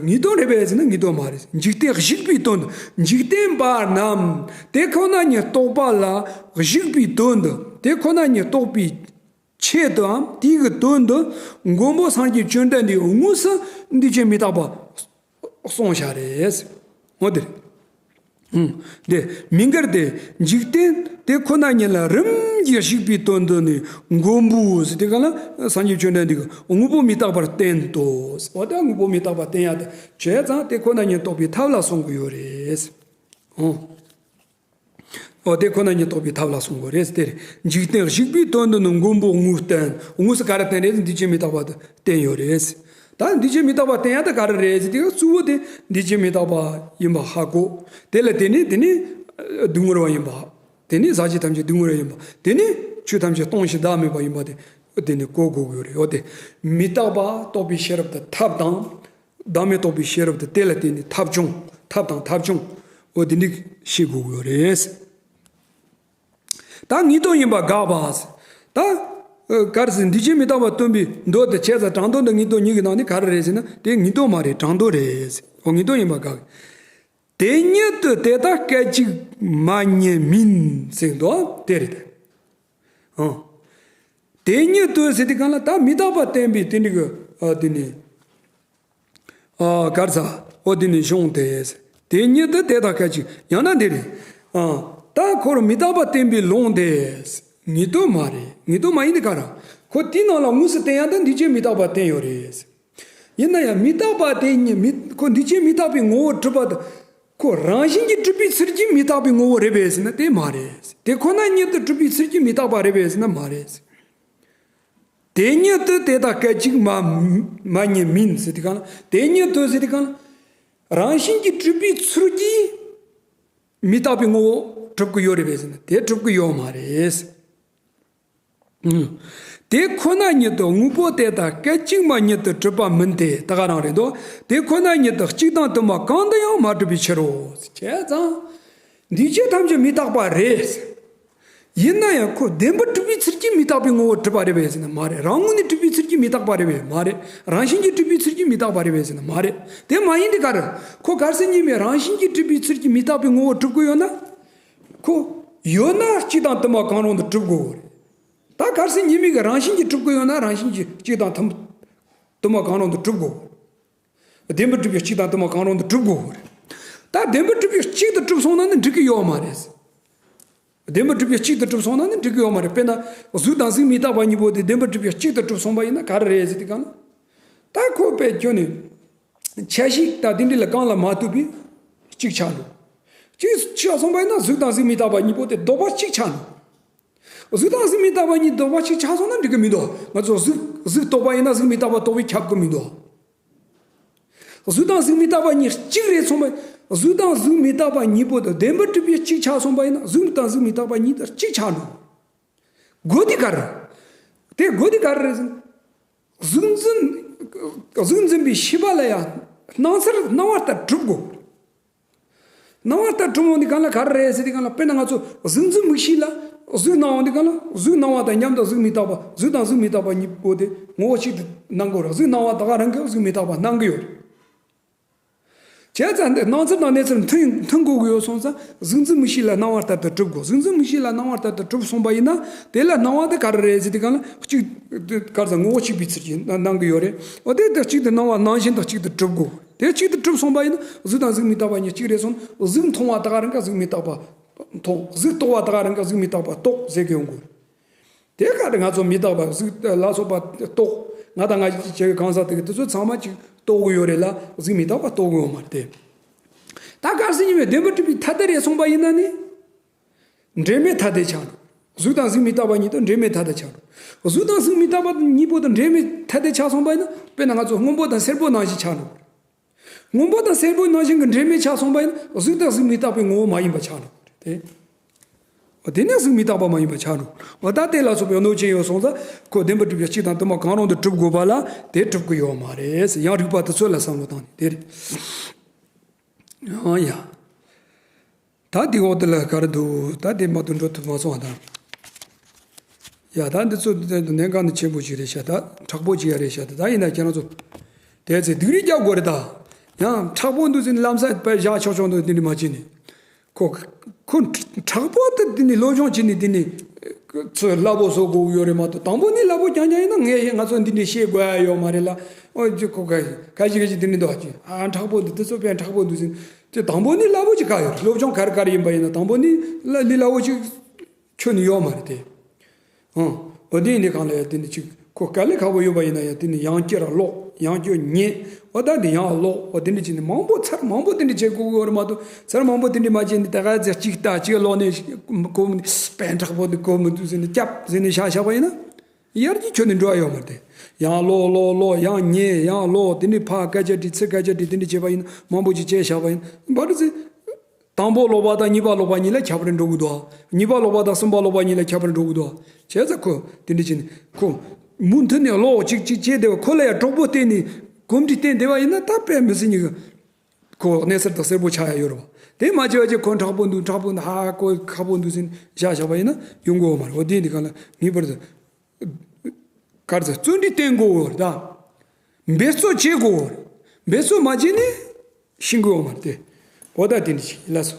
ངེས་དོན་རེད་པས་ཟེར་ན་ངེས་དོན་མ་རེད། འཇིག་རྟེན་གཞིག་པའི་དོན་དུ། འཇིག་རྟེན་པ་རྣམས་དེ་ཁོ་ན་ཉིད་རྟོགས་པ་ལ་གཞིག་པའི་དོན་དུ། དེ་ཁོ་ན་ཉིད་རྟོགས་པའི་ཆེད་དུའམ་དེའི་གི་དོན་དུ་མགོན་པོ་སངས་རྒྱས་བཅོམ་ལྡན་འདས་དངོས་སུ་འདུས་བྱས་མི་རྟག་པ་གསུངས་བཞག་རེད། འོ། དེ་རེད། ཨང་། དེ་མི་འགལ་ཏེ། འཇིག་རྟེན་དེ་ཁོ་ན་ཉིད་ལ་རིམ་གྱིས་གཞིག་པའི་དོན་དུ་ནི་མགོན་པོ་ཟེར་དེ་ག་ལ་སངས་རྒྱས་བཅོམ་ལྡན་འདས་ཀྱིས་དངོས་པོ་མི་རྟག་པར་བསྟན་ཏོ། འོ། ད་དངོས་པོ་མི་རྟག་པར་བསྟན་ཡ་དེ་བྱས་ཙང་དེ་ཁོ་ན་ཉིད་རྟོགས་པའི་ཐབས་ལ་གསུང་གི་ཡོད་རེད། ཨང་། འོ། དེ་ཁོ་ན་ཉིད་རྟོགས་པའི་ཐབས་ལ་གསུང་གི་རེད་དེ། འཇིག་རྟེན་གཞིག་པའི་དོན་དུ་ནི་མགོན་པོ་དངོས་བསྟན། དངོས་སུ་ག་རེ་བསྟན་རེད། འདུས་བྱས་མི་རྟག་པ་དེ་བསྟན་ཡོད་རེད། ད་འདུས་བྱས་མི་རྟག་པ་བསྟན་ཡ་དེ་ག་རེ་རེད་ཟེར་དུས། གཙོ་བོ་དེ་འདུས་བྱས་མི་རྟག་པ་ཡིན་པ་ཧ་གོ། དེ་ལ་དེ་ནི་དེ་ནི་སྡུག་བསྔལ་བ་ཡིན་པ། དེ་ནི་ཟག་བཅས་ཐམས་ཅད་སྡུག་བསྔལ་བ་ཡིན་པ། དེ་ནི་ཆོས་ཐམས་ཅད་སྟོང་ཞིང་བདག་མེད་པ་ཡིན་པ་དེ། དེ་ནི་གོ་དགོས་ཀྱི་ཡོད་རེད། འོ་དེ་མི་རྟག་པ་རྟོགས་པའི་ཤེས་རབ་དེ་ཐབས་དང་། བདག་མེད་རྟོགས་པའི་ཤེས་རབ་དེ་དེ་ལ་བརྟེན་ནས་ཐབས་བྱུང་། ཐབས་དང་ཐབས་བྱུང་། འོ་དེ་འདྲ་ཤེས་དགོས་ཀྱི་ཡོད་རེད། ད་ངེས་དོན་ཡིན་པ་དགག་པ། ད་ག་རེ་ཟེར། འདུས་བྱས་མི་རྟག་པ་སྟོན་པའི་མདོ་དེ། བྱས་ཙང་དྲང་དོན་དང་ངེས་དོན་གཉིས་ཀྱི་ནང་ནས་ག་རེ་རེད་ཟེར་ན། དེ་ངེས་དོན་མ་རེད། དྲང་དོན་རེད། འོ་ངེས་དོན་ཡིན་པ་དགག་དེ་ཉིད་དུ་དེ་དག་སྐད་ཅིག་མ་ཉིད་མིན་ཟེར་འདུག་དེ་རེད། ཨང་། དེ་ཉིད་དུ་ཟེར་དུས་སྒང་ལ་ད་མི་རྟག་པ་བསྟན་པའི་དེ་འདྲ་གི་ཨ་དེ་ནི། ཨ་ག་རེ་ཟེར། འོ་དེ་ནི་གཞུང་དེ། དེ་ཉིད་དུ་དེ་དག་སྐད་ཅིག་ཡང་ན་འདི་རེད། ཨ་ད་ཁོ་རང་མི་རྟག་པ་བསྟན་པའི་ལུང་དེ་ངེས་དོན་མ་རེད། ངེས་དོན་མ་ཡིན་དེ་ག་རེ། ཁོ་དེའི་ནང་ལ་དངོས་སུ་བསྟན་ཡག་དེ་འདུས་བྱས་མི་རྟག་པ་བསྟན་ཡོད་རེད། ཡིན་ན་ཡང་མི་རྟག་པ་དེ་ཉིད་མི། ཁོ་འདུས་བྱས་མི་རྟག་པའི་ངོ་བོ་གྲུབ་པ་དེ། ཁོ་རང་བཞིན་གྱིས་གྲུབ་པའི་ཚུལ་གྱིས་མི་རྟག་པའི་ངོ་བོ་རེད་པས་ཟེར་ན་དེ་མ་རེད། དེ་ཁོ་ན་ཉིད་དུ་གྲུབ་པའི་ཚུལ་གྱིས་མི་རྟག་པ་རེད་པས་ཟེར་ན་མ་རེད། དེ་ཉིད་དུ་དེ་དག་སྐད་ཅིག་མ་མ་ཉིད་མིན་ཟེར་དུས་སྒང་ལ། དེ་ཉིད་དུ་ཟེར་དུས་སྒང་ལ། རང་བཞིན་གྱིས་གྲུབ་པའི་ཚུལ་གྱིས་མི་རྟག་པའི་ངོ་བོ་གྲུབ་ཀྱི་ཡོད་རེད་པས་ཟེར་ན་དེ་གྲུབ་ཀྱི་ཡོད་མ་རེད། ཨང་། དེ་ཁོ་ན་ཉིད་དུ་དངོས་པོ་དེ་དག་སྐད་ཅིག་མ་ཉིད་དུ་གྲུབ་པ་མིན་ཏེ། ད་ག་རང་རེད་དོ། དེ་ཁོ་ན་ཉིད་དུ་གཅིག་དང་དུ་མ་གང་དུ་ཡང་མ་གྲུབ་པའི་ཕྱིར་རོ། བྱས་ཙང་། འདུས་བྱས་ཐམས་ཅད་མི་རྟག་པ་རེད། ཡིན་ན་ཡང་ཁོ་བདེན་པར་གྲུབ་པའི་ཚུལ་གྱིས་མི་རྟག་པའི་ངོ་བོར་གྲུབ་པ་རེད་པས་ཟེར་ན་མ་རེད། རང་ངོས་ནས་གྲུབ་པའི་ཚུལ་གྱིས་མི་རྟག་པ་རེད་པས་མ་རེད། རང་བཞིན་གྱིས་གྲུབ་པའི་ཚུལ་གྱིས་མི་རྟག་པ་རེད་པས་ཟེར་ན་མ་རེད། དེ་མ་ཡིན་དེ་ག་རེ། ཁོ་ག་རེ་ཟེར། གཉིས་མེད་རང་བཞིན་གྱིས་གྲུབ་པའི་ཚུལ་གྱིས་མི་རྟག་པའི་ངོ་བོར་གྲུབ་ཀྱི་ཡོད་ན། ཁོ་ཡོད་ན་གཅིག་དང་དུ་མ་གང་རུང་དུ་གྲུབ་དགོས་རེད། ད་ག་རེ་ཟེར། གཉིས་མེད་ཀྱི་རང་བཞིན་གྱིས་གྲུབ་ཀྱི་ཡོད་ན་རང་བཞིན་གྱིས་གཅིག་དང་དུ་དུ་མ་གང་རུང་དུ་གྲུབ་དགོས། བདེན་པར་གྲུབ་པའི་གཅིག་དང་དུ་མ་གང་རུང་དུ་གྲུབ་དགོས་རེད། ད་བདེན་པར་གྲུབ་པའི་གཅིག་ཏུ་གྲུབ་སོང་ན་ནི་འགྲིག་གི་ཡོད་མ་རེད། བདེན་པར་གྲུབ་པའི་གཅིག་ཏུ་གྲུབ་སོང་ན་ནི་འགྲིག་གི་ཡོད་མ་རེད། དཔེར་ན་གཟུགས་དང་གཟུགས་མི་རྟག་པ་གཉིས་པོ་དེ་བདེན་པར་གྲུབ་པའི་གཅིག་ཏུ་གྲུབ་སོང་བ་ཡིན་ན་ག་རེ་རེད་ཟེར་དུས་སྒང་ལ། ད་ཁོ་དཔེ་ཁྱོན་ནས་ཆ་ཤས་དང་དེ་འདྲ་ལ་གང་ལ་མ་ལྟོས་པའི་གཅིག་ཆགས་འགྲོ། གཅིག་ཆགས་སོང་བ་ཡིན་ན་གཟུགས་དང་གཟུགས་མི་རྟག་པ་གཉིས་པོ་དེ་ལྡོག་པ་གཅིག་ཆགས་འགྲོ། གཟུགས་དང་གཟུགས་མི་རྟག་པ་གཉིས་ལྡོག་པ་གཅིག་ཆགས་སོང་ན་འགྲིག་གི་མི་འདུག་ང་ཚོ་གཟུགས་གཟུགས་རྟོགས་པ་ཡིན་ན་གཟུགས་མི་རྟག་པ་རྟོགས་པས་ཁྱབ་གི་མི་འདུག་གཟུགས་དང་གཟུགས་མི་རྟག་པ་གཉིས་གཅིག་རེད་སོང་བ། གཟུགས་དང་གཟུགས་མི་རྟག་པ་གཉིས་པོ་དང་བདེན་པར་གྲུབ་པའི་གཅིག་ཆགས་སོང་བ་ཡིན་ན་གཟུགས་དང་གཟུགས་མི་རྟག་པ་གཉིས་དང་གཅིག་ཆགས་འགྲོ། དགོས་དེ་ག་རེ། དེ་དགོས་དེ་ག་རེ་རེད་ཟེར་ན། གཟུགས་འཛིན། གཟུགས་འཛིན་པའི་ཤེས་པ་ལ་ཡང་སྣང་ཚུལ་སྣང་བ་ལྟར་གྲུབ་དགོས། སྣང་བ་ལྟར་གྲུབ་འོང་དུས་སྒང་ལ་ག་རེ་རེད་ཟེར་དུས་སྒང་ལ། དཔེར་ན་ང་ཚོ་གཟུགས་འཛིན་མིག་ཤེས་ལ་གཟུགས་སྣང་འོང་དུས་སྒང་ལ། གཟུགས་སྣང་བ་དང་མཉམ་དུ་གཟུགས་མི་རྟག་པ། གཟུགས་དང་གཟུགས་མི་རྟག་པ་གཉིས་པོ་དེ་ངོ་བོ་གཅིག་ཏུ་སྣང་གི་ཡོད་རེད། གཟུགས་སྣང་བ་ད་ག་རང་གིས་གཟུགས་མི་རྟག་པ་སྣང་གི་ཡོད་རེད། བྱས་ཙང་འདི་སྣང་ཚུལ་དང་གནས་ཚུལ་མཐུན་མཐུན་དགོས་ཀྱི་ཡོད་སོང་ཙང་། གཟུགས་འཛིན་མིག་ཤེས་ལ་སྣང་བ་ལྟར་དུ་གྲུབ་དགོས། གཟུགས་འཛིན་མིག་ཤེས་ལ་སྣང་བ་ལྟར་དུ་གྲུབ་སོང་བ་ཡིན་ན། དེ་ལ་སྣང་བ་དེ་ག་རེ་རེད་ཟེར་དུས་སྒང་ལ། གཅིག་ག་རེ་ཟེར། ངོ་བོ་གཅིག་པའི་ཚུལ་གྱིས་སྣང་གི་ཡོད་རེད། འོ་དེ་དེ་གཅིག་ཏུ་སྣང་བ་སྣང་བཞིན་དུ་གཅིག་ཏུ་གྲུབ་དགོས། དེ་གཅིག་ཏུ་གྲུབ་སོང་བ་ཡིན་ན་གཟུགས་དང་གཟུགས་མི་རྟག་པ་གཉིས་གཅིག་རེད་སོང་ན། གཟུགས་མཐོང་བ་ད་ག་རང་ག་གཟུགས་མི་རྟག་པ་མཐོང་། གཟུགས་རྟོགས་པ་ད་ག་རང་ག་གཟུགས་མི་རྟག་པ་རྟོགས་ཟེར་གི་ཡོང་དགོས། དེ་ག་རེ། ང་ཚོ་མི་རྟག་པ་གཟུགས་ལ་སོགས་པ་རྟོགས། ང་དང་ང་ཞིག་བྱས་པའི་གང་ཟག་དེ་གི་དེ་ཚོ་ཚང་མ་གཅིག་རྟོགས་ཀྱི་ཡོད་རེད་ལ། གཟུགས་མི་རྟག་པ་རྟོགས་ཀྱི་ཡོད་མ་རེད་དེ། ད་ག་རེ་ཟེར། གཉིས་མེད་བདེན་པར་གྲུབ་པའི་ཐ་དད་རེད་སོང་བ་ཡིན་ན་ནི། འབྲེལ་མེད་ཐ་དད་ཆགས་འགྲོ། གཟུགས་དང་གཟུགས་མི་རྟག་པ་གཉིས་དང་འབྲེལ་མེད་ཐ་དད་ཆགས་འགྲོ། གཟུགས་དང་གཟུགས་མི་རྟག་པ་གཉིས་པོ་དང་འབྲེལ་མེད་ཐ་དད་ཆགས་སོང་བ་ཡིན་ན། དཔེར་ན་ང་ཚོ་སྔོན་པོ་དང་སེར་པོ་ནང་བཞིན་ཆགས་འགྲོ། སྔོན་པོ་དང་སེར་པོའི་ནང་བཞིན་གྱི་འབྲེལ་མེད་ཆགས་སོང་བ་ཡིན་ན། གཟུགས་དང་གཟུགས་མི་རྟག་པའི་ངོ་བོ་མ་ཡིན་པ་ཆགས་འགྲོ་རེད་དེ། འོ་དེ་ནས་གཟུགས་མི་རྟག་པ་མ་ཡིན་པ་ཆགས་འགྲོ། འོ་ད་དེ་ལ་སོགས་པའི་གནོད་བྱེད་ཡོད་སོང་ཙང་། ཁོ་བདེན་པར་གྲུབ་པའི་གཅིག་དང་དུ་མ་གང་རུང་དུ་གྲུབ་དགོས་པ་ལ་དེ་གྲུབ་ཀྱི་ཡོད་མ་རེད། ཡང་རིགས་པ་དེ་ཚོ་ལ་བསམ་བློ་བཏང་ནས་དེ་རེད། ཨང་ཡ། ད་འདི་འོག་དེ་ལ་ག་རེ་འདུག་ད་དེ་མ་གཏོགས་འགྲོ་ཐུབ་མ་སོང་བ་དང་། ཡ། ད་འདི་ཚོ་འདི་གནད་འགག་ནི་ཆེན་པོ་ཞིག་རེད་ཤག་ད་མཁྲེགས་པོ་ཅིག་ཡ་རེད་ཤག་ད་ད་ཡིན་ན་ཁྱེད་རང་ཚོ་དེ་ཚེ་སྡུག་རུས་རྒྱག་དགོས་རེད་ད། ཡང་མཁྲེགས་པོ་འདུག་ཟེར་ནས་ལམ་སང་བཞག་ཆོག་ཆོག་འདུག་འདི་འདྲ་མ་བྱེད་ནས། ཁོ་ཁོ་མཁྲེགས་པོ་དེ་འདི་ནས་སློབ་སྦྱོང་བྱེད་ནས་འདི་ནས་ཚོས་སླ་པོ་བཟོ་དགོས་ཡོད་རེད་མ་གཏོགས། དང་པོ་ནས་སླ་པོ་རྐྱང་རྐྱང་ཡིན་ན། ངས་ང་ཚོ་འདི་འདྲ་བཤད་དགོས་ཡ་ཡོད་མ་རེད་ལ། ཨོ་ཅི་ཁོ་ག་ག་ཞིག་ག་ཞིག་འདི་འདྲ་འདུག་ཅི། ཨ་མཁྲེགས་པོ་འདུག་དེ་ཚོ་དཔེ་མཁྲེགས་པོ་འདུག་ཟེར་ནས། དེ་དང་པོ་ནས་སླ་པོ་ཅིག་ག་ཡོད་རེད། སློབ་སྦྱོང་ག་རེ་ག་རེ་ཡིན་པ་ཡིན་ན་དང་པོ་ནས་ལ་ལས་སླ་པོ་ཅིག་ཁྱོན་ནས་ཡོད་མ་རེད་དེ། ཨང་། འོ་དེ་ཡིན་དུས་སྒང་ལ་ཡང་དེ་ནི་ཅིག་ཁོ་དཀའ་ལས་ཁག་པོ་ཡོད་པ་ཡིན་ན་ཡང་། དེ་ནི་ཡང་བསྐྱར་ཀློག་ཡང་བསྐྱར་ཉན། འོ་ད་དེ་ཡང་ཀློག་འོ་དེ་འདྲ་བྱས་ནས་མང་པོ་ཚར་མང་པོ་དེ་འདྲ་བྱེད་དགོས་ཀྱི་ཡོད་རེད་མ་གཏོགས། ཚར་མང་པོ་དེ་འདྲ་མ་བྱས་ནས་ད་ག་ཚོད་གཅིག་ལྟ་གཅིག་ཀློག་ནས་གོ་མི་དཔེ་མཁྲེགས་པོ་འདི་གོ་མི་འདུག་ཟེར་ནས་སྐྱབས་ཟེར་ནས་བཞག་བཞག་པ་ཡིན་ན། ཡར་རྒྱས་ཁྱོན་ནས་འགྲོ་ཡ་ཡོད་མ་རེད་དེ། ཡང་ཀློག་ཀློག་ཀློག་ཡང་ཉན་ཡང་ཀློག་དེ་ནི་ཕར་སྐད་ཆ་དྲིས་ཚུར་སྐད་ཆ་དྲིས་དེ་འདྲ་བྱས་པ་ཡིན་ན། མང་པོ་ཅིག་བྱས་བཞག་པ་ཡིན་ན་བར་དུ་ཚེ། དང་པོ་ཀློག་པ་དང་གཉིས་པ་ཀློག་པ་གཉིས་ལ་ཁྱད་པར་འགྲོ་གི་འདུག་གཉིས་པ་ཀློག་པ་དང་གསུམ་པ་ཀློག་པ་གཉིས་ལ་ཁྱད་པར་འགྲོ་གི་འདུག་བྱས་ཙང་ཁོ་དེ་འདྲ་བྱས་ནས་ཁོ་ མུ་མཐུད་ནས་ཀློག་ཅིག་ཅིག་བྱས་བསྡད་པ། ཁོ་ལ་ཡང་གྲོགས་པོ་བསྟེན་ནས་གོམས་འདྲིས་བསྟེན་བསྡད་པ་ཡིན་ན། ད་དཔེ་མི་སྲིད་ཉིད་ཀྱི་ཁོ་གནས་ཚུལ་དང་གསལ་པོ་ཆགས་ཡ་ཡོད་རེད་པ། དེ་མ་བྱས་པ་བྱས་ཁོ་མཁྲེགས་པོ་འདུག་མཁྲེགས་པོ་འདུག་ཧ་ཁོ་ཁག་པོ་འདུག་ཟེར་བཞག་བཞག་པ་ཡིན་ན་ཡོང་གི་ཡོད་མ་རེད། འོ་དེ་འདི་ག་ལ་ངེས་པར་དུ་ག་རེ་ཟེར། བརྩོན་འགྲུས་བསྟེན་དགོས་རེད། ད་འབད་རྩོལ་བྱེད་དགོས་རེད། འབད་རྩོལ་མ་བྱས་ནས་ཤེས་གི་ཡོད་མ་རེད་དེ། འོ་ད་དེ་འདྲ་ཞིག་ཡིན། ལགས་སོ།